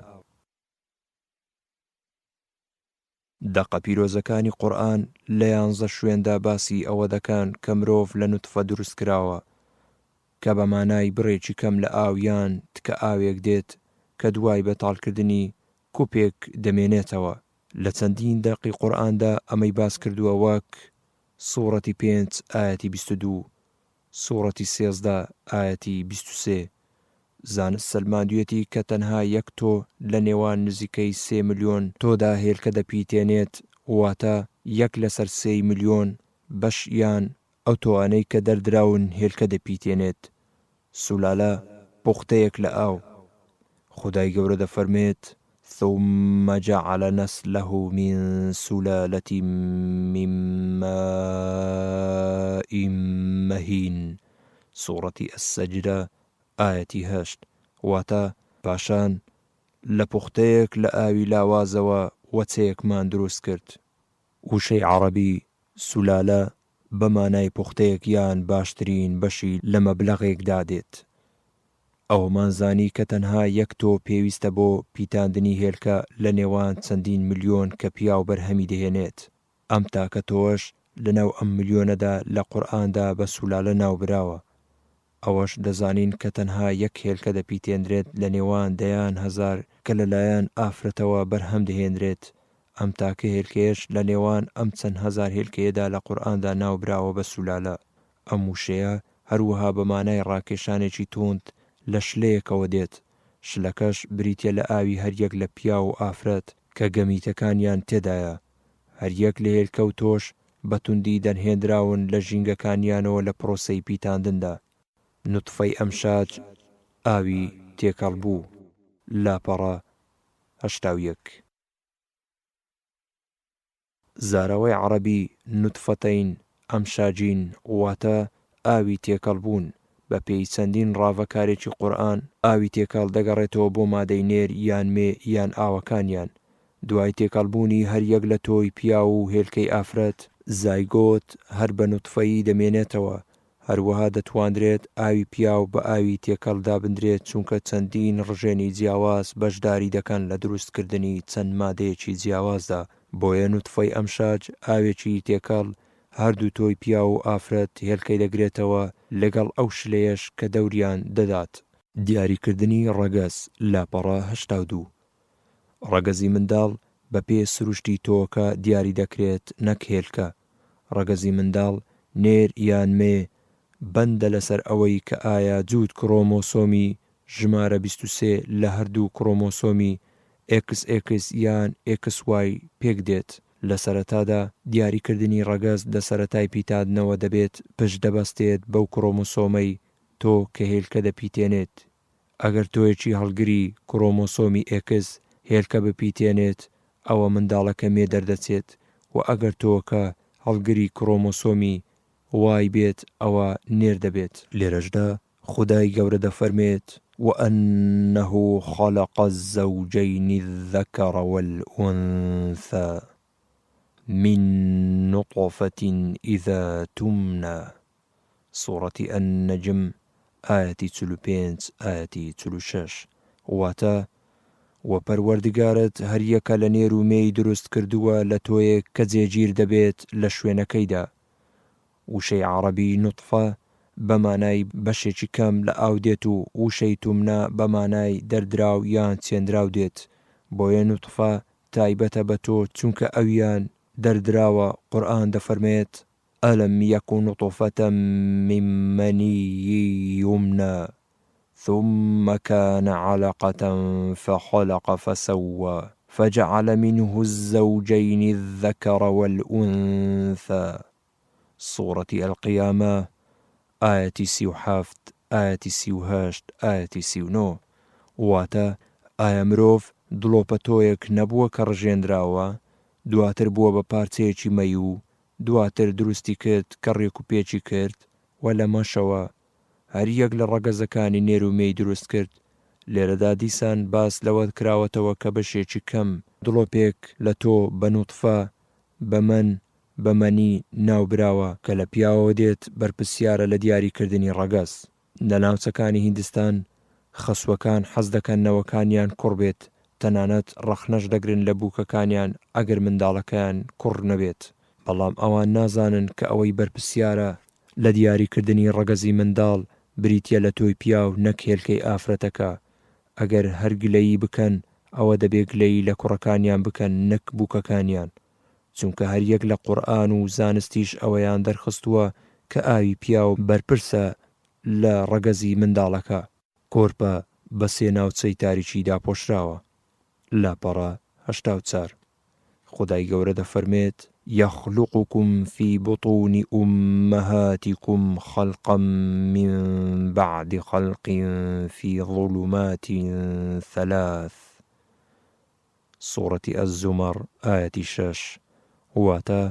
دەقە پیرۆزەکانی قورئان لە یانزە شوێندا باسی ئەوە دەکەن کە مرۆڤ لە نوتفە دروست کراوە، کە بە مانای بڕێکی کەم لە ئاو یان تکە ئاوێک دێت کە دوای بەتاڵکردنی کوپێک دەمێنێتەوە. لە چەندین دەقی قورئاندا ئەمەی باس کردووە وەک، سوڕەتی پێنج ئایەتی 22، سوڕەتی 13 ئایەتی 23. زانست سەلماندویەتی کە تەنها یەک تۆ لە نێوان نزیکەی سێ ملیۆن تۆدا هێلکە دەپیتێنێت واتە یەک لەسەر سێی ملیۆن بەش یان ئەو تۆوانەی کە دەردراون هێلکە دەپیتێنێت. سولالە، پوختەیەک لە ئاو. خودای گەورە دەفەرموێت، ثم جعل نسله من سلالە من ماء مهین، سوڕەتی السجدە ئایەتی هەشت، واتە، پاشان لە پوختەیەک لە ئاوی لاوازەوە وەچەیەکمان دروست کرد. وشەی عەڕەبی، سولالە، بە مانای پوختەیەک یان باشترین بەشی لە مەبلەغێکدا دێت. ئەوەمان زانی کە تەنها یەک تۆ پێویستە بۆ پیتاندنی هێلکە لە نێوان چەندین ملیۆن کە پیاو بەرهەمی دەهێنێت. ئەم تاکە تۆوەش لەناو ئەم ملیۆنەدا لە قورئاندا بە سولالە ناوبراوە. ئەوەش دەزانین کە تەنها یەک هێلکە دەپیتێنرێت لە نێوان دەیان هەزار کە لەلایەن ئافرەتەوە بەرهەم دەهێنرێت، ئەم تاکە هێلکەیەش لە نێوان ئەم چەند هەزار هێلکەیەدا لە قورئاندا ناوبراوە بە سولالە. ئەم وشەیە هەروەها بە مانای ڕاکێشانێکی توند لە شلەیەکەوە دێت، شلەکەش بریتیە لە ئاوی هەریەک لە پیاو و ئافرەت کە گەمیتەکانیان تێدایە، هەریەک لە هێلکە و تۆش بە توندی دەرهێنراون لە ژینگەکانیانەوە لە پرۆسەی پیتاندندا. نوتفەی ئەمشاج ئاوی تێکەڵبوو، لاپەڕە 81. زاراوەی عەڕەبی نوتفەتەین ئەمشاجین واتە ئاوی تێکەڵ بوون، بە پێی چەندین ڕاڤەکارێکی قورئان ئاوی تێکەڵ دەگەڕێتەوە بۆ مادەی نێر یان مێ یان ئاوەکانیان دوای تێکەڵ بوونی هەر یەک لە تۆی پیاو و هێلکەی ئافرەت، زایگۆت هەر بە نوتفەیی دەمێنێتەوە، هەروەها دەتواندرێت ئاوی پیاو بە ئاوی تێکەڵ دابندرێت چونکە چەندین ڕژێنی جیاواز بەشداری دەکەن لە دروستکردنی چەند مادەیەکی جیاوازدا بۆیە نوتفەی ئەمشاج ئاوێکی تێکەڵ هەردوو تۆی پیاو و ئافرەت هێلکەی دەگرێتەوە لەگەڵ ئەو شلەیەش کە دەوریان دەدات. دیاریکردنی ڕەگەز، لاپەڕە 82. ڕەگەزی منداڵ بە پێ سروشتی تۆوەکە دیاری دەکرێت نەک هێلکە. ڕەگەزی منداڵ، نێر یان مێ، بەندە لەسەر ئەوەی کە ئایا جووت کرۆمۆسۆمی ژمارە 23 لە هەردوو کرۆمۆسۆمی ئێکس ئێکس یان ئێکس وای پێک دێت. لە سەرەتادا دیاریکردنی ڕەگەز لە سەرەتای پیتاندنەوە دەبێت پشت دەبەستێت بەو کرۆمۆسۆمەی تۆ کە هێلکە دەپیتێنێت. ئەگەر تۆیەکی هەڵگری کرۆمۆسۆمی ئێکس هێلکە بپیتێنێت ئەوە منداڵەکە مێ دەردەچێت و ئەگەر تۆوەکە هەڵگری کرۆمۆسۆمی وای بێت ئەوە نێر دەبێت. لێرەشدا خودای گەورە دەفەرمێت، وَأَنَّهُ خَلَقَ الزَّوْجَيْنِ الذَّکَرَ وَالْأُنثَى مِنْ نُطْفَةٍ إِذَا تُمْنَى، سوڕەتی النجم ئایەتی 45 ئایەتی 46، واتە، وە پەروەردگارت هەریەکە لە نێر و مێی دروست کردووە لە تۆیەک کە جێگیر دەبێت لە شوێنەکەیدا، وشەی عەڕەبی نوتفە بە مانای بەشێکی کەم لە ئاو دێت و وشەی تومنە بە مانای دەردراو یان چێندراو دێت، بۆیە نوتفە تایبەتە بە تۆ چونکە ئەویان دەردراوە، قورئان دەفەرمێت، الم یک نطفە من منی یمنی ثم کان علقە فخلق فسوی فجعل منه الزوجین الذکر والانثی سوڕەتی القیامە ئایەتی 37 ئایەتی 38 ئایەتی 39 واتە، ئایا مرۆڤ دڵۆپە تۆیەک نەبووە کە ڕژێنراوە دواتر بووە بە پارچەیەکی مەی و دواتر دروستی کرد کە ڕێکوپێکی کرد و لەمەشەوە هەر یەک لە ڕەگەزەکانی نێر و مێی دروست کرد، لێرەدا دیسان باس لەوە کراوەتەوە کە بەشێکی کەم، دڵۆپێک، لە تۆ بە نوتفە، بە مەن، بە مەنی، ناو براوە، کە لە پیاوەوە دێت بەرپرسیارە لە دیاری کردنی ڕەگەز. لە ناوچەکانی هیندستان خەسووەکان حەز دەکەن نەوەکانیان کوڕ بێت، تەنانەت ڕەخنەش دەگرن لە بووکەکانیان ئەگەر منداڵەکەیان کوڕ نەبێت، بەڵام ئەوان نازانن کە ئەوەی بەرپرسیارە لە دیاریکردنی ڕەگەزی منداڵ بریتیە لە تۆی پیاو نەک هێلکەی ئافرەتەکە، ئەگەر هەر گلەیی بکەن ئەوە دەبێ گلەیی لە کوڕەکانیان بکەن نەک بووکەکانیان، چونکە هەر یەک لە قورئان و زانستیش ئەوەیان دەرخستووە کە ئاوی پیاو بەرپرسە لە ڕەگەزی منداڵەکە. کۆرپە بە سێ ناوچەی تاریکی داپۆشراوە، لاپەڕە 84. خودای گەورە دەفەرمێت، یخلقکم فی بطون امهاتکم خلقا من بعد خلق فی ظلمات ثلاث، سوڕەتی الزمر ئایەتی شەش، واتە،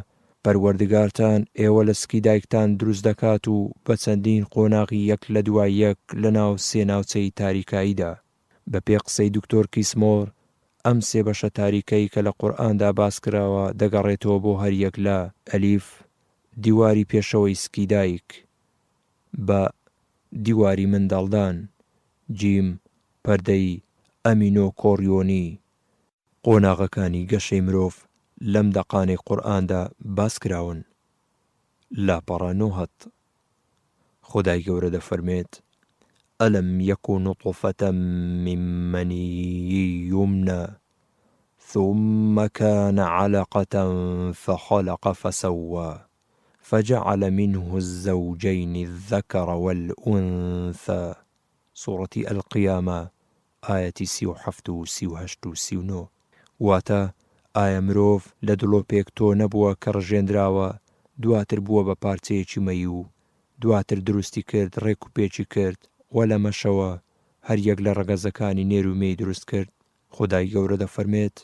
پەروەردگارتان ئێوە لە سکی دایکتان دروست دەکات و بە چەندین قۆناغی یەک لە دوای یەک لە ناو سێ ناوچەی تاریکاییدا. بە پێ قسەی دکتۆر کیسمۆر ئەم سێ بەشە تاریکەی کە لە قورئاندا باس کراوە دەگەڕێتەوە بۆ هەر یەک لە، ئەلیف، دیواری پێشەوەی سکی دایک، بە، دیواری منداڵدان، جیم، پەردەی ئەمینۆکۆریۆنی. قۆناغەکانی گەشەی مرۆڤ لەم دەقانەی قورئاندا باس کراون. لاپەڕە نۆهەد. خودای گەورە دەفەرموێت، الم یک نطفە من منی یمنی ثم کان علقە فخلق فسوی فجعل منه الزوجین الذکر والانثی، سوڕەتی القیامە ئایەتی 37 و 38 و 39. واتە، ئایا مرۆڤ لە دڵۆپێک تۆ نەبووە کە ڕژێنراوە دواتر بووە بە پارچەیەکی مەی و دواتر دروستی کرد ڕێک و پێکی کرد وە لەمەشەوە هەر یەک لە ڕەگەزەکانی نێر و مێی دروست کرد خودای گەورە دەفەرمێت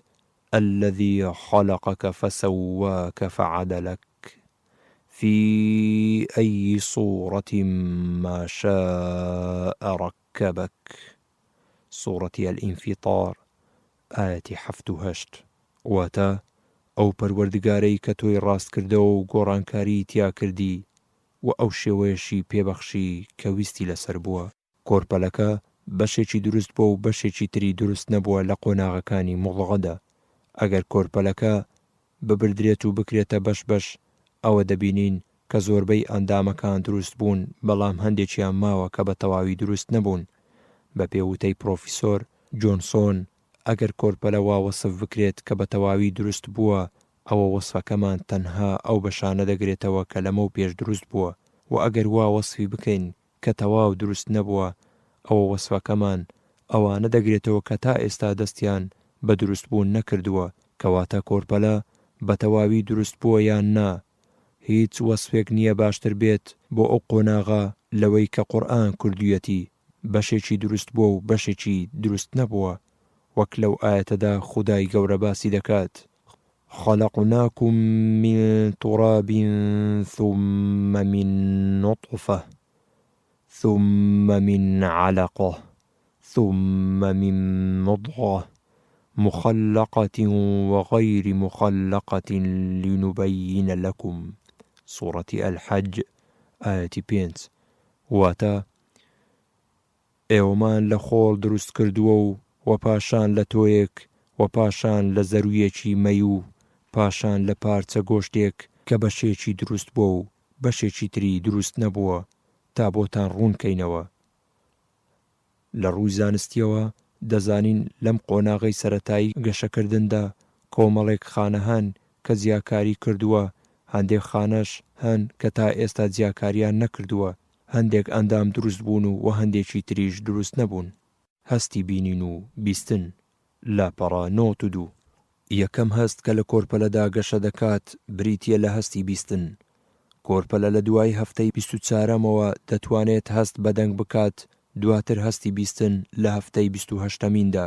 الذی خلقک فسواک فعدلک فی ای صورة ما شاء رکبک سوڕەتی الانفطار ئایەتی حەفت و هەشت، واتە، ئەو پەروەردگارەی کە تۆی ڕاست کردەوە و گۆڕانکاریی تیا کردی و ئەو شێوەیەشی پێ بەخشی کە ویستی لەسەر بووە. کۆرپەلەکە بەشێکی دروست بووە و بەشێکی تری دروست نەبووە لە قۆناغەکانی موضغەدا، ئەگەر کۆرپەلەکە ببردرێت و بکرێتە بەش بەش ئەوە دەبینین کە زۆربەی ئەندامەکان دروست بوون بەڵام هەندێکیان ماوە کە بە تەواوی دروست نەبوون. بە پێ وتەی پرۆفیسۆر جۆنسۆن ئەگەر کۆرپەلە وا وەسف بکرێت کە بە تەواوی دروست بووە ئەوە وەسفەکەمان تەنها ئەو بەشانە دەگرێتەوە کە لەمەو پێش دروست بووە وە ئەگەر وا وەسفی بکەین کە تەواو دروست نەبووە ئەوە وەسفەکەمان ئەوانە دەگرێتەوە کە تا ئێستا دەستیان بە دروست بوون نەکردووە کەواتە کۆرپەلە بە تەواوی دروست بووە یان نا هیچ وەسفێک نییە باشتر بێت بۆ ئەو قۆناغە لەوەی کە قورئان کردوویەتی بەشێکی دروست بووە و بەشێکی دروست نەبووە وەک لەو ئایەتەدا خودای گەورە باسی دەکات خلقناکم من تراب ثم من نطفە ثم من علقە ثم من مضغە مخلقە وغیر مخلقە لنبین لکم، سوڕەتی الحج ئایەتی پێنج، واتە، ئێوەمان لە خۆڵ دروست کردووە و وە پاشان لە تۆیەک وە پاشان لە زەروویەکی مەیوو پاشان لە پارچە گۆشتێک کە بەشێکی دروست بووە و بەشێکی تری دروست نەبووە تا بۆتان ڕوون کەینەوە. لە ڕووی زانستییەوە دەزانین لەم قۆناغەی سەرەتایی گەشەکردندا کۆمەڵێک خانە هەن کە جیاکاری کردووە، هەندێک خانەش هەن کە تا ئێستا جیاکاریان نەکردووە، هەندێک ئەندام دروست بوون و هەندێکی تریش دروست نەبوون. هەستی بینین و بیستن، لاپەڕە 92. یەکەم هەست کە لە کۆرپەلەدا گەشە دەکات بریتییە لە هەستی بیستن. کۆرپەلە لە دوای هەفتەی بیست و چارەمەوە دەتوانێت هەست بە دەنگ بکات، دواتر هەستی بیستن لە هەفتەی بیست و هەشتەمیندا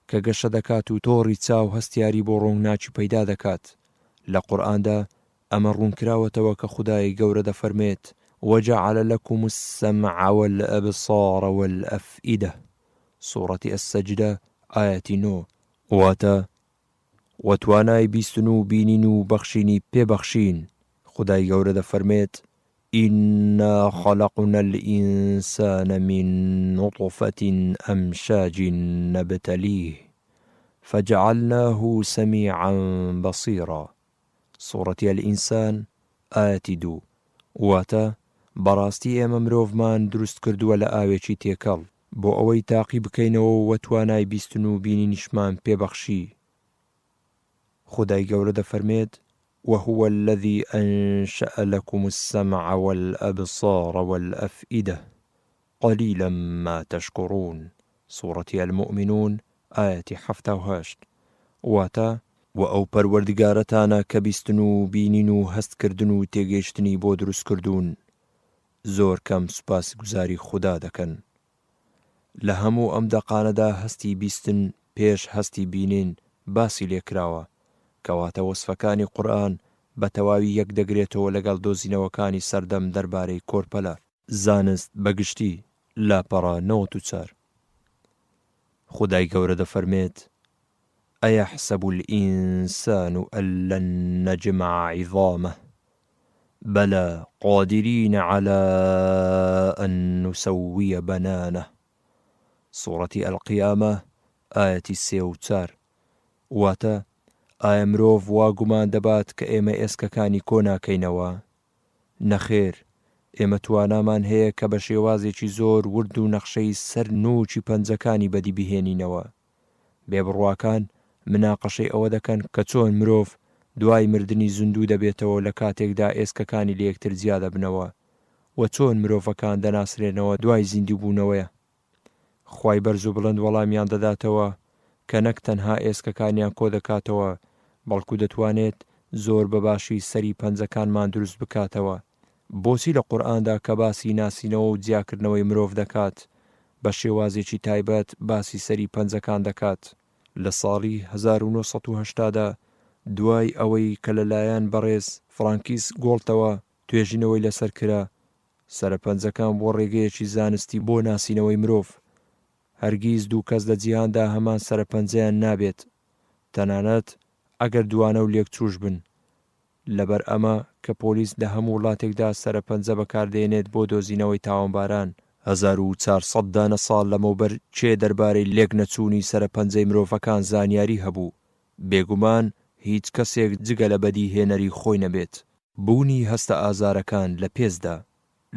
کە گەشە دەکات و تۆڕی چاو هەستیاری بۆ ڕۆنگناکی پەیدا دەکات. لە قورئاندا ئەمە ڕوونکراوەتەوە کە خودای گەورە دەفەرمێت، وجعل لکم السمع والابصار والافئدە، سوڕەتی السجدە ئایەتی نۆ، واتە، وە توانای بیستن و بینین و بەخشینی پێ بەخشین، خودای گەورە دەفەرمێت، انا خلقنا الانسان من نطفە امشاج نبتلیه فجعلناه سمیعا بصیرا، سوڕەتی الانسان ئایەتی دوو، واتە، بەڕاستی ئێمە مرۆڤمان دروست کردووە لە ئاوێکی تێکەڵ، بۆ ئەوەی تاقی بکەینەوە و توانای بیستن و بینینیشمان پێ بەخشی. خودای گەورە دەفەرمێت، وهو الذی انشأ لکم السمع والابصار والافئدە قلیلا ما تشکرون، سوڕەتی المومنون ئایەتی 78، واتە، وە ئەو پەروەردگارەتانە کە بیستن و بینین و هەست کردن و تێگەیشتنی بۆ دروست کردوون، زۆر کەم سوپاسگوزاری خودا دەکەن. لە هەموو ئەم دەقانەدا هەستی بیستن پێش هەستی بینین باسی لێ کراوە، کەواتە وەسفەکانی قورئان بە تەواوی یەک دەگرێتەوە لەگەڵ دۆزینەوەکانی سەردەم دەربارەی کۆرپەلە. زانست بە گشتی، لاپەڕە 94. خودای گەورە دەفەرمێت، ایحسب الانسان ان لن نجمع عظامه بلی قادرین علی ان نسوی بنانه سوڕەتی القیامە ئایەتی سێ و چار واتە، ئایا مرۆڤ وا گومان دەبات کە ئێمە ئێسکەکانی کۆ ناکەینەوە؟ نەخێر، ئێمە توانامان هەیە کە بە شێوازێکی زۆر ورد و نەخشەی سەر نووکی پەنجەکانی بەدی بهێنینەوە. بێبڕواکان مناقەشەی ئەوە دەکەن کە چۆن مرۆڤ دوای مردنی زیندوو دەبێتەوە لە کاتێکدا ئێسکەکانی لە یەکتر جیا دەبنەوە وە چۆن مرۆڤەکان دەناسرێنەوە دوای زیندووبوونەوەیە. خوای بەرز و بڵند وەڵامیان دەداتەوە کە نەک تەنها ئێسکەکانیان کۆدەکاتەوە بەڵکو دەتوانێت زۆر بە باشی سەری پەنجەکانمان دروست بکاتەوە. بۆچی لە قورئاندا کە باسی ناسینەوە و جیاکردنەوەی مرۆڤ دەکات بە شێوازێکی تایبەت باسی سەری پەنجەکان دەکات؟ لە ساڵی 1980 دا دوای ئەوەی کە لە لایەن بەڕێز فڕانکیس گۆڵتەوە توێژینەوەی لەسەر کرا، سەرە پەنجەکان بووە ڕێگەیەکی زانستی بۆ ناسینەوەی مرۆڤ. هەرگیز دوو کەس لە جیهاندا هەمان سەرە پەنجەیان نابێت، تەنانەت ئەگەر دوانە و لێکچووش بن. لەبەر ئەمە کە پۆلیس لە هەموو وڵاتێکدا سەرە پەنجە بەکاردێنێت بۆ دۆزینەوەی تاوانباران. 1400 دانە ساڵ لەمەوبەر کێ دەربارەی لێکنەچوونی سەرە پەنجەی مرۆڤەکان زانیاری هەبوو؟ بێگومان هیچ کەسێک جگە لە بەدیهێنەری خۆی نەبێت. بوونی هەستە ئازارەکان لە پێستدا،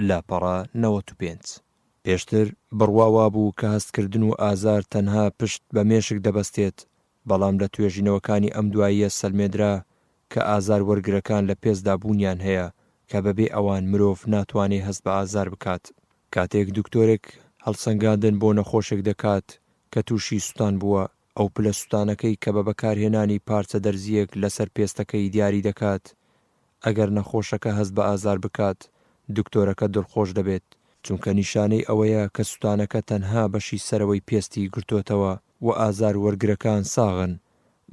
لاپەڕە 95. پێشتر بڕوا وابوو کە هەستکردن و ئازار تەنها پشت بە مێشک دەبەستێت، بەڵام لە توێژینەوەکانی ئەم دواییە سەلمێنرا کە ئازار وەرگرەکان لە پێستدا بوونیان هەیە کە بەبێ ئەوان مرۆڤ ناتوانێ هەست بە ئازار بکات. کاتێک دکتۆرێک هەڵسەنگاندن بۆ نەخۆشێک دەکات کە تووشی سوتان بووە، ئەو پلە سوتانەکەی کە بە بەکارهێنانی پارچە دەرزییەک لەسەر پێستەکەی دیاری دەکات، ئەگەر نەخۆشەکە هەست بە ئازار بکات، دکتۆرەکە دڵخۆش دەبێت، چونکە نیشانەی ئەوەیە کە سوتانەکە تەنها بەشی سەرەوەی پێستی گرتۆتەوە و ئازار وەرگرەکان ساغن،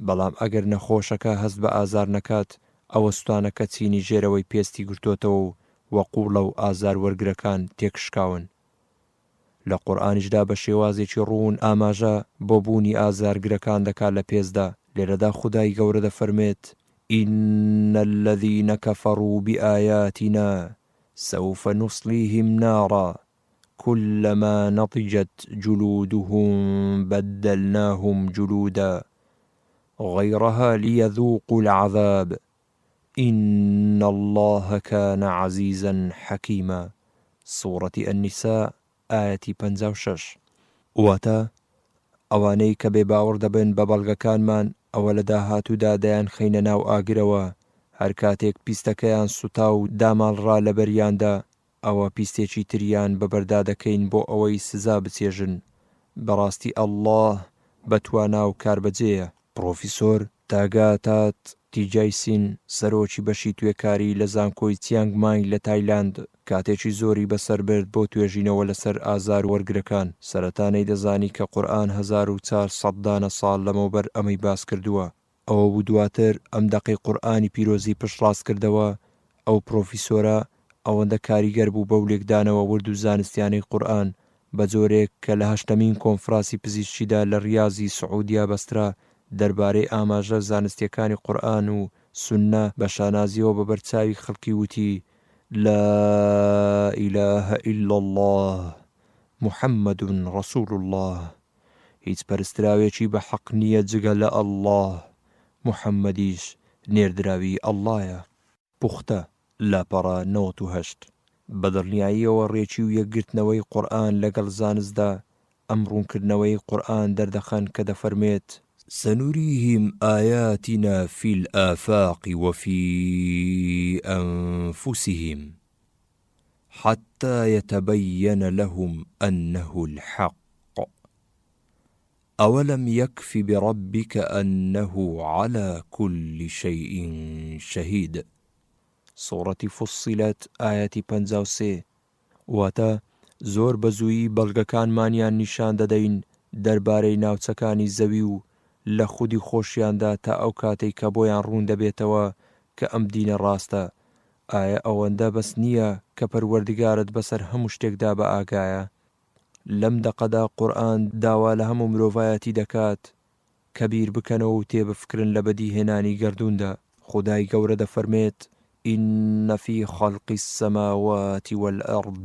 بەڵام ئەگەر نەخۆشەکە هەست بە ئازار نەکات، ئەوە سوتانەکە چینی ژێرەوەی پێستی گرتۆتەوە و و قوڵە و ئازار وەرگرەکان تێکشکاون. لە قورئانیشدا بە شێوازێکی ڕوون ئاماژە بۆ بوونی ئازارگرەکان دەکات لە پێستدا، لێرەدا خودای گەورە دەفەرموێت، ان الذین کفروا بآیاتنا سوف نصلیهم نارا کلما نضجت جلودهم بدلناهم جلودا غیرها لیذوقوا العذاب ان اللە کان عزیزا حکیما سوڕەتی النساء ئایەتی 56. واتە، ئەوانەی کە بێ باوەڕ دەبن بە بەڵگەکانمان ئەوە لە داهاتوودا دەیانخەینە ناو ئاگرەوە هەر کاتێک پیستەکەیان سوتا و داماڵرا لەبەریاندا ئەوە پیستێکی تریان بەبەردا دەکەین بۆ ئەوەی سزا بچێژن بەڕاستی اللە بەتوانا و کاربەجێیە. پڕۆفیسۆر تاگاتات تیجایسین، سەرۆکی بەشی توێکاری لە زانکۆی چیانگ مای لە تایلاند، کاتێکی زۆری بەسەر برد بۆ توێژینەوە لەسەر ئازار وەرگرەکان. سەرەتا نەیدەزانی کە قورئان 1400 دانە ساڵ لەمەوبەر ئەمەی باس کردووە. ئەوەبوو دواتر ئەم دەقەی قورئانی پیرۆزی پشتڕاست کردەوە، ئەو پرۆفیسۆرە ئەوەندە کاریگەر بوو بەو لێکدانەوە ورد و زانستیانەی قورئان، بە جۆرێک کە لە هەشتەمین کۆنفراسی پزیشکیدا لە ریازی سعودیە بەسترا دەربارەی ئاماژە زانستیەکانی قورئان و سوننە بە شانازیەوە بە بەرچاوی خەڵکی وتی، لا الە الا اللە محمد رسول اللە. هیچ پەرستراوێکی بە حەق نییە جگە لە اللە، محمدیش نێردراوی اللە یە. پوختە، لاپەڕە 98. بە دڵنیاییەوە ڕێکی و یەکگرتنەوەی قورئان لەگەڵ زانستدا ئەم ڕوونکردنەوەی قورئان دەردەخەن کە دەفەرموێت. سنریهم آیاتنا فی الآفاق وفی انفسهم حتی یتبین لهم انه الحق اولم یکف بربک انه علی کل شیء شهید. سوڕەتی فصلت ئایەتی 53 واتە، زۆر بە زوویی بەڵگەکانمانیان نیشان دەدەین دەربارەی ناوچەکانی زەوی و لە خودی خۆشیاندا تا ئەو کاتەی کە بۆیان ڕوون دەبێتەوە کە ئەم دینە ڕاستە ئایا ئەوەندە بەس نییە کە پەروەردگارت بەسەر هەموو شتێکدا بە ئاگایە؟ لەم دەقەدا قورئان داوا لە هەموو مرۆڤایەتی دەکات کە بیر بکەنەوە و تێبفکرن لە بەدیهێنانی گەردووندا. خودای گەورە دەفەرمێت، ان فی خلق السماوات والارض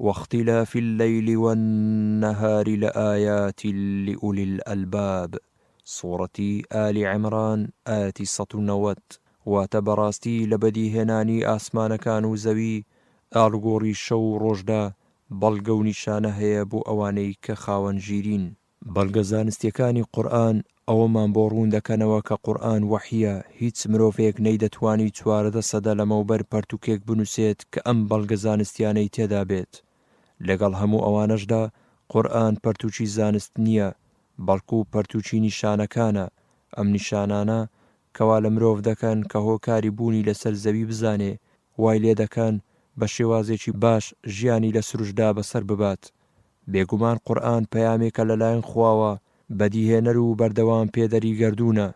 واختلاف اللیل والنهار لآیات لأولی الالباب، سوڕەتی ئالی عیمران ئایەتی 190. واتە بەڕاستی لە بەدیهێنانی ئاسمانەکان و زەوی ئاڵوگۆڕی شەو و ڕۆژدا بەڵگە و نیشانە هەیە بۆ ئەوانەی کە خاوەن ژیرین. بەڵگە زانستیەکانی قورئان ئەوەمان بۆ ڕوون دەکەنەوە کە قورئان وەحیە، هیچ مرۆڤێک نەیدەتوانی 14 سەدە لەمەوبەر پەرتوکێک بنوسێت کە ئەم بەڵگە زانستیانەی تێدا بێت. لەگەڵ هەموو ئەوانەشدا قورئان پەرتوکی زانست نیە، بەڵکو پەرتوکی نیشانەکانە، ئەم نیشانانە کەوا لە مرۆڤ دەکەن کە هۆکاری بوونی لەسەر زەوی بزانێ، وای لێ دەکەن بە شێوازێکی باش ژیانی لە سروشتدا بەسەر ببات. بێگومان قورئان پەیامێکە لەلایەن خواوە، بەدیهێنەر و بەردەوام پێدەری گەردوونە.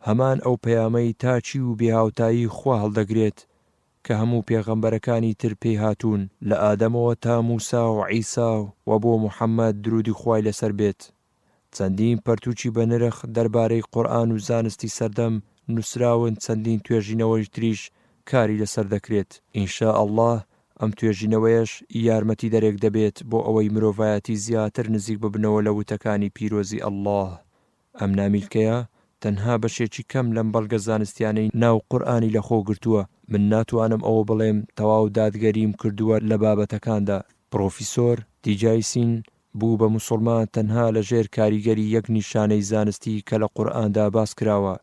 هەمان ئەو پەیامەی تاکی و بێهاوتایی خوا هەڵدەگرێت کە هەموو پێغەمبەرەکانی تر پێی هاتوون، لە ئادەمەوە تا موسا و عیسا و بۆ محەمەد دروودی خوای لەسەر بێت. چەندین پەرتوکی بەنرخ دەربارەی قورئان و زانستی سەردەم نوسراون چەندین توێژینەوەی تریش کاری لەسەر دەکرێت ان شاء اللە ئەم توێژینەوەیەش یارمەتیدەرێک دەبێت بۆ ئەوەی مرۆڤایەتی زیاتر نزیک ببنەوە لە وتەکانی پیرۆزی اللە ئەم نامیلکەیە تەنها بەشێکی کەم لەم بەڵگە زانستیانەی ناو قورئانی لەخۆ گرتووە من ناتوانم ئەوە بڵێم تەواو دادگەریم کردووە لە بابەتەکاندا. پڕۆفیسۆر تیجایسین بوو بە موسوڵمان تەنها لە ژێر کاریگەری یەک نیشانەی زانستی کە لە قورئاندا باس کراوە.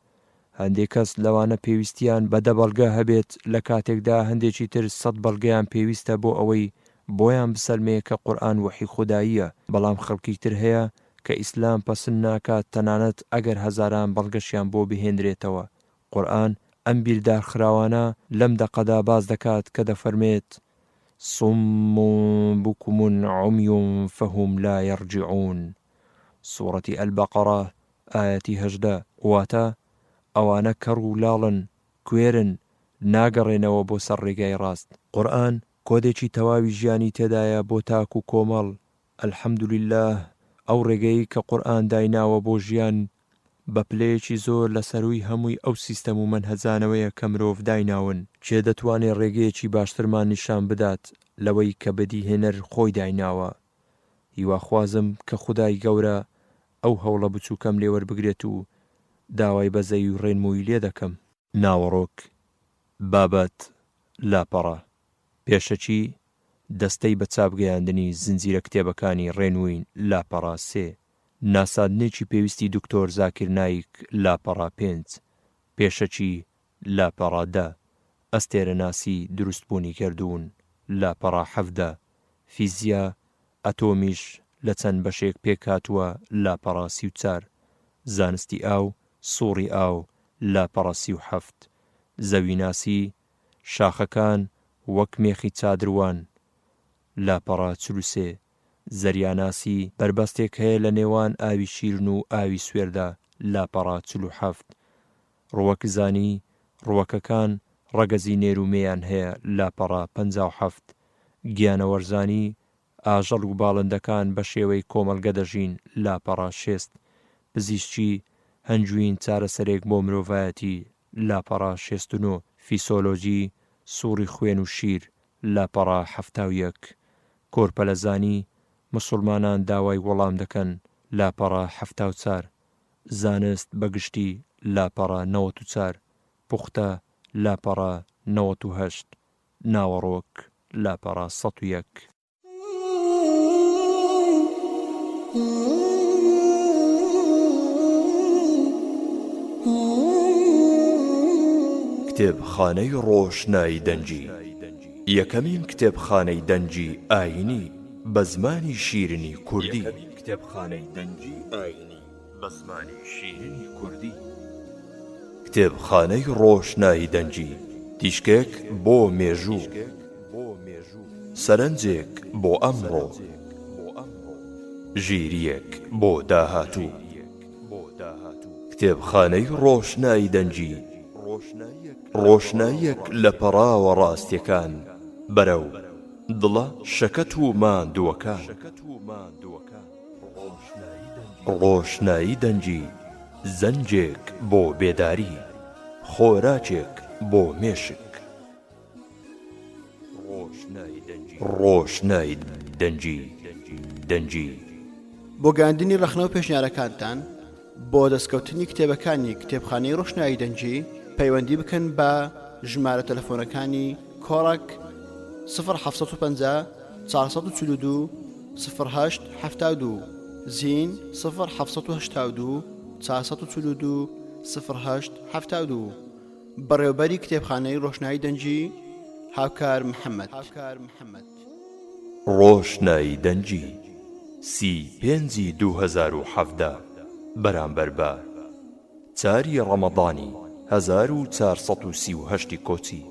هەندێ کەس لەوانە پێویستیان بە دە بەڵگە هەبێت لە کاتێکدا هەندێکی تر سەت بەڵگەیان پێویستە بۆ ئەوەی بۆیان بسەلمێ کە قورئان وەحی خوداییە، بەڵام خەڵکی تر هەیە کە ئیسلام پەسند ناکات تەنانەت ئەگەر هەزاران بەڵگەشیان بۆ بهێنرێتەوە. قورئان ئەم بیردارخراوانە لەم دەقەدا باس دەکات کە دەفەرمێت، صم بکم عمی فهم لا یرجعون، سوڕەتی البقرە ئایەتی 18، واتە، ئەوانە کەڕ و لاڵن، کوێرن، ناگەڕێنەوە بۆ سەر ڕێگای ڕاست. قورئان کۆدێکی تەواوی ژیانی تێدایە بۆ تاک و کۆمەڵ، الحمدللە ئەو ڕێگەیەی کە قورئان دایناوە بۆ ژیان بە پلەیەکی زۆر لە سەرووی هەمووی ئەو سیستەم و مەنهەجانەوەیە کە مرۆڤ دایناون. کێ دەتوانێ ڕێگەیەکی باشترمان نیشان بدات لەوەی کە بەدیهێنەر خۆی دایناوە؟ هیواخوازم کە خودای گەورە ئەو هەوڵە بچووکەم لێ وەربگرێت و داوای بەزەیی و ڕێنموویی لێ دەکەم. ناوەڕۆک، بابەت، لاپەڕە، پێشەکی، دەستەی بە چاپگەیاندنی زنجیرە کتێبەکانی ڕێنوین لاپەڕە سێ، ناساندنێکی پێویستی دکتۆر زاکیر نایک لاپەڕە پێنج، پێشەکی لاپەڕە دە، ئەستێرەناسی دروستبوونی گەردوون لاپەڕە 17، فیزیا ئەتۆمیش لە چەند بەشێک پێکهاتووە لاپەڕە 34، زانستی ئاو سوڕی ئاو لاپەڕە 37، زەویناسی شاخەکان وەک مێخی چادروان لاپەڕە 43، زەریاناسی، بەربەستێک هەیە لە نێوان ئاوی شیرن و ئاوی سوێردا، لاپەڕە 47. ڕووەکزانی، ڕووەکەکان ڕەگەزی نێر و مێیان هەیە، لاپەڕە 57. گیانەوەرزانی، ئاژەڵ و باڵندەکان بە شێوەی کۆمەڵگە دەژین، لاپەڕە شێست. پزیشکی، هەنگوین چارەسەرێک بۆ مرۆڤایەتی، لاپەڕە 69. فیسۆلۆجی، سوڕی خوێن و شیر، لاپەڕە 71. کۆرپەلەزانی، موسوڵمانان داوای وەڵام دەکەن، لاپەڕە 74. زانست بە گشتی، لاپەڕە 94. پوختە، لاپەڕە 98. ناوەڕۆک، لاپەڕە 101. کتێبخانەی ڕۆشنایی دەنگی یەکەمین کتێبخانەی دەنگی ئایینی بە زمانی شیرینی کوردی. یەکەمین کتێبخانەی دەنگی ئایینی بە زمانی شیرینی کوردی. کتێبخانەی ڕۆشنایی دەنگی، تیشکێک بۆ مێژوو، سەرنجێک بۆ ئەمڕۆ، ژیرییەک بۆ داهاتوو. کتێبخانەی ڕۆشنایی دەنگی، ڕۆشناییەک لە پەڕاوە ڕاستییەکان بەرەو دڵە شەکەت و ماندووەکان. ڕۆشنایی دەنگی، زەنگێک بۆ بێداری، خۆراکێک بۆ مێشک. ڕۆشنایی دەنگی دەنگی. بۆ گەیاندنی ڕەخنە و پێشنیارەکانتان بۆ دەستکەوتنی کتێبەکانی کتێبخانەی ڕۆشنایی دەنگی پەیوەندی بکەن بە ژمارە تەلەفۆنەکانی کۆڕەک 0750 442 08 72 زین 0782 442 08 72 بەڕێوبەری کتێبخانەی ڕۆشنایی دەنگی هاوکار محەممەد. ڕۆشنایی دەنگی، سی پێنجی 2017 بەرامبەر بە چاری ڕەمەضانی 1438 ی کۆچی.